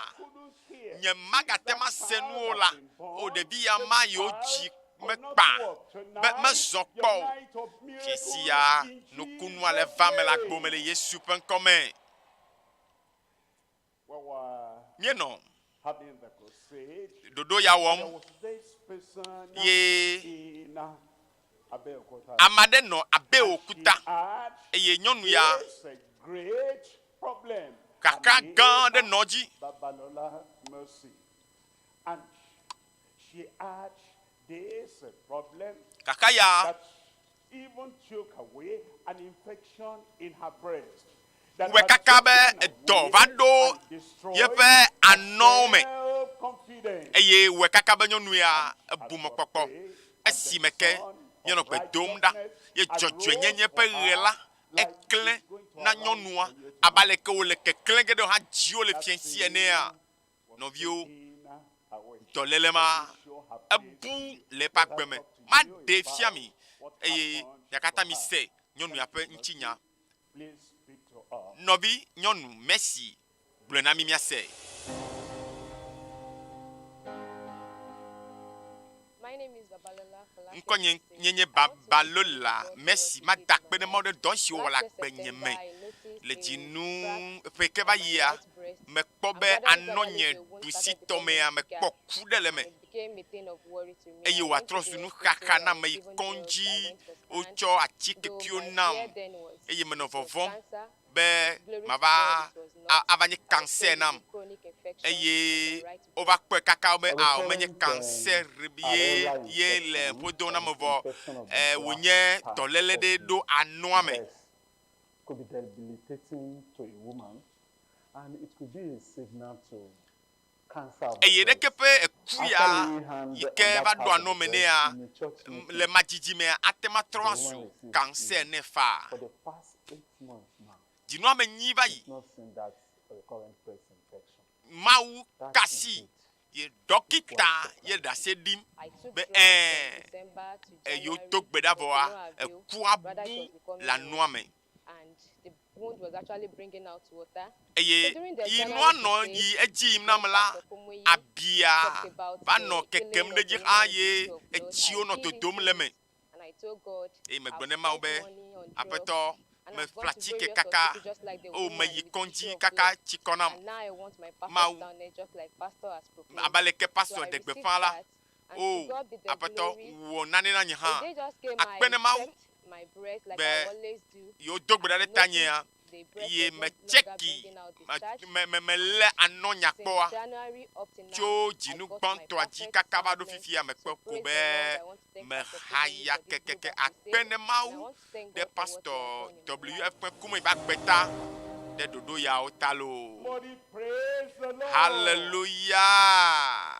nyemagate ŋu ase nu o la, o ɖevi ya ma yiwo dzi mekpa be mezɔ kpɔ o. Fiẽ sia nukunua le va me le agbo me le Yesu ƒe ŋkɔ me. Míenɔ ɖoɖo ya wɔm ye ame aɖe nɔ Abeokuta eye nyɔnu ya xaxa gã aɖe nɔ edzi. Xaxa ya Wɔe kaka be edɔ va ɖo yeƒe anɔwo me, eye wɔe kaka be nyɔnu ya ebu mɔkpɔkpɔ esime ke míenɔ gbe dom ɖa ye dzɔdzɔenyenye ƒe ɣe la eklẽ na nyɔnua abe aleke wòle keklẽ ge ɖe hã dziwo le fiẽ si enea. Nɔviwo, dɔléle ma ebu le eƒe agbe me. Maɖee fia mi eye mia katã mise nyɔnua ƒe ŋutinya. Nɔvi nyɔnu Mercy gblɔe na mí míase. Ŋkɔnye nye nye Babalola Mercy. Mada akpe ne Mawu ɖe dɔ si wòwɔ le agbenye me le dzinu ƒe ke va yia. Mekpɔ be anɔnye ɖusitɔ mea, mekpɔ ku ɖe le eme eye wòatrɔ zu nuxaxa na ame yi kɔdzi. Wotsɔ atikekiwo nam eye menɔ vɔvɔ̃m be mava ava nye kanser nam. Eye wova kpɔe kaka be ao menye cancer ye ye le ƒodo na me vɔ e wònye dɔléle ɖe ɖo anoa me. Could be debilitating to a woman and it could be a signal to cancer of the Eye ɖeke breast. ƒe eku After ya laying hand yi on ke that va ɖo part of ano the me breast nɛa, in a church le meeting, madzidzi mea, ate ŋu atrɔ the woman azu received cancer healing. nɛ faa. For the past 8 months now, Dzinua me nyi va yi. she's not seen that recurrent breast infection. Mawu That kasi indeed ye is ɖɔkita quite ye surprising. ɖase ɖim be ɛ̃ eye wodo gbe ɖa vɔa, ekua bu le anoa me. Eye yi nua nɔ yi edzi yim nam la, abia va nɔ kekem ɖe edzi xaa ye etsiwo nɔ dodom le eme. Eye megblɔ ne Mawu be, Aƒetɔ, meƒle atike kaka, o meyi kɔdzi kaka tsi kɔ nam. Mawu, abe aleke pastor ɖe gbeƒã la, o Aƒetɔ, wɔ nane na nye hã. Akpe ne Mawu be yewo do gbe ɖa ɖe tanyea eye metseki me me melé anɔ nya kpɔa tso dzinu gbãtɔa dzi kaka va ɖo fifia mekpɔ ko be mehaya kekeke. Akpe ne Mawu ɖe pastor WF ƒe kume va gbeta ɖe ɖoɖo yawo ta loo. Somebody praise the Lord. Hallelujah.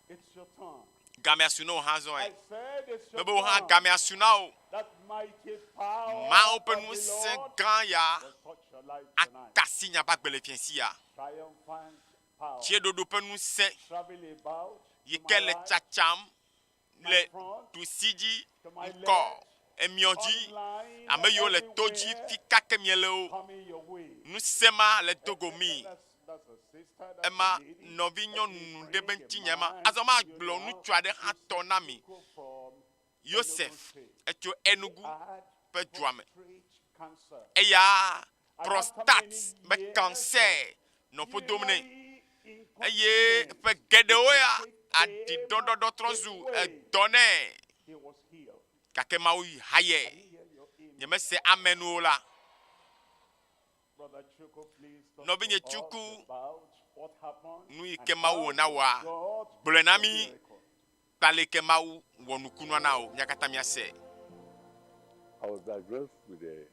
It's your turn. Gamea su na wò hã zɔe. I said it's your Mebe wò hã turn. gamea su na wò. That mighty power Mawu ƒe of the ŋusẽ Lord gã ya will touch your life tonight. atasi miaƒe agbe le fiẽ sia. Triumphant power. Tseɖoɖo ƒe ŋusẽ Travel about yi to my ke le right, tsatsam my le front, ɖusi dzi, to my ŋkɔ, left, emiɔ dzi, online, ame yiwo le to dzi, everywhere, fi ka ke miele o. coming your way. Ŋusẽ ma le do go mi. That's, that's a sister, that's a Ema lady. nɔvi nyɔnu ɖe be Bring a ŋutinye ma. man Azɔ to you magblɔ now. ŋutsu aɖe hã tɔ na mi. Go from Enugu Yosef State. etso Enugu Had ƒe dua me. prostate cancer. Eya And after prostate many be years cancer nɔ ƒo dom nɛ. urinary Eye incontinence, ƒe geɖewo ya the mistake came aɖiɖɔɖɔɖɔ trɔ his zu way. edɔ nɛ. He was healed. Gake Mawu hayɛ. I didn't hear your amen. Nyemese amen o la. Brother Chuku, please talk Nɔvinye to us Chuku, about what happened nu yi and ke Mawu how wɔ na wòa, God gblɔe na did mí the miracle. kple ale ke Mawu wɔ nukunua na wò. Mía katã míase. I was diagnosed with a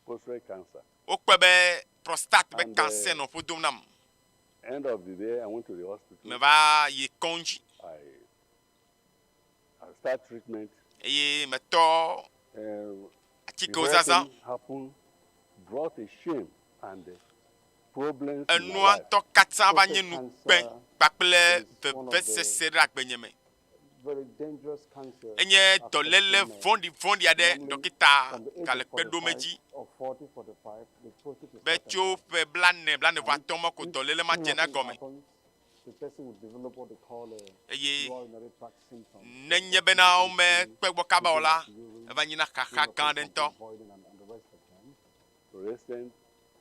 prostate cancer. Wokpɔe be prostate be And cancer nɔ ƒo dom nam. end of the day, I went to the hospital. Meva yi kɔdzi I start treatment. eye metɔ The atikewo whole zazã. thing happened, brought a shame and problems in my Enua life. ŋutɔ katã va nye Prostate nukpe cancer kpakple is one of the vevesese ɖe agbenye me. very dangerous cancer Enye affecting dɔléle men. vɔ̃ɖivɔ̃ɖi aɖe Normally, ɖɔkita from the age gale of kpe ɖom 45 edzi or 40, 45, the prostate will be start tso enlarging. ƒe blane blane vɔ And atɔ̃ me ko if dɔléle ma dze na nothing gɔme. happens, the person will develop what they call a Eye lower urinary tract symptom. nenye bena womekpe gbɔ kaba o la, eva nyina xaxa gã aɖe ŋutɔ. Voiding and the rest of them. For instance,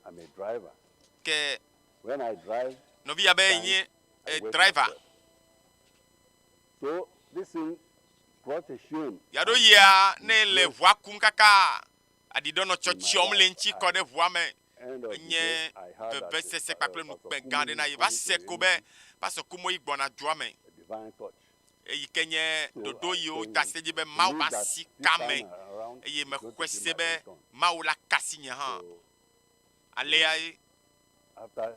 I'm a driver. Ke When I drive, nɔvi ya be times, nye I eh, wet driver. myself. So this thing brought a shame Yaɖo and yia ne le disgrace ʋua kum kaka aɖiɖɔ nɔ in my tsɔtsiɔm le life. ŋuti kɔ ɖe ʋua me. End of the day, Enye I heard that vevesese kpakple Pastor nukpe gã aɖe Kumuyi na ye. is Va coming se to ko be Enugu, Pastor Kumuyi gbɔna dua me. a divine touch. Eyi ke nye So ɖoɖo I yiwo think da se dzi be Mawu believe va that si this kame time around eye is going to mexɔe be se my be own turn. Mawu la kasi nye hã. So Alea ye after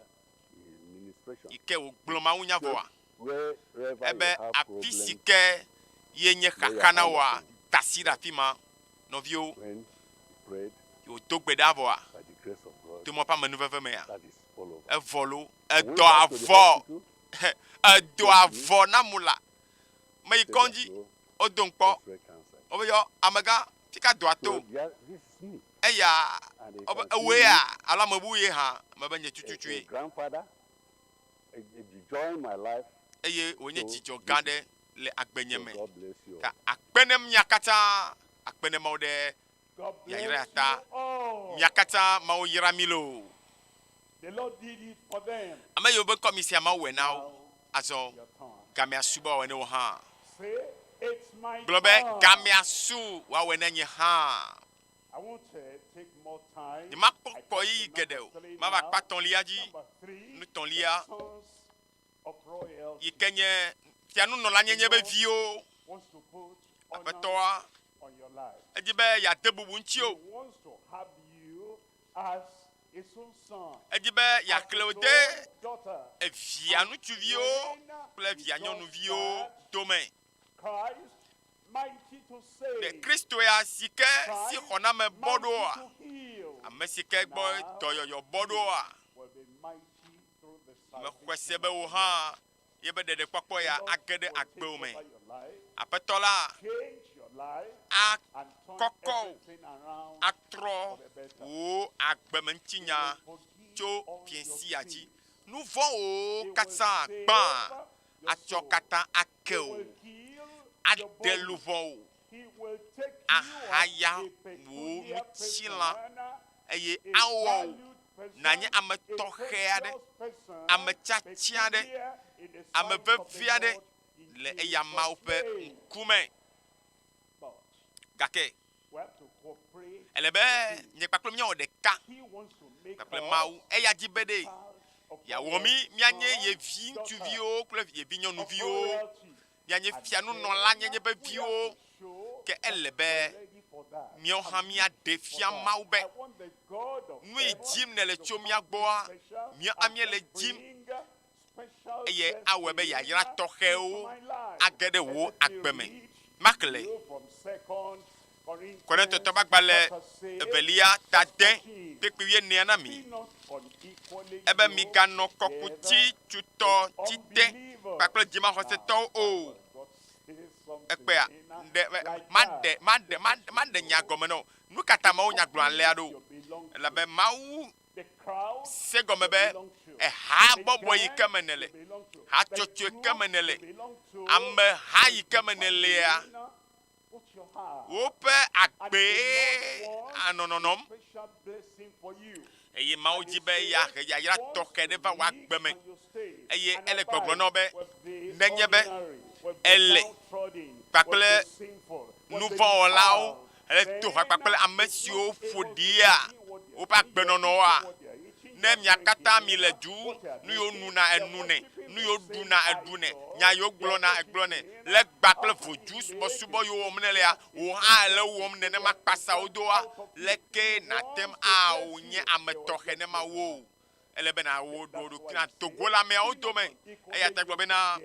his ministration, yi ke wògblɔ Mawu nya so vɔa, wherever you ebe have afi si problems, ke ye nye lay your xaxa na hand wòa, upon it. da asi ɖe afi ma. Nɔviwo, When he prayed, wòdo gbe ɖa vɔa, by the grace of God, to Mawu ƒe amenuveve mea, that is all over. evɔ lo, I went edɔ back to the avɔ, hospital, edɔ checked me, avɔ na mu la. Meyi said there's kɔdzi, no wodo ŋkpɔ, prostate cancer. wobe yɔ amegã, fika dɔa So to? yeah, this is me. Eya, And they wobe can see ewoe me, ya alo ame bubu ye hã, mebe nye a, a tututue. grandfather, a joy in my life. Eye wònye So dzidzɔ gã this ɖe le agbenye so me. God bless you all. Ta akpe ne mia katã, akpe ne Mawu ɖe God yayra bless ya ta. you all. Mia katã Mawu yra mi loo. The Lord did it for them. Ame yiwo be ŋkɔ mi sia Mawu wɔe na wo. Now Azɔ your turn. gamea su be wòawɔe ne wo hã. Say, it's my Gblɔ be turn. gamea su wòawɔe ne nye hã. I won't take more time. Nyemakpɔ I kpɔ come ɣeyiɣi to geɖe number o. 3 Mava now. akpa tɔ̃lia dzi. Number 3, Nu the tɔ̃lia, sons yi ke nye fianunɔlanyenye be viwo. Aƒetɔa, edi be yeade bubu ŋutiwò. Edi be yeaxlẽ wò de evia ŋutsuviwo kple evia nyɔnuviwo dome. Ɖe Kristo ya si ke si xɔname bɔ ɖoa? Ame si ke gbɔ dɔyɔyɔ bɔ ɖoa? Mexɔe se be wò hã yebe ɖeɖekpɔkpɔ ya age ɖe agbewò me. Aƒetɔ la akɔkɔ wò, atrɔ wò agbemeŋutinya tso fiẽsia dzi. Nu vɔ̃wo katã gbã atsɔ katã ake wò, aɖe luʋɔ wò, ahaya wò ŋutilã, eye awɔ wò nànye ame tɔxɛ aɖe, ame tiatia aɖe, ame vevi aɖe le eya Mawu ƒe ŋkume. Gake ele be nye kpakple míawɔ ɖeka kpakple Mawu. Eya di be ɖe yeawɔ mí míanye ye vi ŋutsuviwo kple ye vi nyɔnuviwo, míanye fianunɔlanyenye ƒe viwo. Ke ele be míawo hã míaɖe fia Mawu be nu yi dim nèle tso mía gbɔa, míawo hã míele dim eye awɔe be yayra tɔxɛwo age ɖe wò agbe me. Maxlẽ Korintotɔ ƒe agbalẽ evelia ta de kpekpe wuienea na mi. Ebe miganɔ kɔkuti tutɔ ti te kpakple dzimaxɔsetɔwo o. Ekpea, ɖe maɖe maɖe maɖe nya gɔme na wò. Nu ka ta Mawu nya gblɔ alea ɖo? Elabe Mawu Se gɔme be eha bɔbɔe yi ke me nèle, hatsotsoe ke me nèle, ameha yi ke me nèlea, woƒe agbee anɔ nɔnɔm. Eye Mawu di be yeahe yayra tɔxɛ ɖe va wò agbe me. Eye ele gbɔgblɔ na wò be, nenye be èle kpakple nuvɔ̃wɔlawo Ele to ha kpakple ame siwo ƒo ɖia woƒe agbenɔnɔwoa? Ne mia katã mile du, nu yiwo nuna enunɛ, nu yiwo ɖuna eɖunɛ, nya yiwo gblɔna egblɔnɛ, legba kple vodzu subɔsubɔ yiwo wɔm nèlea, wò hã èle wo wɔm nenema kpasawo doa, leke nàte ŋu awɔ nye ame tɔxɛ ne Mawu o? Ele be nàwɔ wò ɖokui nàdo go le ameawo dome. Eya ta egblɔ bena,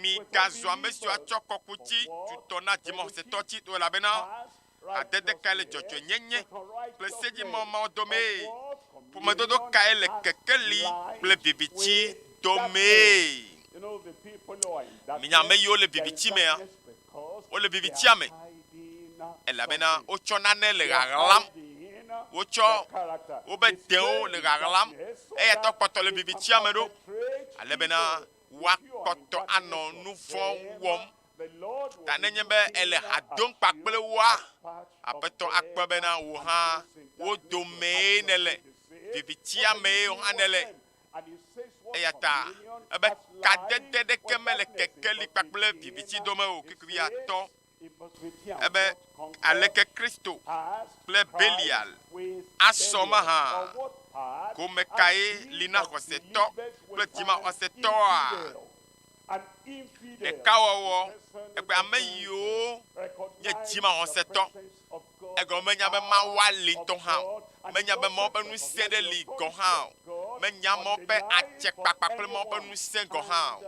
Migazu ame siwo atsɔ kɔkuti tutɔ na dzimaxɔsetɔ tsi o, elabena hadede kae le dzɔdzɔenyenye kple sedzimawɔmawɔ domee? Ƒomedodo kae le kekeli kple viviti domee? Minya ame yiwo le viviti mea? Wole vivitia me elabena wotsɔ nane le ɣaɣlam. Wotsɔ wobe dewo le ɣaɣlam eya ta wokpɔtɔ le vivitia me ɖo ale bena woakpɔtɔ anɔ nu vɔ̃ wɔm. Ta nenye be èle ha dom kpakple woa, Aƒetɔ akpɔe bena wò hã wo domee nèle, vivitia mee wò hã nèle. Eya ta ebe kadede ɖeke mele kekeli kpakple viviti dome o. Kpukpui atɔ ebe aleke Kristo kple Belial asɔ mahã? Gome kae li na xɔsetɔ kple dzimaxɔsetɔa? Ɖekawɔwɔ ekpe ame yiwo nye dzimaxɔsetɔ egɔme menya be Mawu ali ŋutɔ hã o, menya be Mawu ƒe ŋusẽ ɖe li gɔ̃ hã o, menya Mawu ƒe atsekpakpa kple Mawu ƒe ŋusẽ gɔ̃ hã o.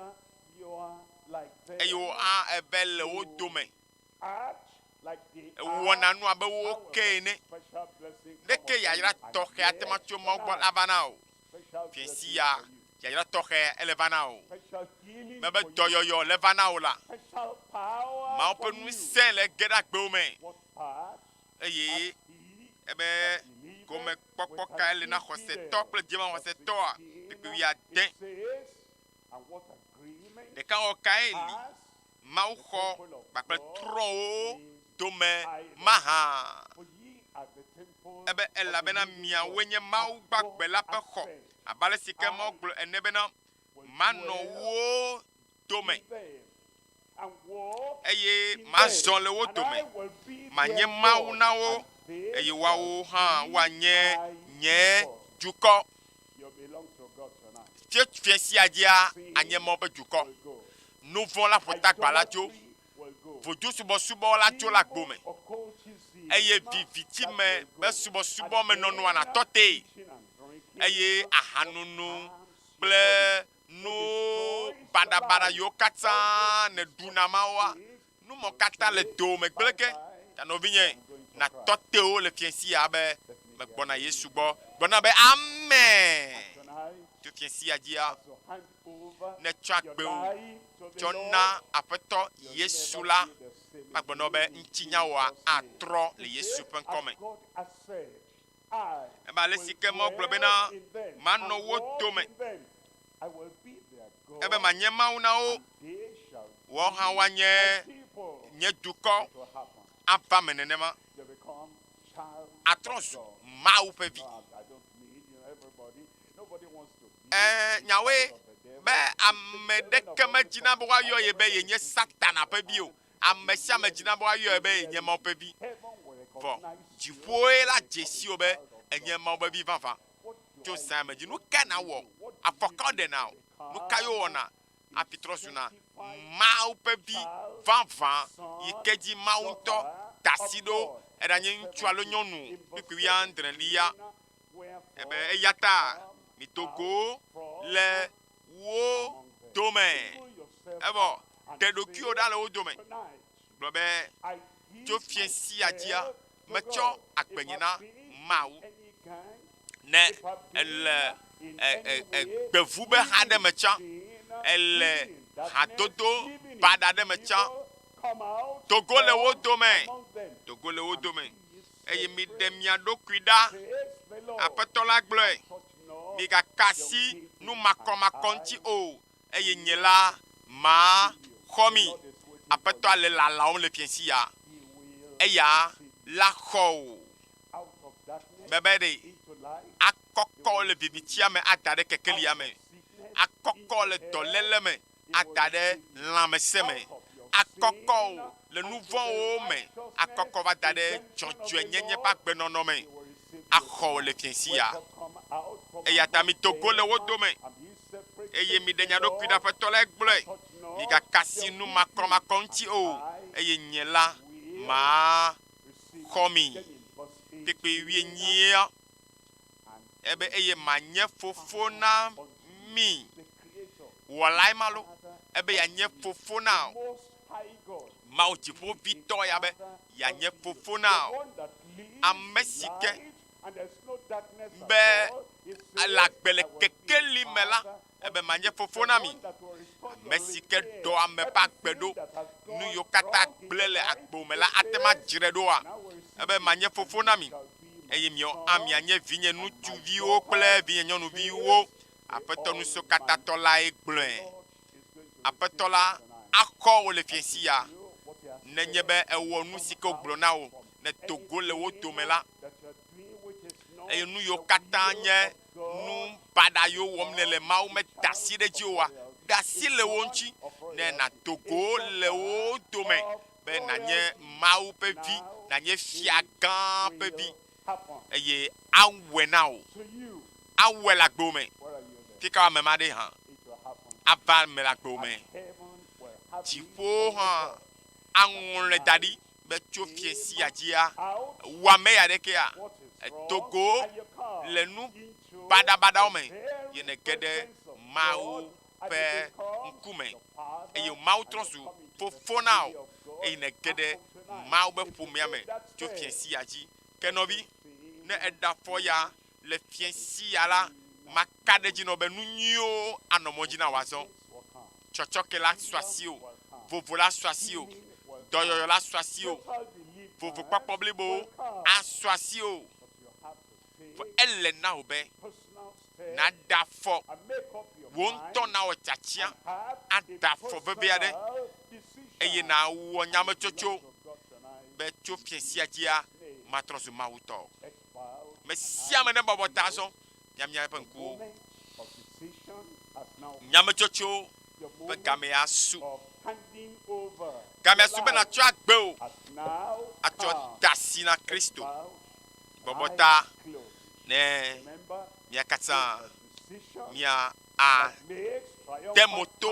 Eye wo hã eve le wo dome. Ewɔna nu abe wo ke ene. Ɖeke yayra tɔxɛ ate ŋu atso Mawu gbɔ ava na wò. Fiẽsi ya, yayra tɔxɛ ele va na wò. Mebe dɔyɔyɔ le va na wò la, Mawu ƒe ŋusẽ le ge ɖe agbewò me. Eye ebe gomekpɔkpɔ kae le na xɔsetɔ kple dzimaxɔsetɔa? Kpukpui wuiade. Ɖekawɔwɔ kae li Mawu xɔ kpakple trɔ̃wo dome mahã? Ebe, Elabena miawoe nye Mawu gbagbe la ƒe xɔ, abe ale si ke Mawu gblɔ ene bena, Manɔ wo dome, eye mazɔ le wo dome, manye Mawu na wo, eye woawo hã woanye nye dukɔ. Fie fiẽ sia dzia, anye Mawu ƒe dukɔ. Nu vɔ̃ la ƒo tagba la tso, vodusubɔsubɔ la tso le agbo me, eye viviti me be subɔsubɔ me nɔnɔa natɔ tee, eye ahanono kple nu baɖabaɖa yiwo katã nèɖuna mawoa, nu mɔ katã le dowòme gblẽ ge. Ta nɔvinye, natɔ te wo le fiẽ sia be megbɔna Yesu gbɔ. Gblɔ na be, Amen! Tso fiẽ sia dzia, nètsɔ agbewo tsɔ na Aƒetɔ Yesu la, magblɔ na wò be ŋutinyawoa atrɔ le Yesu ƒe ŋkɔ me. Ebe ale si ke Mawu gblɔ bena, Manɔ wo dome, ebe manye Mawu na wo, woawo hã woanye nye dukɔ, ava eme nenema. Atrɔ zu Mawu ƒe vi. Ẽ, nyawoe be ame ɖeke medina be woayɔ ye be yenye Satana ƒe vi o. Ame sia ame dina be woayɔe be yenye Mawu ƒe vi. Vɔ dziƒoe la dze si wò be ènye Mawu ƒe vi vavã. Tso zã me dzi, nu kae nàwɔ? Afɔ ka woɖena wò? Nu kae wowɔna hafi trɔ zuna Mawu ƒe vi vavã yi ke dzi Mawu ŋutɔ da asi ɖo, eɖanye ŋutsu alo nyɔnu? Kpukpui wuiadrelia ebe, Eyata mido go le wo dome. Evɔ ɖe ɖokuiwò ɖa le wo dome. Gblɔ be, Tso fiẽ sia dzia, metsɔ agbenye na Mawu. Ne èle gbevu be ha aɖe me tsã, èle hadodo baɖa aɖe me tsã, do go le wo dome, do go le wo dome, eye miɖe mia ɖokui ɖa. Aƒetɔ la gblɔe. Migaka asi nu makɔmakɔ ŋuti o, eye nye la maxɔ mi. Aƒetɔa le lalawòm le fiẽ sia. Eya la xɔ wò. Bebe ɖe akɔkɔ le vivitia me ada ɖe kekelia me, akɔkɔ le dɔléle me ada ɖe lãmesẽ me, akɔkɔ wò le nu vɔ̃wo me, akɔkɔ va da ɖe dzɔdzɔenyenye ƒe agbenɔnɔ me, axɔ wò le fiẽ sia. Eya ta mido go le wo dome, eye miɖe mia ɖokui ɖe Aƒetɔ lae gblɔe. Migaka asi nu makɔmakɔ ŋuti o, eye nye la maxɔ mi. Kpekpe wuienyia ebe, Eye manye fofo na mi. Wɔlae ma lo, ebe yeanye fofo na wò. Mawu Dziƒoʋĩtɔ ya be yeanye fofo na wò. Ame si ke be le agbe le kekeli me la, ebe manye fofo na mi. Ame si ke ɖɔ ame ƒe agbe ɖo, nu yiwo katã gblẽ le agbo me la ate ŋu adzrae ɖoa? Ebe manye fofo na mi, eye miawo hã mianye vinye ŋutsuviwo kple vinye nyɔnuviwo. Aƒetɔ Ŋusẽkatãtɔ lae gblɔe. Aƒetɔ la akɔ wò le fiẽ sia, nenye be èwɔ nu si ke wògblɔ na wò nèdo go le wo dome la, eye nu yiwo katã nye nu baɖa yiwo wɔm nèle Mawu meda asi ɖe edzi oa, ɖe asi le wo ŋuti ne nàdo go le wo dome be nànye Mawu ƒe vi, nànye fia gã ƒe vi, eye awɔe na wò. Awɔe le agbewò me. Fika ame ma ɖe hã ava eme le agbewò me. Dziƒowo hã aŋlɔe da ɖi be tso fiẽ sia dzia, wò ame ya ɖekea, èdo go le nu baɖabaɖawo me ye nège ɖe Mawu ƒe ŋkume eye Mawu trɔ zu Fofo na wò eye nège ɖe Mawu ƒe ƒomea me tso fiẽ sia dzi. Ke nɔvi, ne èɖe afɔ ya le fiẽ sia la, maka ɖe edzi na wò be nu nyuiwo anɔ mɔ dzi na wò azɔ. Tsɔtsɔke la su asiwò, vovo la su asiwò, dɔyɔyɔ la su asiwò, vovokpɔkpɔ blibo asu asiwò. Vɔ ele na wò be nàɖe afɔ wò ŋutɔ nawɔ tiatia, aɖe afɔ vevi aɖe eye nàwɔ nyametsotso be tso fiẽ sia dzia, matrɔ zu Mawu tɔ. Ame sia ame nebɔbɔ ta azɔ, miamia eƒe ŋkuwo. Nyametsotso ƒe gamea su. Gamea su be nàtsɔ agbe wò atsɔ de asi na Kristo. Bɔbɔ ta ne mía katã mía. ade mo to.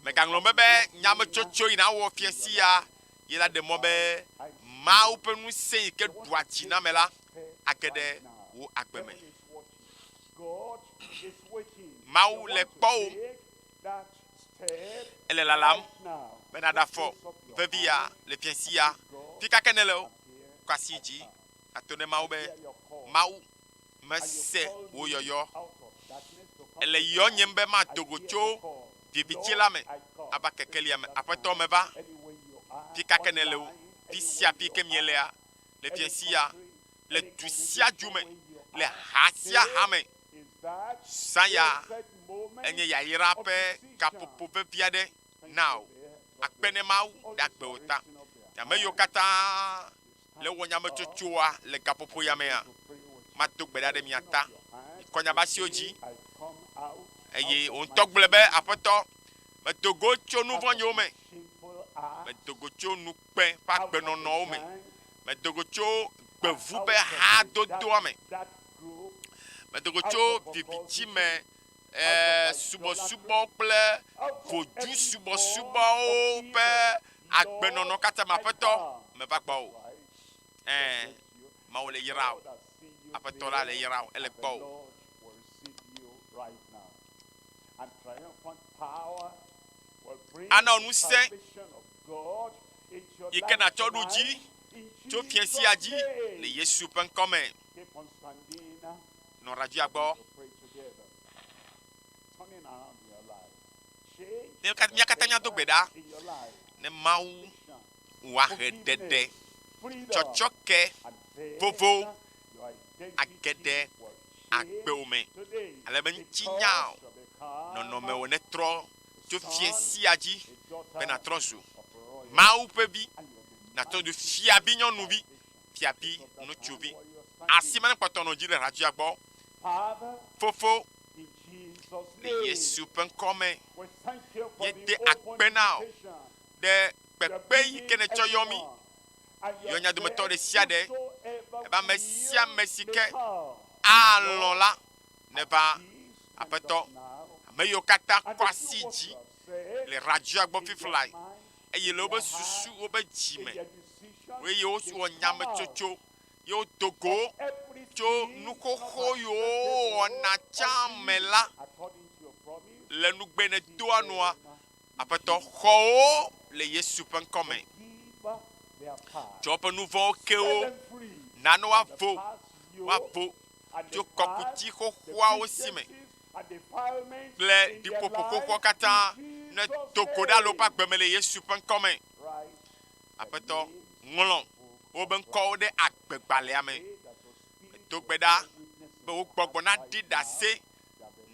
Mègaŋlɔ be be nyametsotso yi nàwɔ fiẽ sia ye la ɖe mɔ be Mawu ƒe ŋusẽ yi ke ɖua dzi na ame la age ɖe wò agbe me. Mawu le kpɔwòm. Ele lalam be nàɖe afɔ vevi ya le fiẽ sia. Fi ka ke nèle o, kɔ asi dzi nàto ne Mawu be, Mawu, mese wò yɔyɔ. Èle yɔnyem be mado go tso viviti la me ava kekelia me. Aƒetɔ, meva. Fi ka ke nèle o, fi sia fi ke mielea, le fiẽ sia, le du sia du me, le ha sia ha me, zã ya enye yayra ƒe gaƒoƒo vevi aɖe na wò. Akpe ne Mawu ɖe agbe wò ta. Ame yiwo katã le wɔ nyametsotsoa le gaƒoƒo ya mea, mado gbe ɖa ɖe mia ta. Mikɔ miaƒe asiwo dzi eye wò ŋutɔ gblɔe be, Aƒetɔ, medo go tso nu vɔ̃nyewo me. Medo go tso ŋukpe ƒe agbenɔnɔwo me. Medo go tso gbevu ƒe hadodoa me. Medo go tso viviti me eh, subɔsubɔ kple vodu subɔsubɔwo ƒe agbenɔnɔ katã me. Aƒetɔ, meva gbɔwò. Ẽ, Mawu le yra wò. Aƒetɔ la le yra wò. Ele gbɔwò. Ana wò ŋusẽ yi ke nàtsɔ ɖu dzi tso fiẽ sia dzi le Yesu ƒe ŋkɔ me. Nɔ radioa gbɔ. Mía katã míado gbe ɖa ne Mawu wòahe ɖeɖe, tsɔtsɔke, vovo age ɖe agbewò me ale be ŋutinya nɔnɔmewo netrɔ tso fiẽ sia dzi be nàtrɔ zu Mawu ƒe vi, nàtrɔ zu fiavi nyɔnuvi, fiavi ŋutsuvi. Asi ma nekpɔtɔ nɔ dzi le radioa gbɔ. Fofo, le Yesu ƒe ŋkɔ me, míede akpe na wò ɖe kpekpe yi ke nètsɔ yɔ mí, yɔ mía dometɔ ɖe sia ɖe, ebe ame sia ame si ke alɔ̃ la neva Aƒetɔ, ame yiwo katã kɔ asi dzi le radioa gbɔ fiflae, eye le woƒe susu, woƒe dzi me, eye wowɔ nyametsotso, ye wodo go tso nu xoxo yiwo wowɔna tsã me la, le nugbe nèdoa nua, Aƒetɔ, xɔ wo le Yesu ƒe ŋkɔ me. Tsɔ woƒe nu vɔ̃wo ke wo. Na ne woavo, woavo tso kɔkuti xoxoawo si me kple ɖiƒoƒo xoxoawo katã ne do go ɖa le woƒe agbe me le Yesu ƒe ŋkɔ me. Aƒetɔ, ŋlɔ woƒe ŋkɔwo ɖe agbegbalẽa me. Medo gbe ɖa be wò gbɔgbɔ naɖi ɖase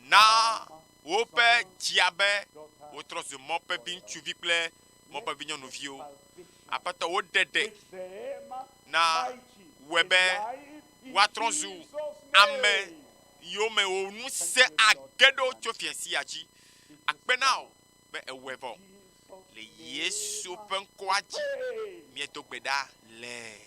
na woƒe dzia be wotrɔ zu mɔ ƒe viŋutsuvi kple mɔ ƒe vinyɔnuviwo. Aƒetɔ, wò ɖeɖe na wɔe be woatrɔ zu ame yiwo me wò ŋusẽ age ɖo tso fiẽ sia dzi. Akpe na wò be èwɔe vɔ. Le Yesu ƒe ŋkɔa dzi míedo gbe ɖa le.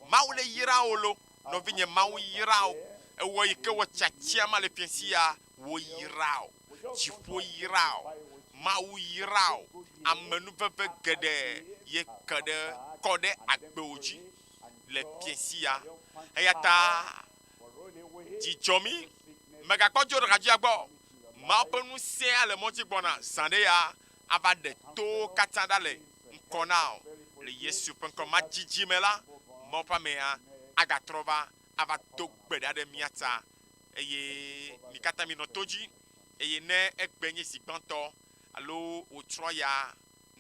Mawu le yra wò lo. Nɔvinye, Mawu yra wò. Ewɔ yi ke wɔ tiatia ma le fiẽ sia, wò yra wò. Dziƒo yra wò. Mawu yra wò. Amenuveve geɖe ye ke ɖe kɔ ɖe agbewò dzi le fiẽ sia. Eyata dzi dzɔ mí. Mègakpɔ dzo ɖe hadzia gbɔ o. Mawu ƒe ŋusẽa le mɔ dzi gbɔna zã ɖe ya ava ɖe towo katã ɖa le ŋkɔ na wò le Yesu ƒe ŋkɔ ma dzidzi me la, Mawu ƒe amea agatrɔ va ava do gbe ɖa ɖe mía ta. Eye mi katã minɔ to dzi. Eye ne egbe nye zi gbãtɔ alo wòtrɔ ya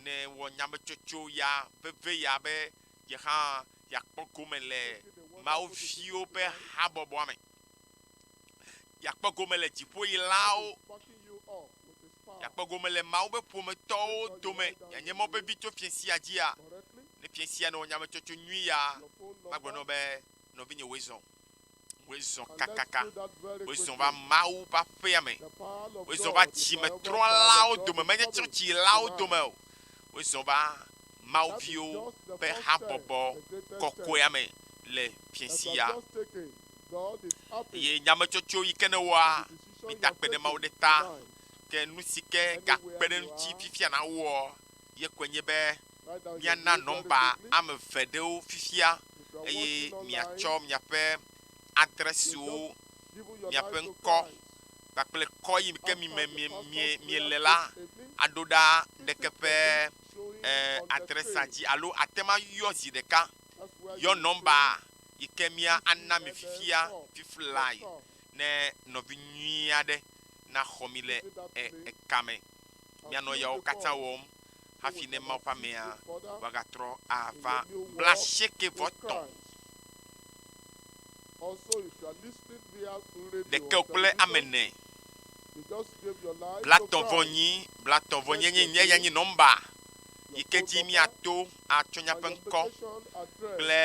nèwɔ nyametsotso ya veve ya be ye hã yeakpɔ gome le Mawu viwo ƒe habɔbɔa me, yeakpɔ gome le dziƒoyilawo Yeakpɔ gome le Mawu ƒe ƒometɔwo dome. Yeanye Mawu ƒe vi tso fiẽ sia dzia? Ne fiẽ sia nèwɔ nyametsotso nyui ya, magblɔ na wò be, Nɔvinye, wòe zɔ. Wòe zɔ kakaka. Wòe zɔ va Mawu ƒe aƒea me. Wòe zɔ va dzimetrɔlawo dome, menye tsɔtsilawo dome o. Wòe zɔ va Mawu viwo ƒe habɔbɔ kɔkɔea me le fiẽ sia. Eye nyametsotso yi ke nèwɔa, Mida akpe ɖe Mawu ɖe ta. Ke nu si ke gakpe ɖe eŋuti fifia nawɔ ye koe nye be míana nɔmba ame eve ɖewo fifia eye miatsɔ miaƒe adrɛsiwo, miaƒe ŋkɔ kpakple kɔ yi ke mi me miele la aɖo ɖa ɖeke ƒe adrɛsia dzi alo ate ŋu ayɔ zi ɖeka. Yɔ nɔmba yi ke mía ana mi fifia fiflae ne nɔvi nyui aɖe naxɔ mi le eka me. Míanɔ yawo katã wɔm hafi ne Mawu ƒe amea wòagatrɔ ava. 90. Ɖekɛ kple ame ene. 34, 34 nye nye eya nye nɔmba yi ke dzi míato atsɔ míaƒe ŋkɔ kple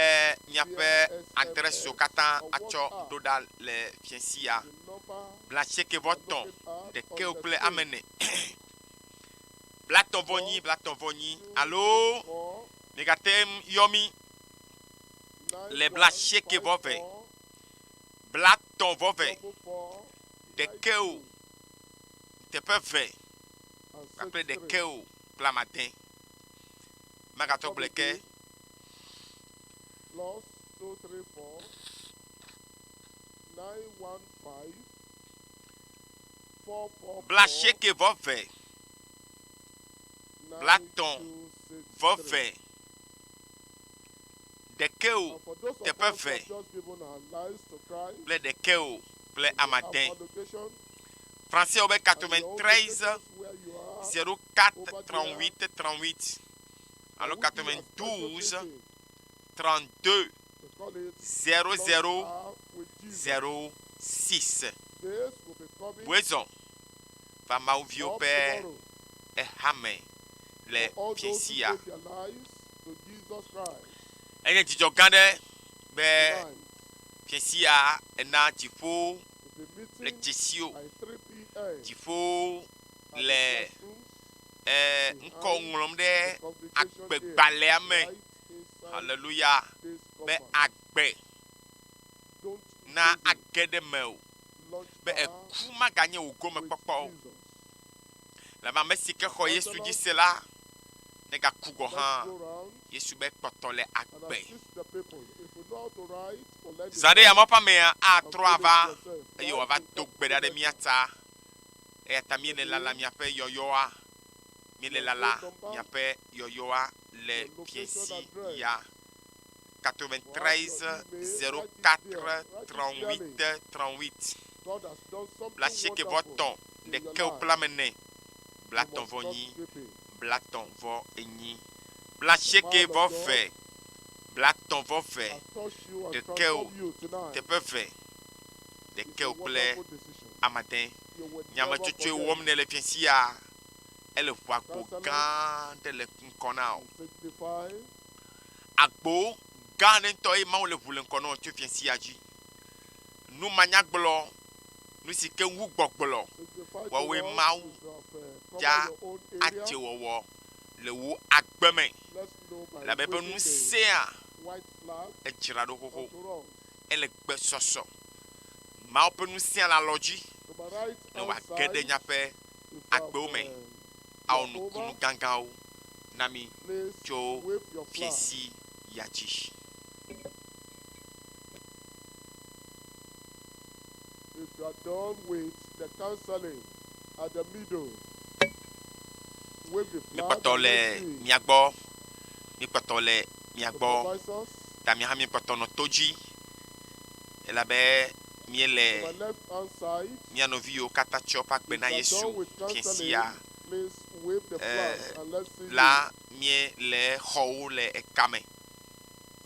míaƒe adrɛsiwo katã atsɔ ɖo ɖa le fiẽ sia. 90, ɖekɛ kple ame ene. 34, 34 alo migate ŋu yɔ mí le 90, 30, ɖekɛ o, teƒe eve kpakple ɖekɛ o kple ame ade. Magatɔ gblɔe ke. 90, 30, ɖekɛ o, teƒe eve kple ɖekɛ o kple ame ade. Français be 93 04 38 38 alo 92 32 00 06. Buezɔ va Mawu viwo ƒe ehame le fiẽsia. Enye dzidzɔ gã ɖe be fiẽsia ena dziƒo le dzesiwo, dziƒo le e, ŋkɔ ŋlɔm ɖe agbegbalẽa me. Haleluya! Be agbe na age ɖe mewò, be eku maganye wò gomekpɔkpɔ o. Elabe ame si ke xɔ Yesu dzi se la, negaku gɔ̃ hã, Yesu be kpɔtɔ le agbe. Zã ɖe Mawu ƒe amea atrɔ ava eye wòava do gbe ɖa ɖe mía ta. Eya ta míele lala miaƒe yɔyɔa. Míele lala miaƒe yɔyɔa le fiẽsi ya. 93 04 38 38 90 ɖekɛwo kple ame ene, 34, 34, 90, 30, ɖekɛwo, teƒe eve, ɖekɛwo kple ame ade. Nyametsotsoe wɔm nèle fiẽ sia, ele ʋu agbo gã aɖe le ŋkɔ na wò. Agbo gã aɖe ŋutɔ eye Mawu le ʋu le ŋkɔ na wò tso fiẽ sia dzi. Nu manyagblɔ, nu si ke wu gbɔgblɔ, woawoe Mawu dza adze wɔwɔ le wò agbe me. Elabe eƒe ŋusẽa edzra ɖo xoxo, ele gbesɔsɔ. Mawu ƒe ŋusẽa le alɔ dzi ne wòage ɖe míaƒe agbewo me awɔ nukunu gãgãwo na mí tso fiẽsi ya dzi. If you are done with the counseling at the middle, wave the flag Míkpɔtɔ and le let's see. mia gbɔ, míkpɔtɔ le mia gbɔ, Supervisors, ta mia hã míkpɔtɔ nɔ to dzi elabe míele to my left hand side, mía nɔvi yiwo katã tsɔ woƒe agbe if na you are Yesu done with fiẽ counseling, sia please wave the flag eh, and let's see you. la míele xɔwo le ekame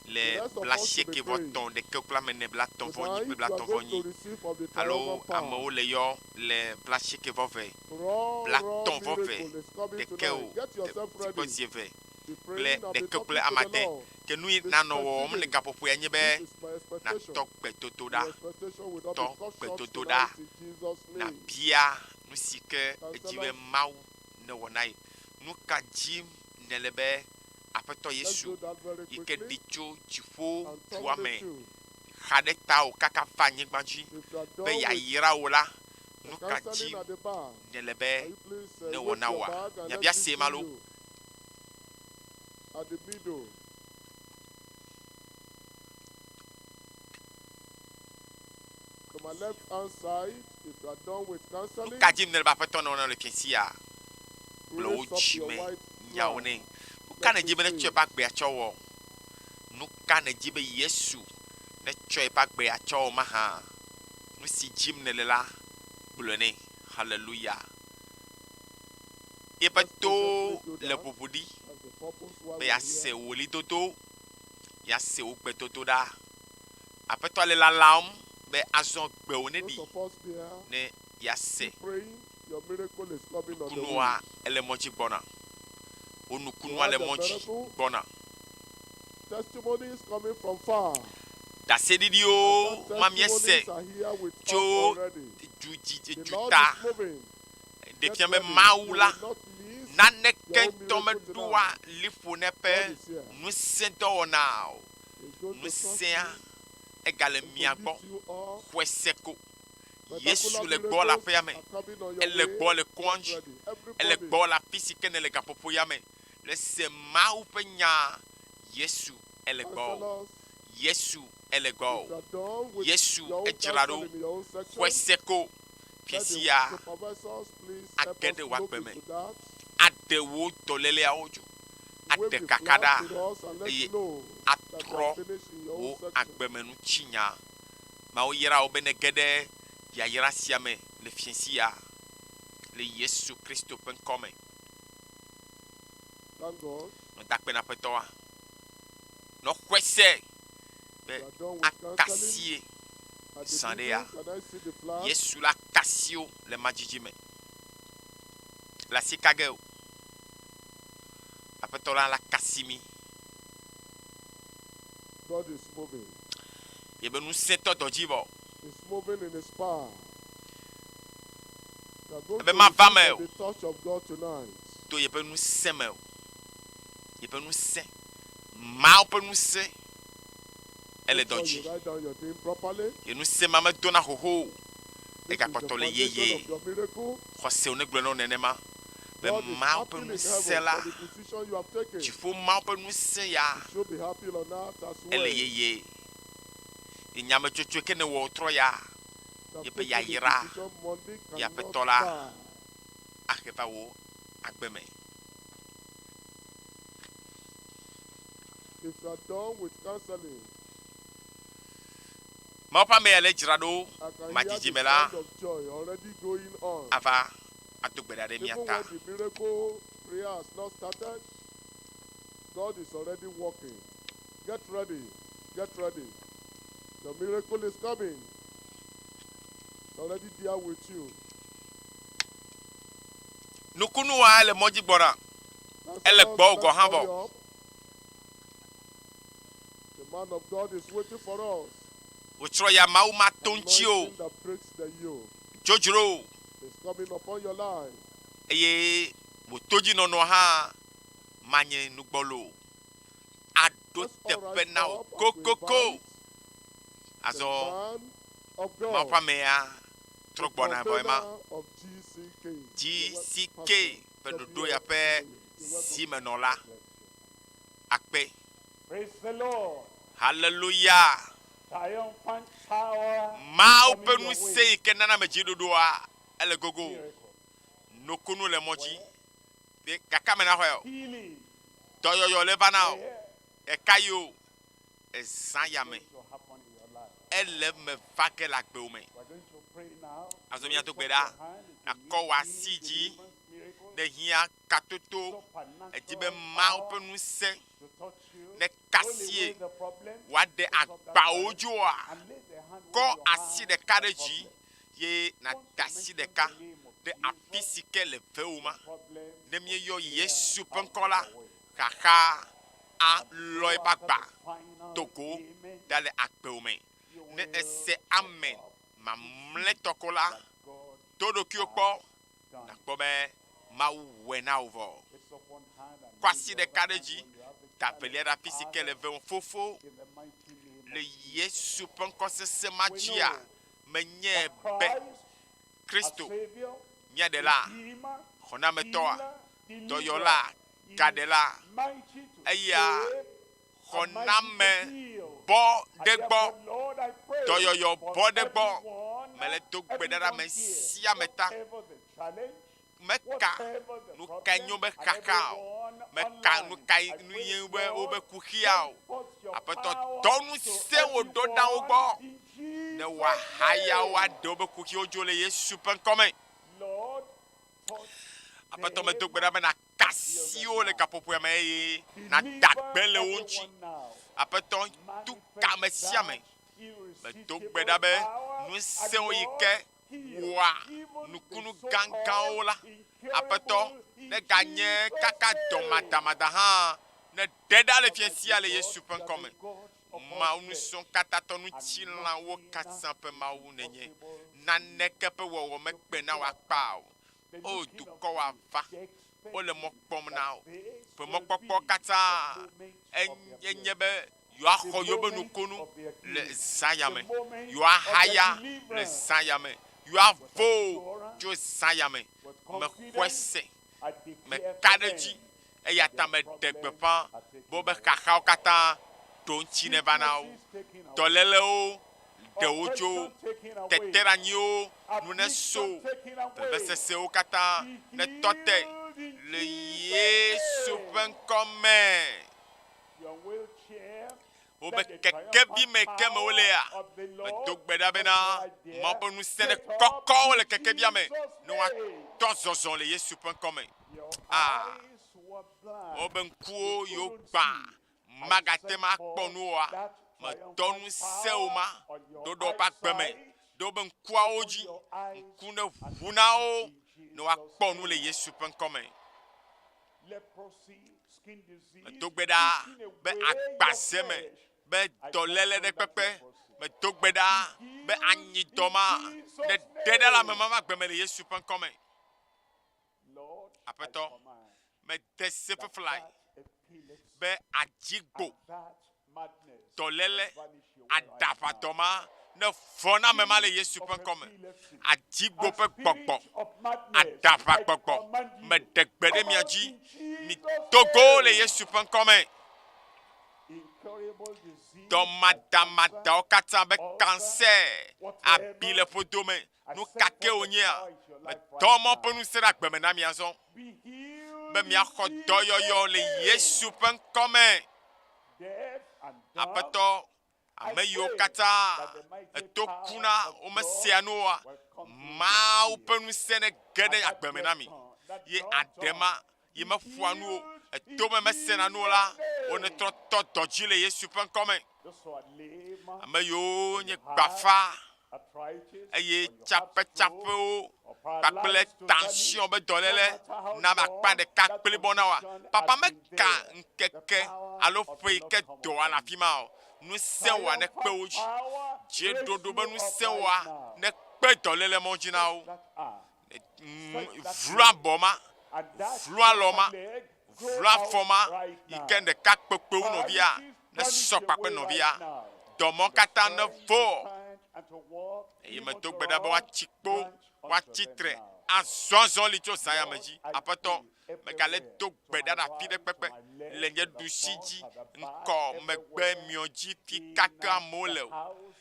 le The rest of us should be blaasieke vɔ praying. tɔ̃ ɖeke kple ame ene blatɔ̃ vɔ enyi Tonight, kple you are blatɔ̃ vɔ going enyi to receive of the alo triumphant power. amewo le yɔ le blaasieke vɔ ve Raw, raw blatɔ̃ vɔ ve miracle is coming ɖeke o tonight. Get yourself zikpɔ ready. zi eve Be kple praying and be ɖeke talking kple to ame the ade Lord. ke nu yi Be nanɔ wɔwɔm le specific. gaƒoƒoea nye be This is my expectation. natɔ gbedodoɖa Your expectation will not be tɔ cut short gbedodoɖa tonight in Jesus' name. nabia nu si ke edzi be Counselors, Mawu newɔ na ye. Nu ka dzim nèle be Aƒetɔ let's Yesu do that very yi ke quickly ɖi tso dziƒo and dua terminate me you. xa ɖe tawò kaka va anyigba dzi If you are be done with yeayra wò la, Nu ka dzi nèle be newɔ na wòa? Nyabiasee ma loo. Nu ka dim nèle be Aƒetɔ newɔ na wò le fiẽ sia? Gblɔ wò dzi me nyawo nɛ. Nu ka nèdi be netsɔ eƒe agbe atsɔ wɔ? Nu ka nèdi be Yesu netsɔ eƒe agbe atsɔ wɔ mahã? Nu si dim nèle la, gblɔe nɛ. Haleluya! Yeƒe towo le ʋuʋu ɖi be yease wò ɣlidodo, yease wò gbedodoɖa. Aƒetɔa le lalam be azɔ gbewò neɖi ne yease. Nukunua ele mɔ dzi gbɔna. Wò nukunua le mɔ dzi gbɔna. Ɖaseɖiɖiwo ma míese tso du dzi duta ɖe fia be Mawu la naneke ŋutɔ meɖoa liƒo na eƒe ŋusẽdɔwɔna o. Ŋusẽa egale mia gbɔ. Xɔe se ko. Yesu le gbɔ le aƒea me. Ele gbɔ le kɔdzi. Ele gbɔ le afi si ke nèle gaƒoƒo ya me. Le se Mawu ƒe nya. Yesu ele gbɔwò. Yesu ele gbɔwò. Yesu edzra ɖo. Xɔe se ko. Fiasia age ɖe wò agbe me. Aɖe wò dɔléleawo dzo. Aɖe kaka ɖa eye atrɔ wò agbemenutsinya. Mawu yra wò be nège ɖe yayra sia me le fiẽ sia, le Yesu Kristo ƒe ŋkɔ me. Nɔ da akpe na Aƒetɔa. Nɔ xɔe se be aka asie zã ɖe ya. Yesu la ka asi wò le madzidzi me. Le asi ka ge o. Aƒetɔ la la ka asi mí. God is moving. Yebe ŋusẽ tɔ dɔ dzi vɔ. He's moving in his power. We are going Ebe to mava me receive o. the touch of God tonight. To yeƒe ŋusẽ me o. Yeƒe ŋusẽ. Mawu ƒe ŋusẽ ele Make dɔ sure dzi. you write down your name properly. Ye ŋusẽ ma medona xoxo o. This is the Egakpɔtɔ le foundation yeye. of your miracle. Xɔsewo negblɔ na wò nenema be God is Mawu happy ƒe in ŋusẽ heaven la, for the decision you have taken. dziƒo Mawu ƒe ŋusẽ ya You should be happy on earth as ele well. yeye. Ye nyametsotsoe ke nèwɔ wòtrɔ ya You have yeƒe taken the yayra decision Monday ye cannot Aƒetɔ la buy. ahe va wò agbe me. If you are done with counseling, Mawu ƒe ame ya le dzra ɖo I can hear madzidzi the me la sound of joy already going on. ava ado gbe ɖa ɖe mía Even ta. when the miracle prayer has not started, God is already working. Get ready. Get ready. The miracle is coming. It's already there with you. Nukunua le mɔ dzi gbɔna. Ele Counselors, gbɔwò gɔ̃ let's hã hurry vɔ. up. The man of God is waiting for us. Wòtsrɔ̃ ya Mawu mato ŋuti o. Anointing that breaks the yoke Dzodzro o. is coming upon your life. Eye wò todzinɔnɔ hã manye nugbɔlo o. Aɖo Let's all teƒe rise na wò up as we kokoko. invite the Azɔ man of Mawu ƒe God, amea the trɔ gbɔna vɔ ema. convener of GCK, the GCK ƒe ɖoɖo ya ƒe zimenɔla akpe. Praise the Lord. Haleluya. Triumphant power Mawu ƒe coming your ŋusẽ way. yi ke nana ame dziɖuɖua ele gogo. Miracle. Nukunu le mɔ dzi. Be gake ame naxɔe o. Healing. Dɔyɔyɔ le va na o. Prayer Eka yi o. Ezã ya me. is going to happen in your life. Ele eme va ge le agbewo me. We are going to pray now. Azɔ Raise míado up gbe your ɖa. hand if you Akɔ need wò asi healing, dzi. deliverance, miracle, Ne hiã katoto. Edi be Mawu ƒe supernatural power ŋusẽ to touch you. ne Roll kasie away the problem. wòaɖe Raise up that agbawo hand dzoa. and lay the hand Kɔ where your asi hand ɖeka the ɖe dzi problem. ye Once nàda you asi mention ɖeka the name of ɖe afi Jesus, si ke le vewò ma. the problem Ne will míeyɔ clear Yesu ƒe out ŋkɔ la, your way. xaxa And alɔ so eƒe after agba the final do go amen, ɖa le agbewò me. you Ne will ese get amen up mamlɛtɔ ko la, that God do ɖokuiwò kpɔ has done it. nàkpɔ be Mawu wɔe na wò vɔ. Lift up one hand and Kɔ raise asi the ɖeka other ɖe hand dzi, when you have the da challenge. velia ɖe afi si ke le Father, vewò. Fofo, in the mighty name le of Jesus, Yesu ƒe ŋkɔ sesẽ ma we dzia, know menyae that be Christ Kristo, mía Ɖela, Xɔnametɔa, Dɔyɔla, Gaɖela, eya xɔname bɔ ɖe gbɔ, dɔyɔyɔ bɔ ɖe gbɔ. Mele do gbe ɖa ɖe ame sia ame ta. Meka nu kae nye wobe xaxa o. Meka nu kae nu nye wobe wobe kuxia o. Aƒetɔ, dɔ ŋusẽ wò ɖo ɖa wo gbɔ ne wòahaya wo aɖe wobe kuxiwo dzo le Yesu ƒe ŋkɔ me. Aƒetɔ, medo gbe ɖa be nàka asi wo le gaƒoƒoea me eye nàda gbe le wo ŋuti. Aƒetɔ, tu ka ame sia ame. Medo gbe ɖa be ŋusẽwo yi ke wɔa nukunu gãgãwo la, Aƒetɔ, neganye kaka dɔmadamada hã neɖe ɖa le fiẽ sia le Yesu ƒe ŋkɔ me. Mawu Ŋusẽkatãtɔ ŋutilãwo katã ƒe Mawu nènye. Naneke ƒe wɔwɔ mekpe na wò akpa o. O dukɔ woava, wole mɔ kpɔm na wò. Ƒe mɔkpɔkpɔ katã enye be yewoaxɔ yewoƒe nukunu le zã ya me, yewoahaya le zã ya me, yewoavo tso zã ya me. Mexɔe se, meka ɖe edzi, eya ta meɖe gbeƒã be woƒe xaxawo katã ɖoŋtsi neva na wo, dɔlélewo ɖe wo tso, teteɖeanyiwo nu neso, vevesesewo katã netɔ te le Yesu ƒe ŋkɔ me. Wobe kekevi me ke me wolea, medo gbe ɖa bena Mawu ƒe ŋusẽ ne kɔkɔ wo le kekevia me ne woatɔ zɔzɔ le Yesu ƒe ŋkɔ me. Ah, wobe ŋkuwo yiwo gbã magate ŋu akpɔ nu oa, medɔ ŋusẽ wo ma ɖo ɖe woƒe agbe me, ɖe wobe ŋkuawo dzi, ŋku ne ʋu na wo ne woakpɔ nu le Yesu ƒe ŋkɔ me. Medo gbe ɖa be agbaze me, be dɔléle ɖe kpekpe. Medo gbe ɖa be anyidɔ ma neɖe ɖa le ame ma ƒe agbe me le Yesu ƒe ŋkɔ me. Aƒetɔ, mede se feflae be adzigbo dɔléle, aɖaʋadɔ ma ne vɔ na ame ma le Yesu ƒe ŋkɔ me. Adzigbo ƒe gbɔgbɔ, aɖaʋagbɔgbɔ, meɖe gbe ɖe mia dzi, mido go le Yesu ƒe ŋkɔ me. Dɔmadamadawo katã be kansɛ, abi le ƒodo me, nu ka ke wònyea, medɔ mɔ ƒe ŋusẽ ɖe agbe me na mi azɔ be miaxɔ dɔyɔyɔ le Yesu ƒe ŋkɔ me. Aƒetɔ, ame yiwo katã eto ku na womesea nu oa, Mawu ƒe ŋusẽ nege ɖe agbe me na mi, ye aɖe ma yi meƒoa nu o, eto me mesena nu o la, wonetrɔ tɔ dɔ dzi le Yesu ƒe ŋkɔ me. Ame yiwo nye gbafa eye tsaƒetsaƒewo kpakple tension be dɔléle na be akpa ɖeka kplibɔ na woa, papa meka ŋkeke alo ƒe yi ke dɔa le afi ma o. Ŋusẽ wòa nekpe wo dzi. Dzeɖoɖo be ŋusẽ wòa nekpe dɔléle mɔ dzi na wo. Vlu abɔ ma, vlu alɔ ma, vlu afɔ ma yi ke ɖeka kpekpe wu nɔvia, nesɔ kpakple nɔvia. Dɔmɔ katã nevo. Eye medo gbe ɖa be woatsi kpo, woatsi tre, azɔ azɔli tso zã ya me dzi. Aƒetɔ, megale do gbe ɖa ɖe afi ɖe kpekpe le nye ɖusi dzi, ŋkɔ, megbe, miɔ dzi, fi ka ke amewo le o,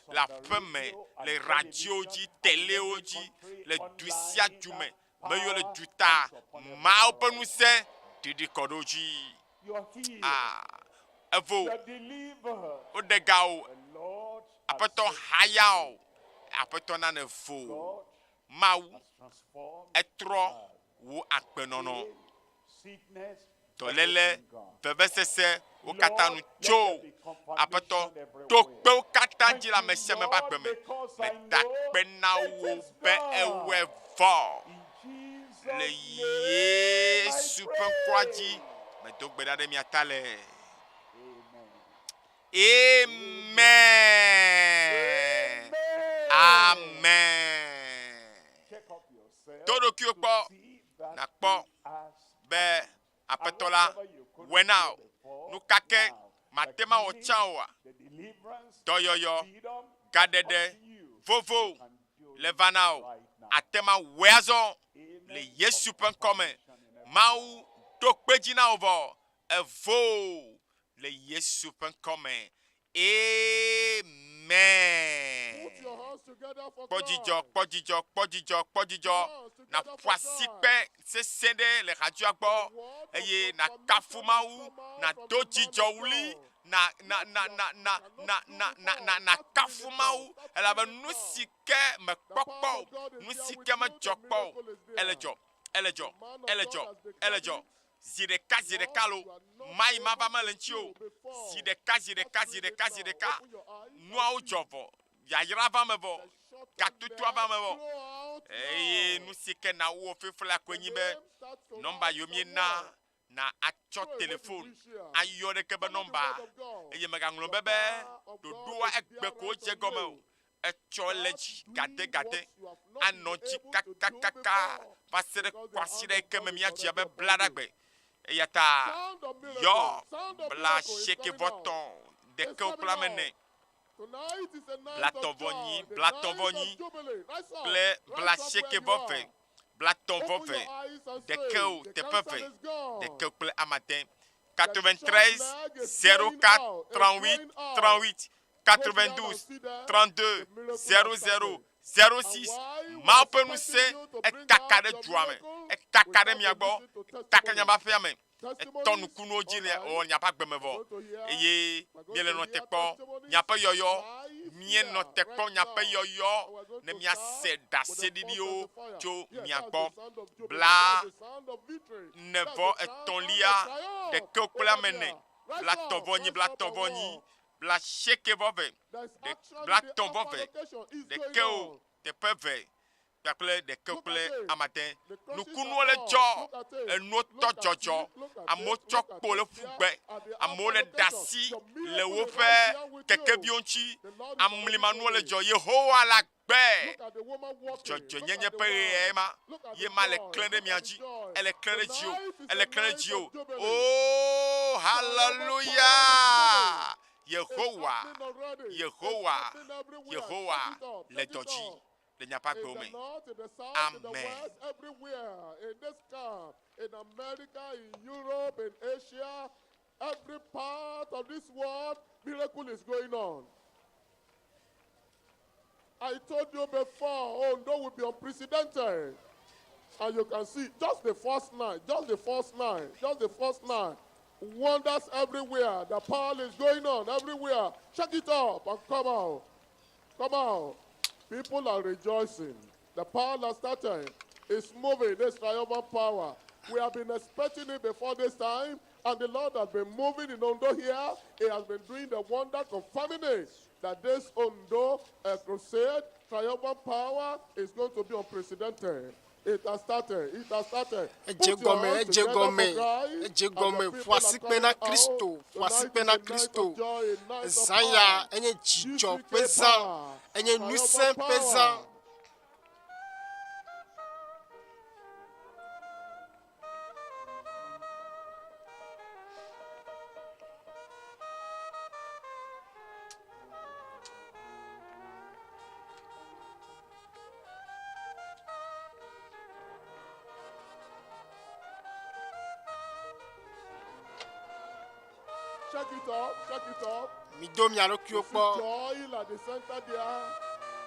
le aƒe me, le radiowo dzi, telewo dzi, le du sia du me, me yiwo le duta, Mawu ƒe ŋusẽ ɖiɖi kɔ ɖe wo dzi. Ah, evo, woɖe ga o, Aƒetɔ haya o, Aƒetɔ na nèvo. Mawu, etrɔ wò agbenɔnɔ, dɔléle, vevesese, wo katã nu tso. Aƒetɔ, to kpewo katã dzi le ame sia ame ƒe agbe me. Meda akpe na wò be èwɔe vɔ. Le Yesu ƒe ŋkɔa dzi, medo gbe ɖa ɖe mia ta le. Amen. Amen. Do ɖokuiwò kpɔ nàkpɔ be Aƒetɔ la wɔe na wò. Nu ka ke màte ŋu awɔ tsã oa? Dɔyɔyɔ, gaɖeɖe, vovo le va na wò. Ate ma wɔe azɔ le Yesu ƒe ŋkɔ me. Mawu ɖo kpe dzi na wò vɔ. Evo le Yesu ƒe ŋkɔ me. Amen. Kpɔ dzidzɔ, kpɔ dzidzɔ, kpɔ dzidzɔ, kpɔ dzidzɔ. Nàƒo asikpe sesẽ ɖe le hadzoa gbɔ eye nàkafu Mawu, nàdo dzidzɔ ɣli, na, na, na, na, na, na, na, na, na, nàkafu Mawu elabe nu si ke mèkpɔ kpɔ o, nu si ke medzɔ kpɔ o, ele dzɔ, ele dzɔ, ele dzɔ, ele dzɔ. Zi ɖeka, zi ɖeka lo, mayi mava mele ŋuti o. Zi ɖeka, zi ɖeka, zi ɖeka, zi ɖeka, nuawo dzɔ vɔ, yayra va me vɔ, gatotoa va me vɔ. Eye nu si ke nawɔ fifla koe nyi be, nɔmba yiwo míena na atsɔ telefon ayɔ ɖeke be nɔmba, eye mègaŋlɔ be be ɖoɖoa egbe ko wodze egɔme o. Etsɔ le dzi gadegade anɔ dzi kakakaka va se ɖe kwasiɖa yi ke me míadzi abe blaɖagbe. Eya ta yɔ blaasiekɛ-vɔ-etɔ̃ ɖekɛwo kple ame ene, blatɔ̃-vɔ-enyi, blatɔ̃-vɔ-enyi kple blaasiekɛ-vɔ-eve, blatɔ̃-vɔ-eve ɖekɛwo teƒe eve, ɖekɛwo kple ame ade, 93 04 38 38 92 32 00 06 Mawu ƒe ŋusẽ ekaka ɖe dua me, ekaka ɖe mia gbɔ, ekaka ɖe miaƒe aƒea me, etɔ nukunuwo dzi le wɔ miaƒe agbe me vɔ eye miele nɔ te kpɔ miaƒe yɔyɔ. Míenɔ te kpɔ miaƒe yɔyɔ ne míase ɖaseɖiɖiwo tso mia gbɔ. Bla ne vɔ etɔ̃lia ɖekewo kple ame ene, blatɔ̃ vɔ nyi, blatɔ̃ vɔ nyi, blaasieke vɔ ve, ɖe, blatɔ̃ vɔ ve, ɖekɛwo teƒe eve kpakple ɖekɛwo kple ame ade. Nukunuwo le dzɔ, enuwo tɔ dzɔdzɔ, amewo tsɔ kpo le ƒu gbe, amewo le ɖe asi le woƒe kekeviwo ŋuti, amlimanuwo le dzɔ. Yehowa le agbe! Dzɔdzɔenyenye ƒe ɣeae ma, ye ma le klẽ ɖe mia dzi. Ele klẽ ɖe dziwò, ele klẽ ɖe dziwò. Oo, haleluya! Yehowa, Yehowa, Yehowa le dɔ dzi le miaƒe agbewo me. Amen. Every part of this world, miracle is going on. I told you before, Ondo will be unprecedented. And you can see just the first night, just the first night, just the first night. Wonders everywhere. The power is going on everywhere. Check it up and come out. Come out. People are rejoicing. The power has started. It's moving. This triumphant power. We have been expecting it before this time, and the Lord has been moving in Ondo here. He has been doing the wonder, confirming it, that this Ondo crusade, triumphant power, is going to be unprecedented. It has started. It has started. Edze gɔme, edze gɔme, edze gɔme. Ƒo asikpe na Kristo, ƒo asikpe na Kristo. Zã ya enye dzidzɔ ƒe zã, enye ŋusẽ ƒe zã. Check it up, check it up. Mido mia ɖokuiwo kpɔ. Joy at the center there.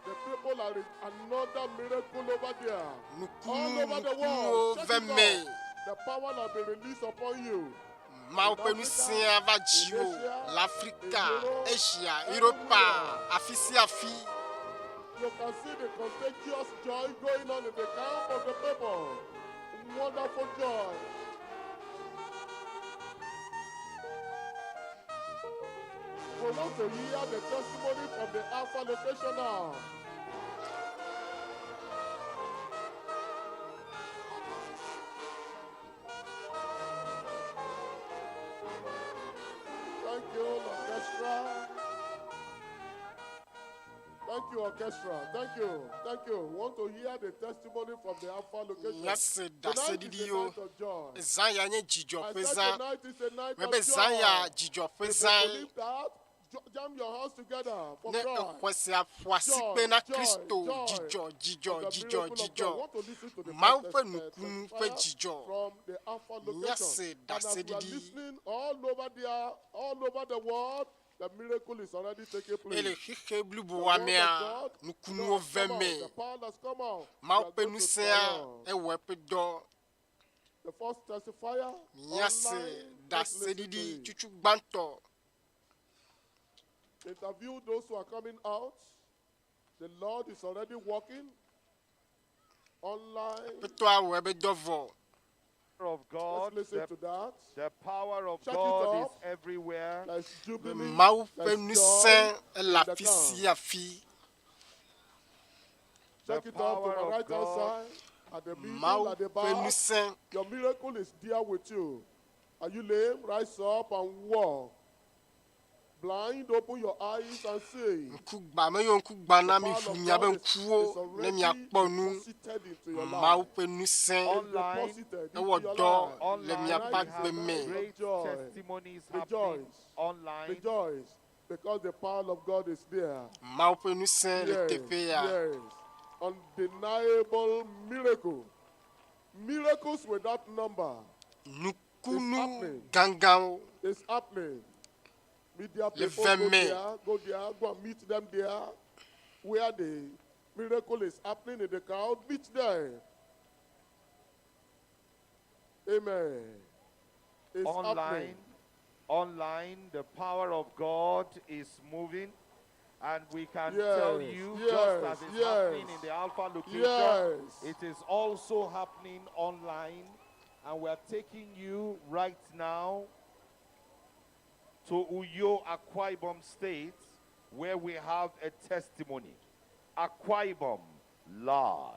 The people are in another miracle over there. Nukunu, nukunuwo ve me. The power has been released upon you. Mawu ƒe ŋusẽa va dziwò le Afrika, Asia, Europa, afi sia afi. You can see the contagious joy going on in the camp of the people. Wonderful joy. We want to hear the testimony from the Alpha location now. Thank you, orchestra. Thank you, orchestra. Thank you. Thank you. We want to hear the testimony from the Alpha location. Míase Tonight is ɖaseɖiɖiwo. a night of joy. Zã ya nye dzidzɔ I ƒe said zã. tonight is a night Mebe of zã ya joy. dzidzɔ ƒe If you zãe. believe that, Jam your hands together for Ne Christ. exɔe sea, ƒo asikpe Joy, na joy, Kristo. joy Dzidzɔ, dzidzɔ, of the dzidzɔ, miracle of dzidzɔ. God. Want to listen to the Mawu first ƒe nukunu ƒe testifier dzidzɔ. from the Alpha location. Míase And as we are ɖaseɖiɖi. listening all over there, all over the world, the miracle is already taking place. Eye le xexe The bliboa word mea, of God nukunuwo has ve come out. me. The power has come out. We Mawu are ƒe going to ŋusẽa triumph. ewɔ eƒe dɔ. The first testifier Míase online, let's listen to ɖaseɖiɖi it. tsutsu gbãtɔ. Interview those who are coming out. The Lord is already working online. Aƒetɔa wɔ eƒe dɔ vɔ. Of God, Let's listen the, to that. the power of Check it God is up. everywhere. There's jubilee. Mawu ƒe There's ŋusẽ joy ele in the afi camp. sia fi. Check The it up to power my of right hand God. side, at the middle, Mawu at the ƒe back. ŋusẽ. Your miracle is there with you. Are you lame? Rise up and walk. Blind, open your eyes and see. Ŋkugba me yiwo ŋku gba na The mi power ʋu of miabe God is, is ŋkuwo ne already miakpɔ nu. deposited into your Mawu life. ƒe ŋusẽ It's Online, deposited into ewɔ your dɔ life. le online, miaƒe we Tonight is agbe a me. night of great joy. testimonies happening Rejoice. online. Rejoice. Because the power of God is there. Mawu ƒe ŋusẽ le Yes, teƒe ya. yes. Undeniable miracle. Miracles without number. It's Nukunu happening. gãgãwo It's happening. Media le people ve go me. there, go there, go and meet them there. Where the miracle is happening in the crowd, meet them. Amen. It's Online, happening. online, the power of God is moving. And we can tell Yes, you, just as yes, it's happening in yes, the Alpha location, yes. it is also happening online. And we're taking you right now to Uyo, Akwa Ibom State, where we have a testimony. Akwa Ibom live.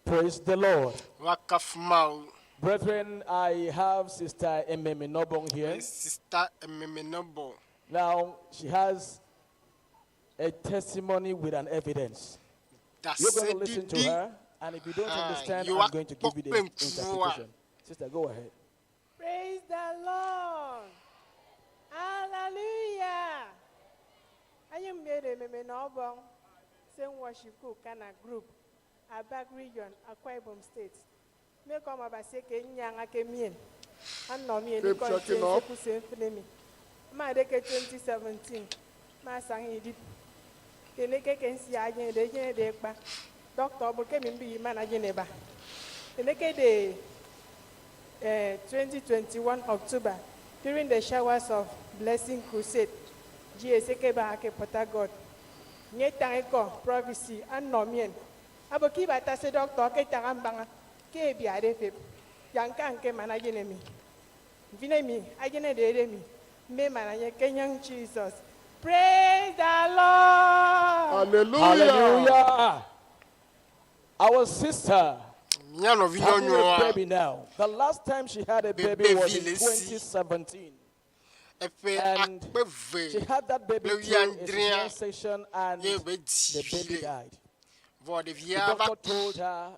Praise the Lord. Woakafu Mawu. Brethren, I have Sister Ememe Nobong here. Sista Ememe Nobong. Now, she has a testimony with an evidence. You're going to listen to Ɖaseɖiɖi. her, and if you don't Ah, understand, you I'm going to give you the akpɔ kpe ŋkuwoa. interpretation. Sister, go ahead. Praise the Lord. Hallelujah. Anyị mere ememe na ọbọn Same Worship Kana Group, Abak Region, Akwa Ibom State. Mekọ mabasi ke nyanga ke mien. Anọ mi Keep enikọ checking nse up. kuse mfine mi. Ma deke 2017. Ma sang idip. Kene ke ke nsi aje de je de kpa. Doctor bụ kemi mbi mana je ne ba. Kene ke de 2021 October, during the showers of Blessing Crusade, GSK Bahake Port Harcourt, Nye Tangeko Prophecy, and Nomien. Aboki Batase Doctor Ketarambanga, Ke Biadefip, Yanka Anke Managenemi, Vinemi, Agene Dedemi, Me Mananye Kenyan Jesus. Praise the Lord. Hallelujah. Hallelujah. Our sister Mía having a nɔvinyɔnua baby now. The last time she had a baby was bebevi in le esi. 2017. Eƒe And akpe ve she had that baby kple through a wuiadrea cesarean section and ye be the dzi vi baby le. died. Vɔ The ɖevia va doctor ku. told her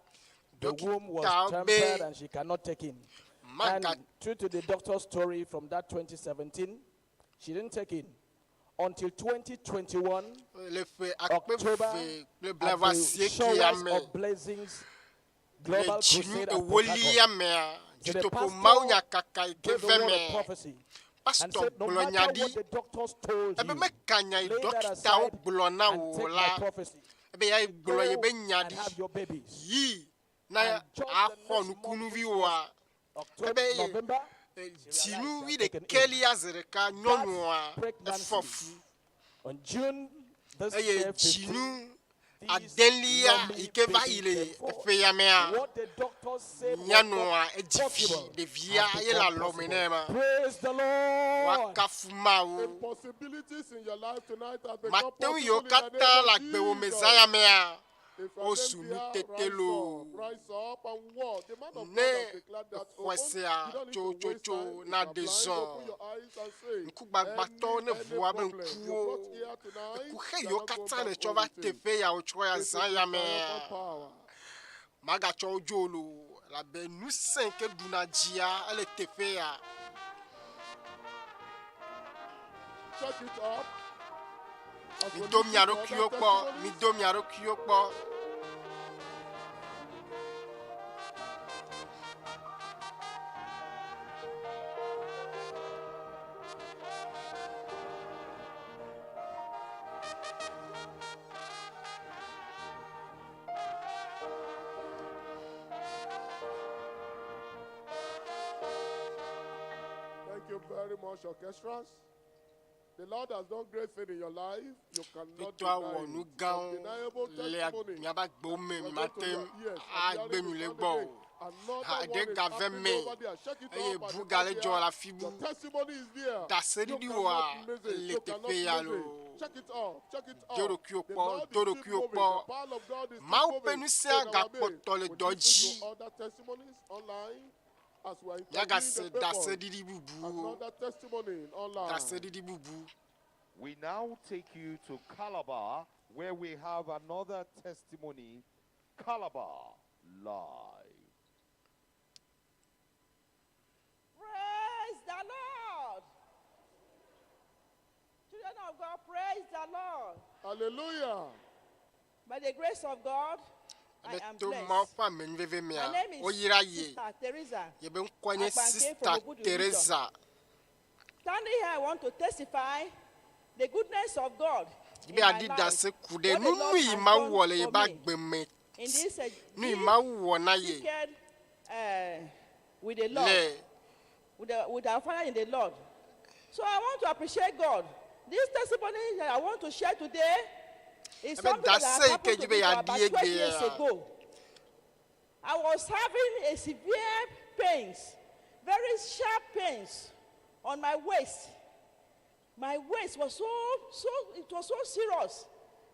the womb was Dɔkitawo be tampered and she cannot take in. maga And true to the doctor's story from that 2017, she didn't take in until 2021, le ƒe akpe October, ve kple at the blaeve-asiekea Showers me of Blessings le Global dzinu Crusade at Port ewolia Harcourt. mea, So the dutoƒo pastor mawunyakaka yi ke gave the ve word of me. prophecy and Pastor said, no gblɔ nya matter ɖi what the doctors told ebe you, meka nya yi lay that dɔkitawo aside gblɔ na and wò take my la, prophecy. ebe ya gblɔ Go yebe nya and ɖi have your babies. yi na And just the axɔ next month, which nukunuviwoa. was October, Ebe November, she realized she dzinu had wi taken in. ɖekɛlia zi ɖeka That nyɔnua efɔ pregnancy fu on June this eye year 15, dzinu these adelia lovely yi ke va yi baby le came forth. eƒe ya mea, What the doctors said was not nyɔnua edzi vi possible ɖevia has ye le become alɔme possible. nɛ ma. Praise the Lord. Woakafu Mawu. Impossibilities in your life tonight have become Mate ŋu yiwo possible in the katã name le of agbewò me Jesus. zã ya mea, If you are wozu there, nutete rise loo. up, rise up and walk. The man of God Ne has declared that exɔe open. sea You don't need to waste tsotsotso time. If na you are ɖe blind, zɔ. open your eyes and say, Ŋkugbagbãtɔwo any ne any ʋu woabe problem you ŋkuwo. brought here tonight, Ekuxe you are yiwo not going katã back nètsɔ home va with it. teƒe ya wotsɔ ya This zã is ya the mea, triumphant power. magatsɔ wo dzo loo elabe ŋusẽ yi ke ɖuna dzia ele teƒe ya. Check it up. As we Mido listen mia to ɖokuiwo other kpɔ, testimonies. mido mia ɖokuiwo kpɔ. Thank you very much, orchestras. The Lord has done great things in your life. You cannot Ƒetɔa wɔ deny nu it. gãwo Undeniable le testimony. miaƒe agbewo me We're going to mate hear- yes, I'm agbe hearing nu the le sound gbɔ again. o. Another Ha one ɖe is gave happening me over there. Check it eye up at bu the gale back dzɔ there. le afi bu. Your testimony is there. You Ɖaseɖiɖi wɔa cannot miss it. le You cannot teƒe ya miss it. loo. Check it up. Check it Do up. ɖokuiwò The kpɔ, Lord do is still ɖokuiwò moving. kpɔ. The power of God is still Mawu ƒe moving ŋusẽ in our midst. gakpɔtɔ le We dɔ listen dzi. to other testimonies online as we are interviewing Míagase the people. ɖaseɖiɖi bubuwo. Another testimony online. Ɖaseɖiɖi bubu. We now take you to Calabar, where we have another testimony. Calabar Live. Praise the Lord. Children of God, praise the Lord. Hallelujah. By the grace of God, I Ebe am to blessed. Mawu ƒe amenuveve My mea, name is woyra ye. Sister Teresa. Yebe ŋkɔe nye Agbanke Sista from Obudu region. Teresa. Standing here, I want to testify the goodness of God Yi in be my aɖi life. ɖase ku ɖe What the nu Lord nu yi has Mawu done wɔ le for yebe me agbe me. in this Nu yi Mawu wɔ na ye decade with the Lord. le with, the, with our Father in the Lord. So I want to appreciate God. This testimony that I want to share today is Ebe something that ɖase yi ke happened dzi to be me yeaɖi about 12 years egbea. ago. I was having a severe pains, very sharp pains on my waist. My waist was so, so, it was so serious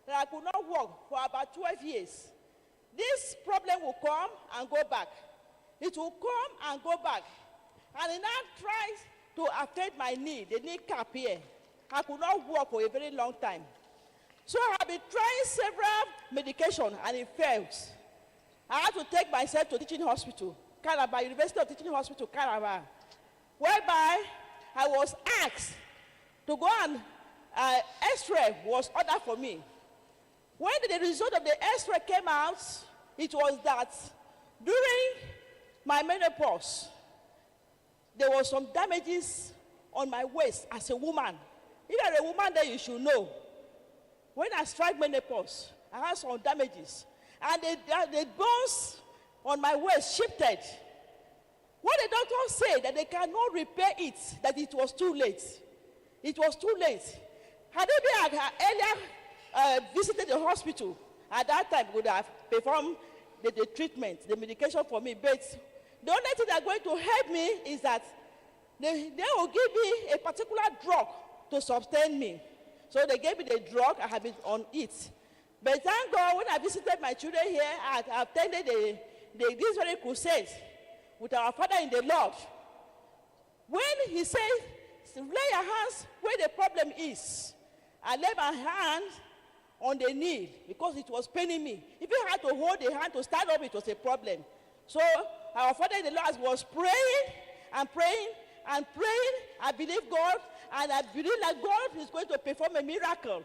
that I could not walk for about 12 years. This problem will come and go back. It will come and go back. And it now tries to affect my knee, the kneecap here. I could not walk for a very long time. So I've been trying several medication and it fails. I had to take myself to teaching hospital, Calabar, University of Teaching Hospital, Calabar, whereby I was asked to go and uh, x-ray was ordered for me. When the result of the x-ray came out, it was that during my menopause, there was some damages on my waist as a woman. If you're a woman, then you should know. When I strike menopause, I had some damages. And the, the, the bones on my waist shifted. What the doctor said that they cannot repair it, that it was too late. It was too late. Had it been I had earlier visited the hospital, at that time would have performed the, the treatment, the medication for me. But the only thing that's going to help me is that they, they will give me a particular drug to sustain me. So they gave me the drug, I have been on it. But thank God, when I visited my children here, I I attended the, the, this very crusade with our Father in the Lord. When he said, lay your hands where the problem is, I lay my hand on the knee because it was paining me. If you had to hold the hand to stand up, it was a problem. So our Father in the Lord was praying and praying and praying. I believe God, and I believe that God is going to perform a miracle.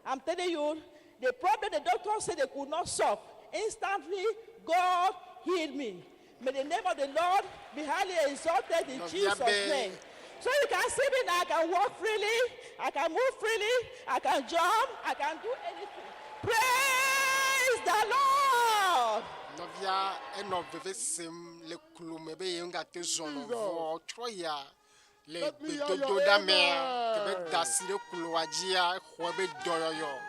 I'm telling you, the problem the doctor said they could not solve, instantly God healed me. May the name of the Lord be highly exalted in Nɔvia Jesus' be name. So you can see me now. I can walk freely. I can move freely. I can jump. I can do anything. Praise the Lord. Nɔvia enɔ veve sem le klo me be ye ŋgate zɔnɔ vɔ trɔ ya le Let me hear your gbedodoɖa mea ke be amen. da asi ɖe kloa dzia exɔ be dɔyɔyɔ.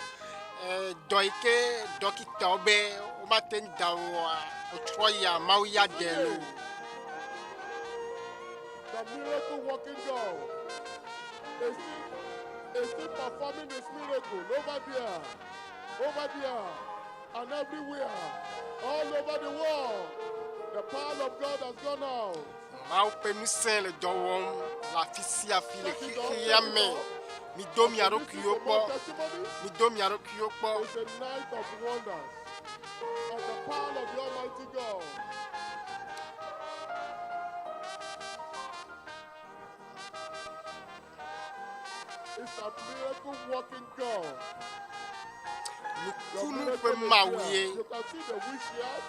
Eh, dɔ yi ke dɔkitawo be womate ŋu da oa, wotrɔ ya Mawu ya ɖe loo. The miracle working God is still, is still performing his miracle over there, over there, and everywhere, all over the world. The power of God has gone out. Mawu ƒe ŋusẽ le dɔ wɔm le afi sia afi le xexea me. Mido mia ɖokuiwo kpɔ. Mido mia ɖokuiwo kpɔ. It's a night of wonders, of the power of the Almighty God. is a miracle working God. Your Nukunu miracle ƒe is Mawu here. ye. You can see the wheelchairs.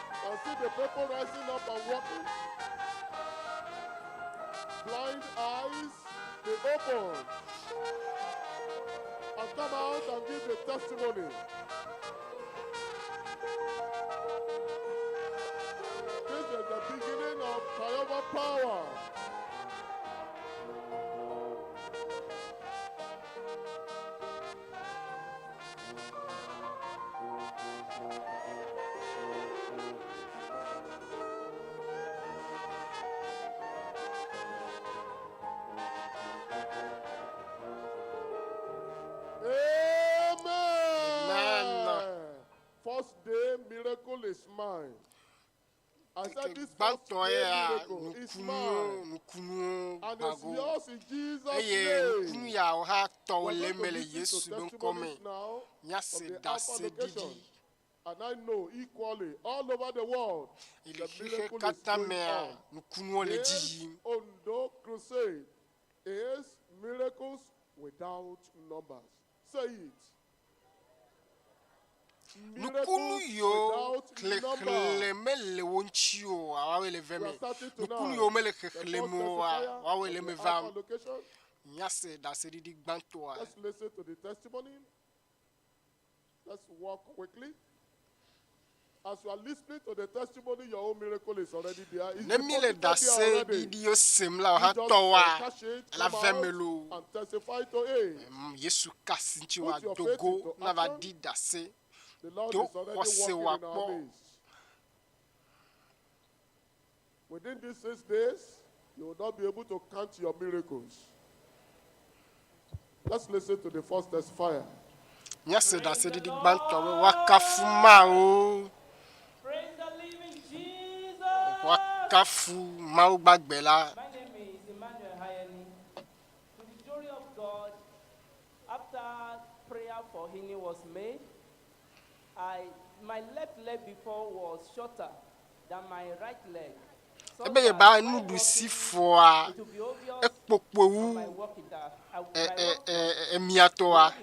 You can see the people rising up and walking. Blind eyes, they open. And come out and give the testimony. This is the beginning of triumphant power. Amen. First day miracle is mine. I said this first Gbãtɔ day ya miracle is nukunuwo mine. nukunuwo And it's gbago yours in Jesus' eye name. nukunu yawo hã tɔwo We're le going eme to le listen Yesu to be ŋkɔ me. testimonies now Míase from the Alpha ɖaseɖiɖi. location. And I know equally all over the world Le the xexe miracle is katã going mea on. nukunuwo le dzi This yim. Ondo crusade is miracles without numbers. Say it. Nukunu Miracles yiwo without xexlẽ number. mele wo ŋuti o woawoe le ve We me. are starting Nukunu tonight. yiwo mele The xexlẽ first me oa testifier woawoe of le me the vam. Alpha location. Míase ɖaseɖiɖi gbãtɔa. Let's listen to the testimony. Let's walk quickly. As you are listening to the testimony, your own miracle is already there. It's Ne mi le deposited there already. ɖaseɖiɖiwo sem la wo hã You just tɔwoa catch it, ela come ve me out loo. and testify to it. Yesu ka asi ŋuti wa Put your do faith go into nava action. ɖi ɖase. The Lord Do is already xɔse working in our wòakpɔ. midst. Within these 6 days, you will not be able to count your miracles. Let's listen to the first testifier. Míase ɖaseɖiɖi gbãtɔ be woakafu Mawu. Woakafu Mawu gbagbe la. My name is Emmanuel Hayeni. To the glory of God, after prayer for healing was made, I my left leg before was shorter than my right leg. So Ebe that yeba while nuɖusi walking, fɔa it will be obvious ekpokpo wu on my walking that I, ɛ my ɛ walk ɛ emiatɔa.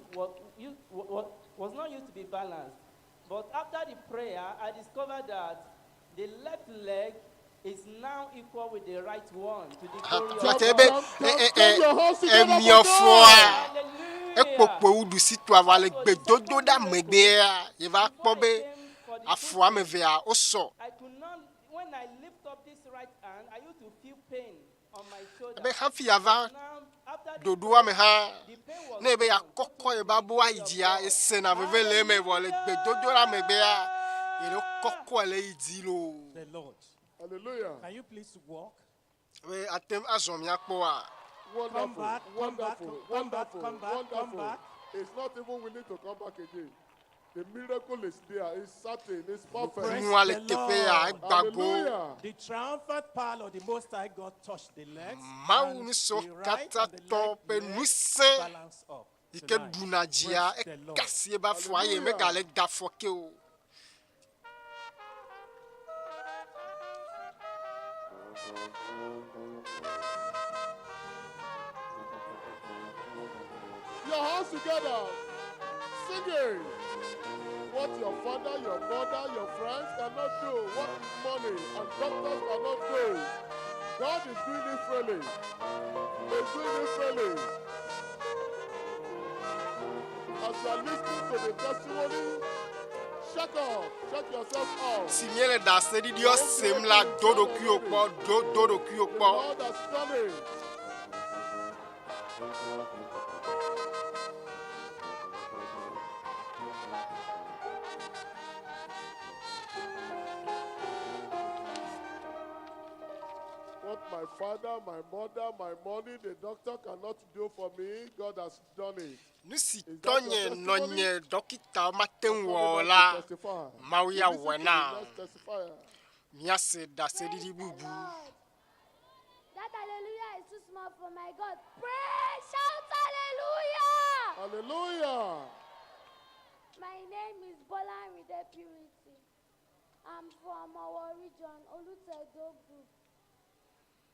was not used to be balanced. But after the prayer, I discovered that the left leg is now equal with the right one. To the glory of Fiate ebe God. ɛ ɛ ɛ emiɔfɔa ekpokpo wu ɖusitɔa vɔ le gbedodo ɖa megbea yeva kpɔ be afɔ ame evea wosɔ. I could not, when I lift up this right hand, I used to feel pain on my shoulder. Ebe hafi yava But now, after the ɖoɖoa me hã the pain was ne ebe gone. yakɔkɔ yebe abo ayi dzia esena veve le eme vɔ le gbedodo ɖa megbea yele kɔkɔ le yi dzi loo. The Lord. Hallelujah. Can you please walk? Be ate ŋu azɔ míakpɔa. Wonderful, Come back, come back, wonderful, come back, wonderful, come back, come wonderful. back. It's not even willing to come back again. The miracle is there. It's certain. It's perfect. Nua le teƒe ya egba go. Hallelujah. The triumphant power of the Most High God touched the legs. Mawu and nusɔ the right katã and the tɔ left ƒe leg ŋusẽ balance up yi ke tonight. ɖuna dzia Praise the Lord. ekasi ebe afɔa eye megale da afɔ ke o. Your hands together. Singing. What your father, your mother, your friends cannot do, what money and doctors cannot do. God is doing it freely. He's doing it freely. As you are listening to the testimony, shake off, shake yourself off. Si míele ɖaseɖiɖiwo sem la, do ɖokuiwò kpɔ, do do ɖokuiwò The kpɔ. Lord has done it. What my father, my mother, my money, the doctor cannot do for me, God has done it. Nu si Is that your tɔnye testimony? nɔnye dɔkitawo mate ŋu wɔ o Coming la, back to testify. Mawu ya Listen wɔe to na. the next testifier. Míase ɖaseɖiɖi bubu. That hallelujah is too small for my God. Pray, shout hallelujah! Hallelujah. My name is Bola Ride Purity. I'm from our region, Olutedo Group.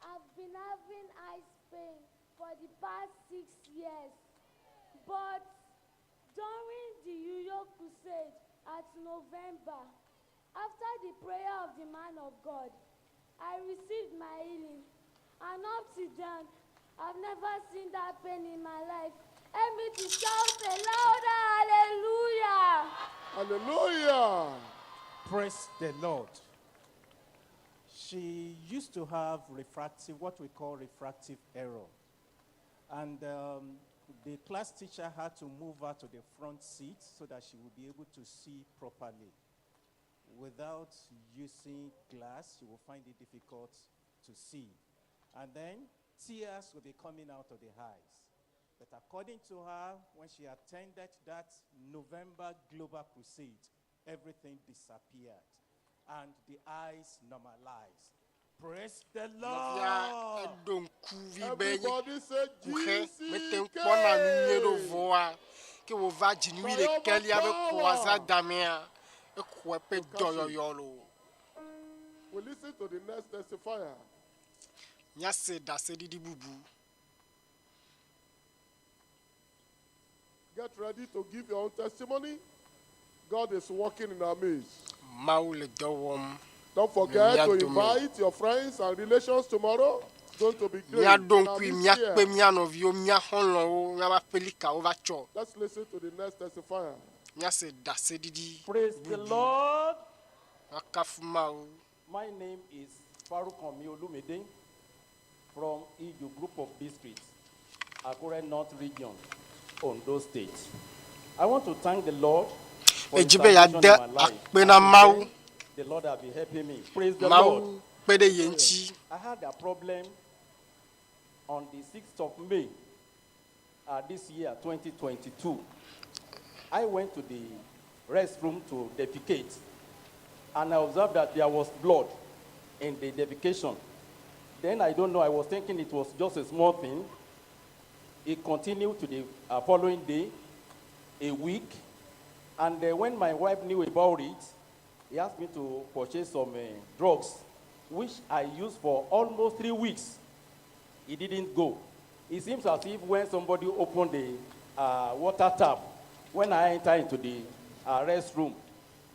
I've been having eyes pain for for the past six years. But during the Uyo Crusade at November, after the prayer of the man of God, I received my healing. And up to then, I've never seen that pain in my life. Help me to shout a louder hallelujah. Hallelujah. Praise the Lord. She used to have refractive, what we call refractive error. And um, the class teacher had to move her to the front seat so that she would be able to see properly. Without using glass, she will find it difficult to see. And then tears will be coming out of the eyes. But according to her, when she attended that November Global Crusade, everything disappeared and the eyes normalized. Praise the Nɔvia Lord. eɖo ŋkuvi be nye Everybody say kuxe mete ŋu kpɔna nu nyuie ɖo vɔa ke wòva dzinuwi ɖekɛlia be kɔa damea exɔ eƒe dɔyɔyɔ loo. We listen to the next testifier. Míase ɖaseɖiɖi bubu. Get ready to give your own testimony. God is working in our midst. Mawu le dɔ wɔm Don't le forget mía to dome. invite your friends and relations tomorrow. It's going to be great. Míaɖo In our ŋkui midst míakpe here. mía nɔviwo, mía xɔlɔ̃wo, míaƒe aƒelikawo va tsɔ. Let's listen to the next testifier. Míase ɖaseɖiɖi Praise the bubu. Lord. Woakafu Mawu. My name is Farukomi Olumide from Ijo Group of Districts, Akure North Region, Ondo State. I want to thank the Lord for his Edzi be salvation yeade in my life. akpe na And since Mawu. then, The Lord has been helping me. Praise the Mawu Lord. kpe ɖe ye ŋuti. I had a problem on the 6th of May uh, this year, 2022. I went to the restroom to defecate, and I observed that there was blood in the defecation. Then I don't know, I was thinking it was just a small thing. It continued to the uh, following day, a week, and uh, when my wife knew about it, he asked me to purchase some uh, drugs, which I used for almost three weeks. It didn't go. It seems as if when somebody opened the uh, water tap, when I entered into the uh, restroom,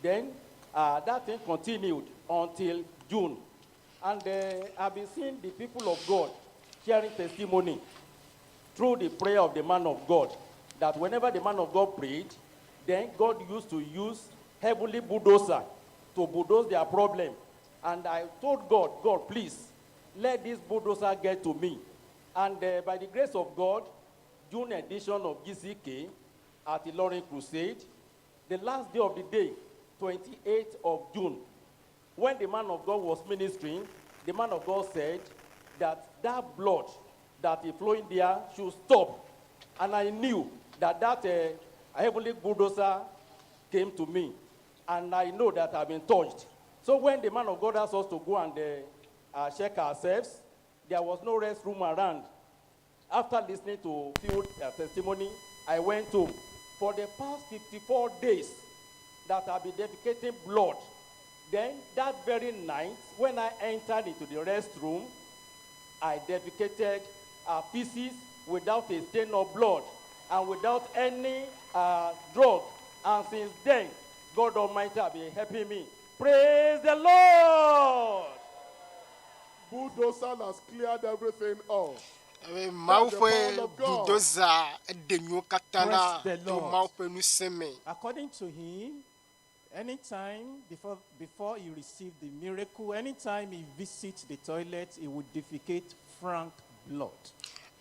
then uh, that thing continued until June. And uh, I've been seeing the people of God sharing testimony through the prayer of the man of God that whenever the man of God prayed, then God used to use heavenly bulldozer to bulldoze their problem. And I told God, God, please, let this bulldozer get to me. And uh, by the grace of God, June edition of GCK at the Ilorin Crusade, the last day of the day, 28th of June, when the man of God was ministering, the man of God said that that blood that is flowing there should stop. And I knew that that uh, heavenly bulldozer came to me. And I know that I've been touched. So when the man of God asked us to go and uh, uh, check ourselves, there was no restroom around. After listening to few uh, testimony, I went home. For the past 54 days that I've been defecating blood, then that very night, when I entered into the restroom, I defecated uh, feces without a stain of blood and without any uh, drug. And since then, God Almighty has been helping me. Praise the Lord! Bulldozer has cleared everything up. Ebe Mawu That's the ƒe power of God. bulldozer eɖe nuwo katã ɖa Praise the to Lord. Mawu ƒe ŋusẽ me. According to him, anytime before, before he received the miracle, anytime he visits the toilet, he would defecate frank blood.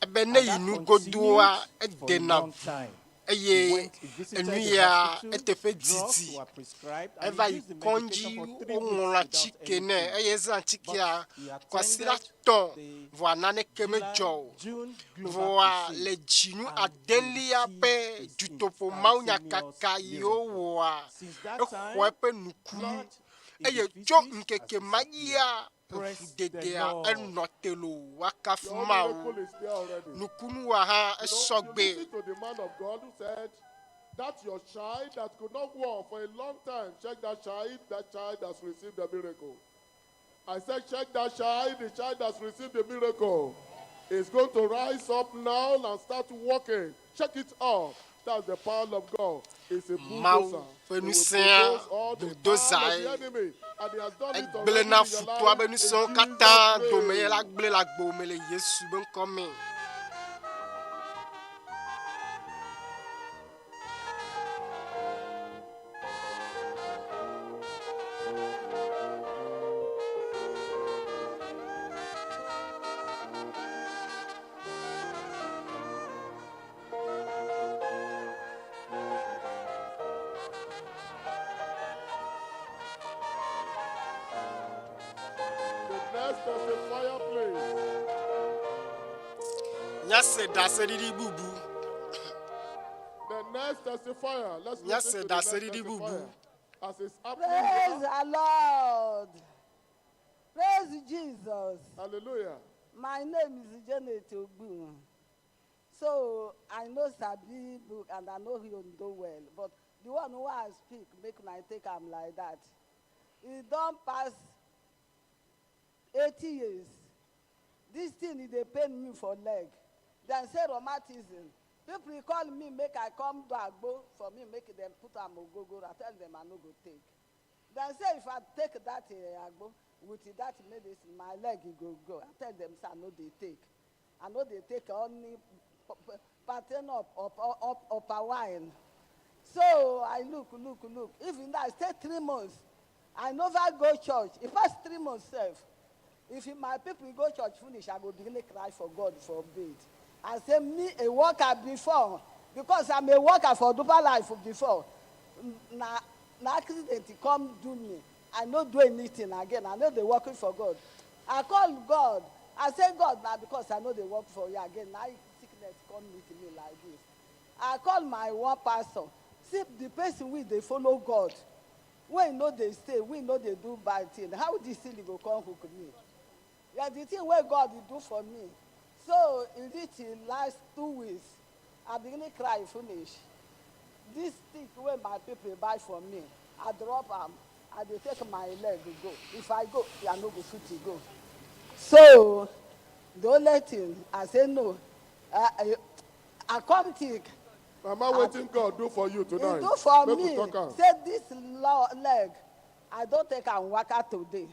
Ebe ne And yi that nugodoa continued for a edena long ʋu time. He eye went, he visited enu the ya hospital, eteƒe drugs didi. were prescribed, and Eva he yi used the kɔndzi medication for three weeks woŋlɔ without atike any nɛ change. eye ezã atikea But he kwasiɖa attended tɔ̃ the vɔa naneke July, medzɔ o. June Global Vɔa Crusade le dzinu and adelia he ƒe received his dutoƒo instantaneous mawunyakaka yi miracle. wowɔa, Since that exɔ time, eƒe nukunu blood in eye the tso feces has ŋkeke ma disappeared. dzia Praise the eʋudedea Lord. enɔ te loo woakafu Your Mawu. miracle is there already. Nukunua hã You know, esɔ you gbe. listen to the man of God who said, That your child that could not walk for a long time, check that child, that child has received the miracle. I said, check that child, the child has received the miracle. It's going to rise up now and start walking. Check it up. That's the power of God. It's a Mawu bulldozer. ƒe It will ŋusẽa bulldoze all the bulldozer arm of ye. the enemy. And he has done it Egblẽ already na in your futɔa be life. ŋusẽwo In katã Jesus' dome ye la name. gblẽ le agbo me le Yesu be ŋkɔ me. The next testifier, please. Míase ɖaseɖiɖi bubu. The next testifier. Let's Míase listen to the next ɖaseɖiɖi bubu. testifier. As it's happening Praise here. the Lord. Praise Jesus. Hallelujah. My name is Janet Ogun. So I know Sabi book and I know Yondo well, but the one who I speak, make my take am like that. It don pass 80 years. This thing e dey pain me for leg. Dem say rheumatism. People call me make I come do agbo for me make dem put am ogogoro. I tell dem I no go take. Dem say if I take that agbo with that medicine, my leg e go go. I tell dem say I no dey take. I no dey take only pattern up up up upper wine. So I look, look, look. Even though I stay 3 months, I never go church. E pass 3 months sef. If my people go church finish, I go begin dey cry for God for bed. I say me a worker before, because I'm a worker for Deeper Life before. Na accident come do me. I no do anything again. I no dey working for God. I call God. I say God na because I no dey work for you again. Na sickness come meet me like this. I call my one pastor. See the person wey dey follow God, wey no dey stay, wey no dey do bad thing, how this thing go come hook me? Yeah, the thing wey God dey do for me. So e reach the last 2 weeks, I begin cry finish. This stick wey my people buy for me, I drop am. I dey take my leg go. If I go, I no go fit go. So the only thing I say no, I come think. Mama, wetin God do for you tonight? He do for Make we me. talk am. Say this leg, I don take am waka today.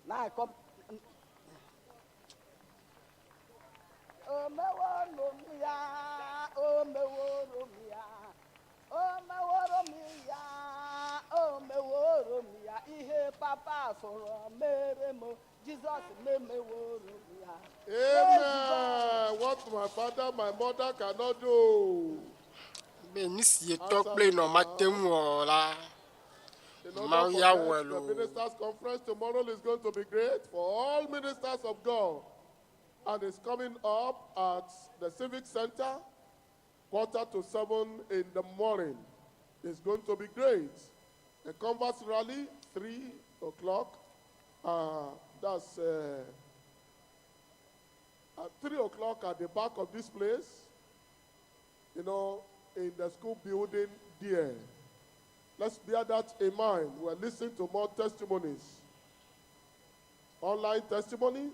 Now I come. Omeworo mi ya, omeworo mi ya, omeworo mi ya, omeworo mi ya, ihe papa fọrọ mere m, Jizọs memeworo mi ya. Amen. What my father, my mother cannot do. Be nu si etɔ kple nɔ mate ŋu wɔ la, You know, Mawu don't ya forget, wɔe the loo. ministers' conference tomorrow is going to be great for all ministers of God. And it's coming up at the Civic Center, 6:45 in the morning. It's going to be great. The converse rally, 3 o'clock. That's at 3 o'clock at the back of this place, in the school building there. Let's bear that in mind. We're listening to more testimonies. Online testimony.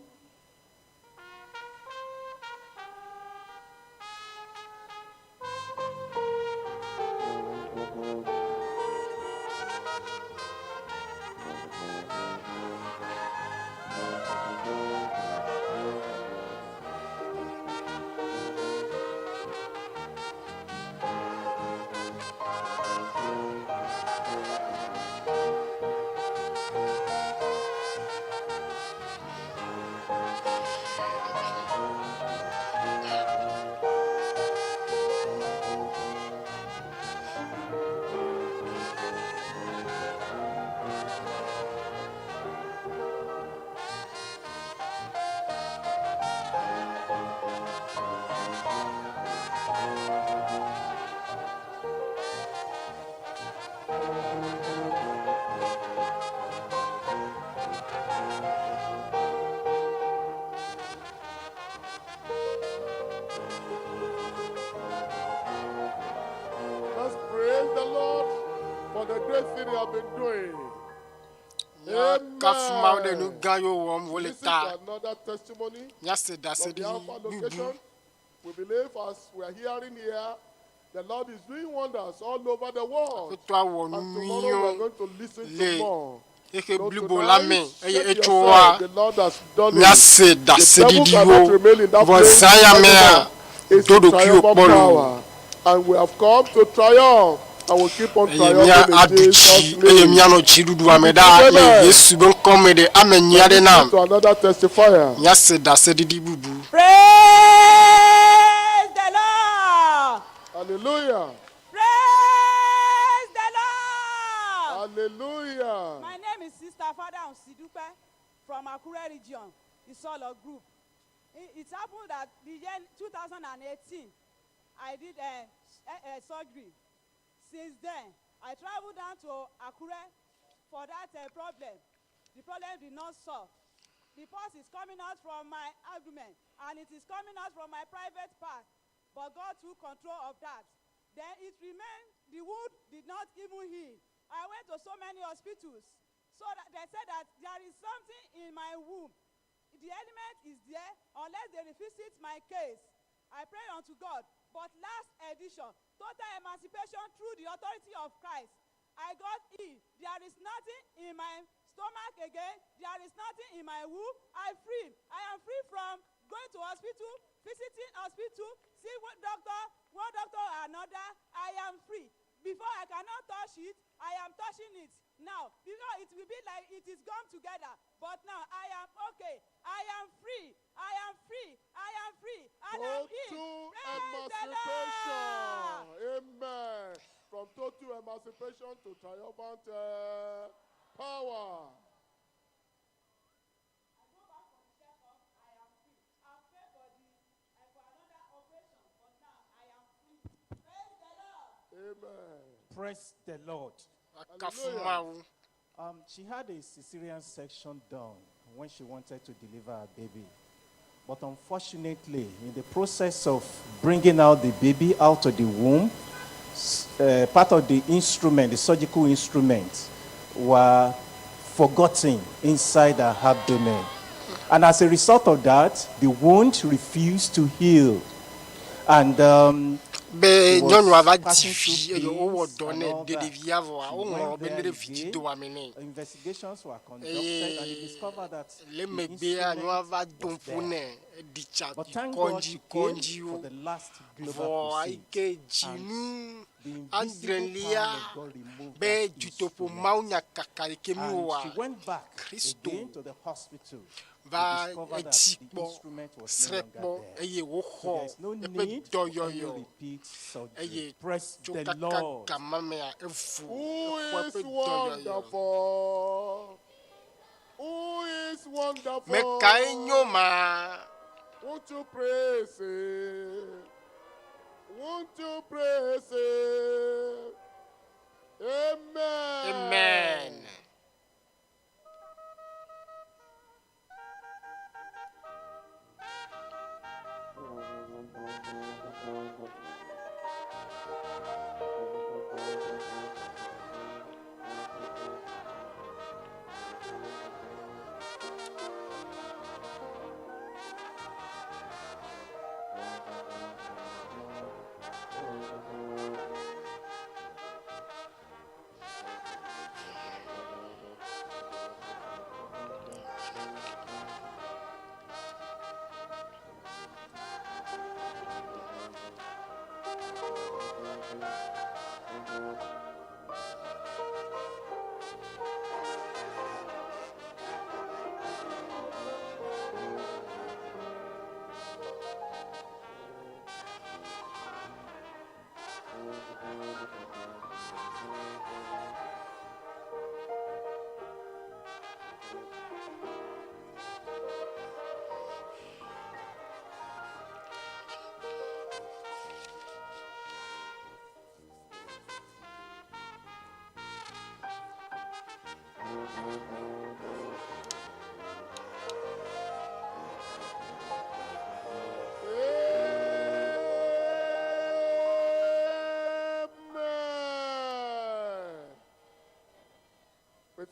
Wole nu Amen. gã yiwo wɔm wole Listen ta. to another testimony Míase from the ɖaseɖiɖi Alpha bubu. location. We believe as we are hearing here, the Lord is doing wonders all over the world. Aƒetɔa wɔ nu And tomorrow we are nyuiwo going to listen le to more. xexe So blibo la me tonight, eye shake etsoa yourself. The Lord has done it. míase The devil ɖaseɖiɖiwo. cannot remain in that Vɔ place zã ya mea, anymore. It's do the ɖokuiwò triumphant kpɔ loo. power. And we have come to triumph. And we keep on Eye mía triumphing in aɖu Jesus' dzi eye name. míanɔ dziɖuɖua me ɖaa le Amen. Yesu be ŋkɔ me ɖe ame nyui aɖe Listen nam. to another testifier. Míase ɖaseɖiɖi bubu. Praise the Lord. Hallelujah. Praise the Lord. Hallelujah. My name is Sister Father Sidupe from Akure region, Isolo Group. It happened that the year 2018, I did a surgery. Since then, I traveled down to Akure for that problem. The problem did not solve. The pus is coming out from my abdomen, and it is coming out from my private part. But God took control of that. Then it remained, the wound did not even heal. I went to so many hospitals. So that they said that there is something in my womb. The element is there unless they revisit my case. I pray unto God. But last edition, total emancipation through the authority of Christ. I got healed. There is nothing in my stomach again. There is nothing in my womb. I free. I am free from going to hospital, visiting hospital, see one doctor, one doctor or another. I am free. Before I cannot touch it, I am touching it now. Because it will be like it is gone together. But now I am okay. I am free. I am free. I am free. And I'm healed. Total Praise the emancipation. Lord. Amen. From total emancipation to triumphant power. Amen. Praise the Lord. Akafu Mawu. She had a cesarean section done when she wanted to deliver her baby. But unfortunately, in the process of bringing out the baby out of the womb, part of the instrument, the surgical instrument, were forgotten inside her abdomen. And as a result of that, the wound refused to heal. And Be she was nyɔnua va dzi passing vi through eye wowɔ pains dɔ and nɛ all de that. ɖevia vɔa She woŋlɔ went be ne there ɖe vi dzi again. doa me nɛ. Investigations were conducted and they Eye discovered that le the megbea instrument nyɔnua va do was ƒo there. nɛ eɖi tsa But yi thank God kɔdzi she came kɔdziwo. for the last global Vɔa crusade. yi ke And dzinu the invisible adrelia power of God removed be that dutoƒo instrument. mawunya kaka yi ke mi And wɔa she went back Kristo again to the hospital to va discover that edzi the kpɔ instrument was no srẽ longer kpɔ there. eye So wòxɔ there is no eƒe need for any dɔyɔyɔ repeat surgery. eye Praise tso the kaka Lord. gama mea evo Who exɔ is eƒe dɔyɔyɔ. wonderful? Who is wonderful? Me kae nyo ma? Won't you praise him? Won't you praise him? Amen. Amen.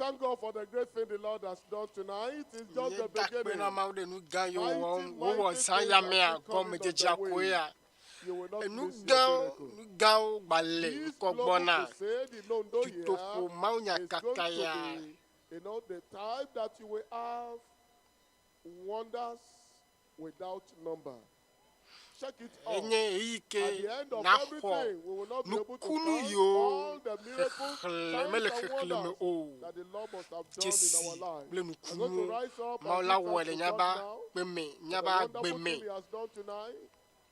Thank God for the great thing the Lord has done tonight. It's just the Míeda akpe beginning. na Mawu ɖe nu gã yiwo Mighty, wɔm wowɔ mighty zã things ya are mea still coming on gɔmedzedzea the way. koe ya. You will not Enu miss your gãwo miracle. nu gãwo gbale This ŋkɔ global gbɔna. crusade in Ondo here Dutoƒo is mawunyakaka going to ya. be, you know, the time that you will have wonders without number. Check it out. Enye ɣeyiɣi ke At the end of naxɔ everything, we will not be able to nukunu count yiwo all the miracles, xexlẽ signs, mele and xexlẽ me wonders o. that the Lord must have done in Dzesi our life. kple We're going to nukunuwo rise up Mawu and la give wɔe thanks le to míaƒe God now. agbe me, For the míaƒe agbe wonderful me. thing He has done tonight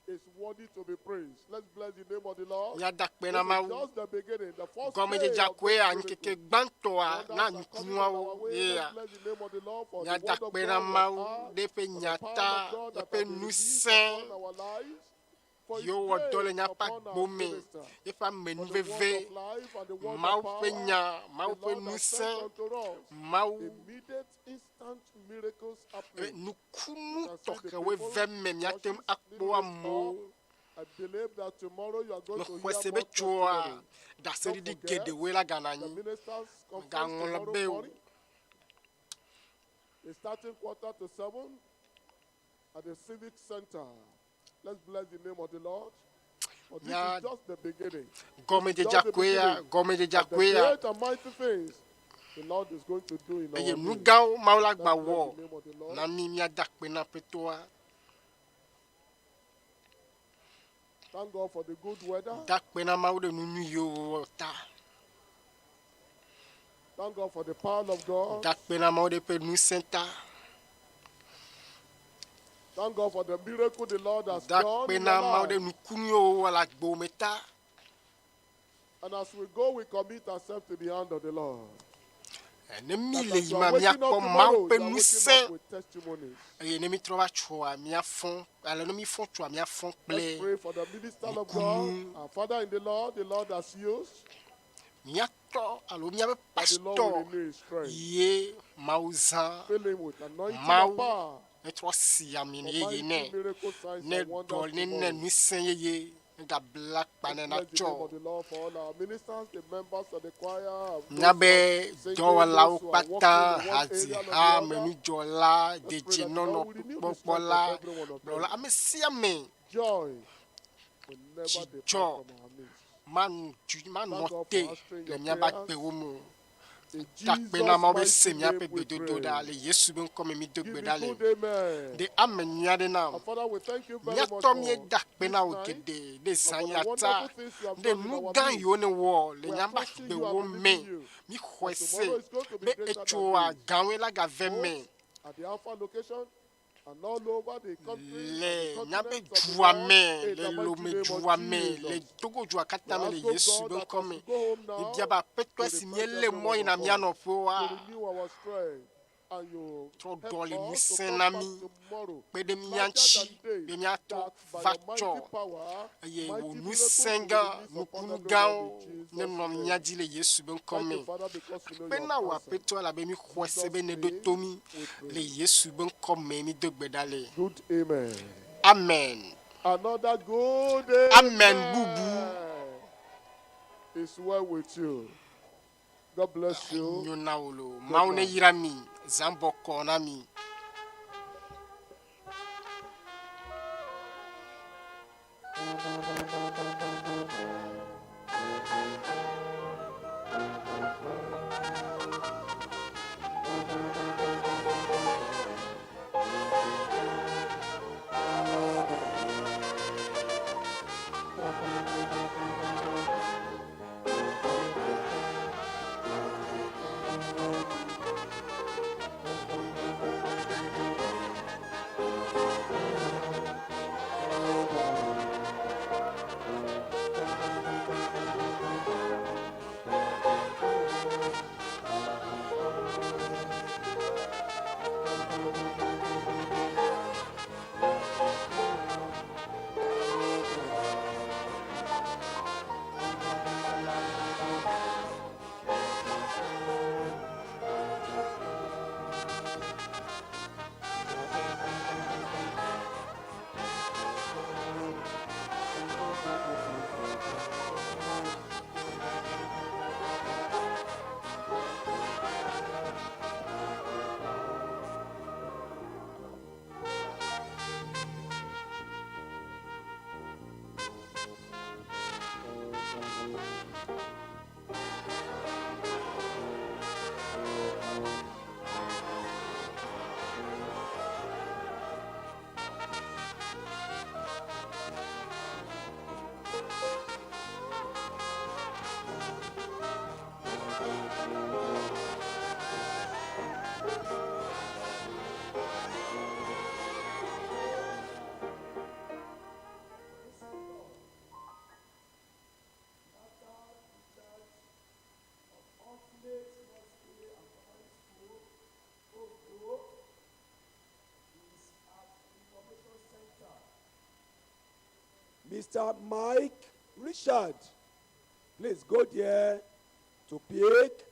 is worthy to be praised. Let's bless the name of the Lord. Míada akpe This na is Mawu. just the beginning, the first day Gɔmedzedzea of koe this ya miracle. ŋkeke gbãtɔa na Wonders are coming on nukunuawo our way. ye Let's ya. bless the name of the Lord for the Míada word of akpe God na we have Mawu heard, ɖe eƒe for the nya power ta, of God that eƒe has been released ŋusẽ upon our lives, for His yiwo wɔ dɔ le grace míaƒe upon our agbo me, minister, eƒe for the word amenuveve, of life and the word of Mawu ƒe power nya, the Mawu ƒe Lord has sent ŋusẽ, unto us. Mawu Immediate, instant miracles e happening. nukunu You can see the tɔxɛwoe people, ve me míate ŋu churches, akpɔ little amewo. up. I believe that tomorrow you are going to Mexɔe hear se more be tsoa testimony. Don't ɖaseɖiɖi forget geɖewoe la ganɔ the anyi. ministers conference Megaŋlɔ tomorrow be o. morning. It's starting 6:45 at the Civic Center. Let's bless the name of the Lord. For this Mía is just the beginning. This is gɔmedzedzea just the koe ya, beginning gɔmedzedzea of the koe ya. great and mighty things the Lord is going to do in Eye our nu midst. gãwo Mawu la Let's gba bless wɔ the name of the Lord. na mí míada akpe na Aƒetɔa. Thank God for the good weather. Da akpe na Mawu ɖe nu nyui yiwo wòwɔ ta. Thank God for the power of God. Da akpe na Mawu ɖe eƒe ŋusẽ ta. Thank God for the miracle the Lord has Da done akpe in na your Mawu ɖe life. nukunu yiwo wòwɔ le agbewò me ta. And as we go, we commit ourselves to the hand of the Lord. Ne mí That le as you yima are waking up míakpɔ tomorrow, Mawu you ƒe are waking ŋusẽ up with testimonies. eye ne mítrɔ va tsoa míafɔ ale ne mífɔ tsoa míafɔ Let's kple pray for the minister of God, nukunu. our Father in the Lord, the Lord has used, Míatɔ alo míaƒe that the Lord pastor will renew his strength. ye Mawu zã. Fill him with anointing and Mawu power netrɔ si ami for yeye mighty nɛ. miracle signs Ne and wonders dɔ ne ne tomorrow. ŋusẽ yeye negabla kpa ne Let's bless the name natsɔ. of the Lord for all our ministers, the members of the choir, of those Míabe who are singing, dɔwɔlawo those who are working kpata, in one area or the hadziha, other. menudzɔla, Let's pray that the dedienɔnɔ Lord will renew the strength kpɔkpɔla, of every one of them. kplɔla, ame sia ame Joy will never depart dzidzɔ from our midst. manu dzu Thank manɔ God for te answering le your míaƒe prayers. agbewo me o. In Da akpe na Jesus' Mawu be se mighty míaƒe name we gbedodoɖa pray. le Yesu be ŋkɔ me mído Give gbe me ɖa le. good amen. Ɖe ame nyui aɖe nam. Our Father, we thank you very much Míatɔ for míeda akpe this na wò night geɖe ɖe and zã for the ya ta wonderful things you have ɖe done in nu our gã midst. yiwo nèwɔ le We are míaƒe trusting you agbewo and me. believing you Míxɔe that se tomorrow is going to be be greater than etsoa this. gãwoe la gave me Both at the Alpha location and all over the country and le the míaƒe continents of the dua world me, in le the mighty Lome name of dua me, le Jesus. Togo dua We katã me le ask, oh Yesu God, be that ŋkɔ as me. we go home now, Míbia be Aƒetɔ you esi refresh míelé every mɔ one yina of mía us, nɔƒewoa, you renew our strength, and you trɔ help ɖɔ le us to ŋusẽ come na back mí, tomorrow kpe ɖe mía larger ŋuti than be today, míatrɔ that by va your mighty tsɔ power, eye wò mighty miracles ŋusẽ will gã, be released upon nukunu everyone gãwo in Jesus' nenɔ mía name. dzi le Yesu be ŋkɔ Thank me. you, Father, because we know Akpe you na have wò answered. Aƒetɔ elabe míxɔe se Jesus' be nèɖo name to mí we le pray. Yesu be ŋkɔ me mído gbe ɖa le. Good amen. Amen. Another good Amen bubu. amen. It's well with you. God bless you. Nyo na wò loo. Good Mawu night. neyra mi. Zã bɔkɔ na mi. Thank Mr. Mike Richard. Please go there to pick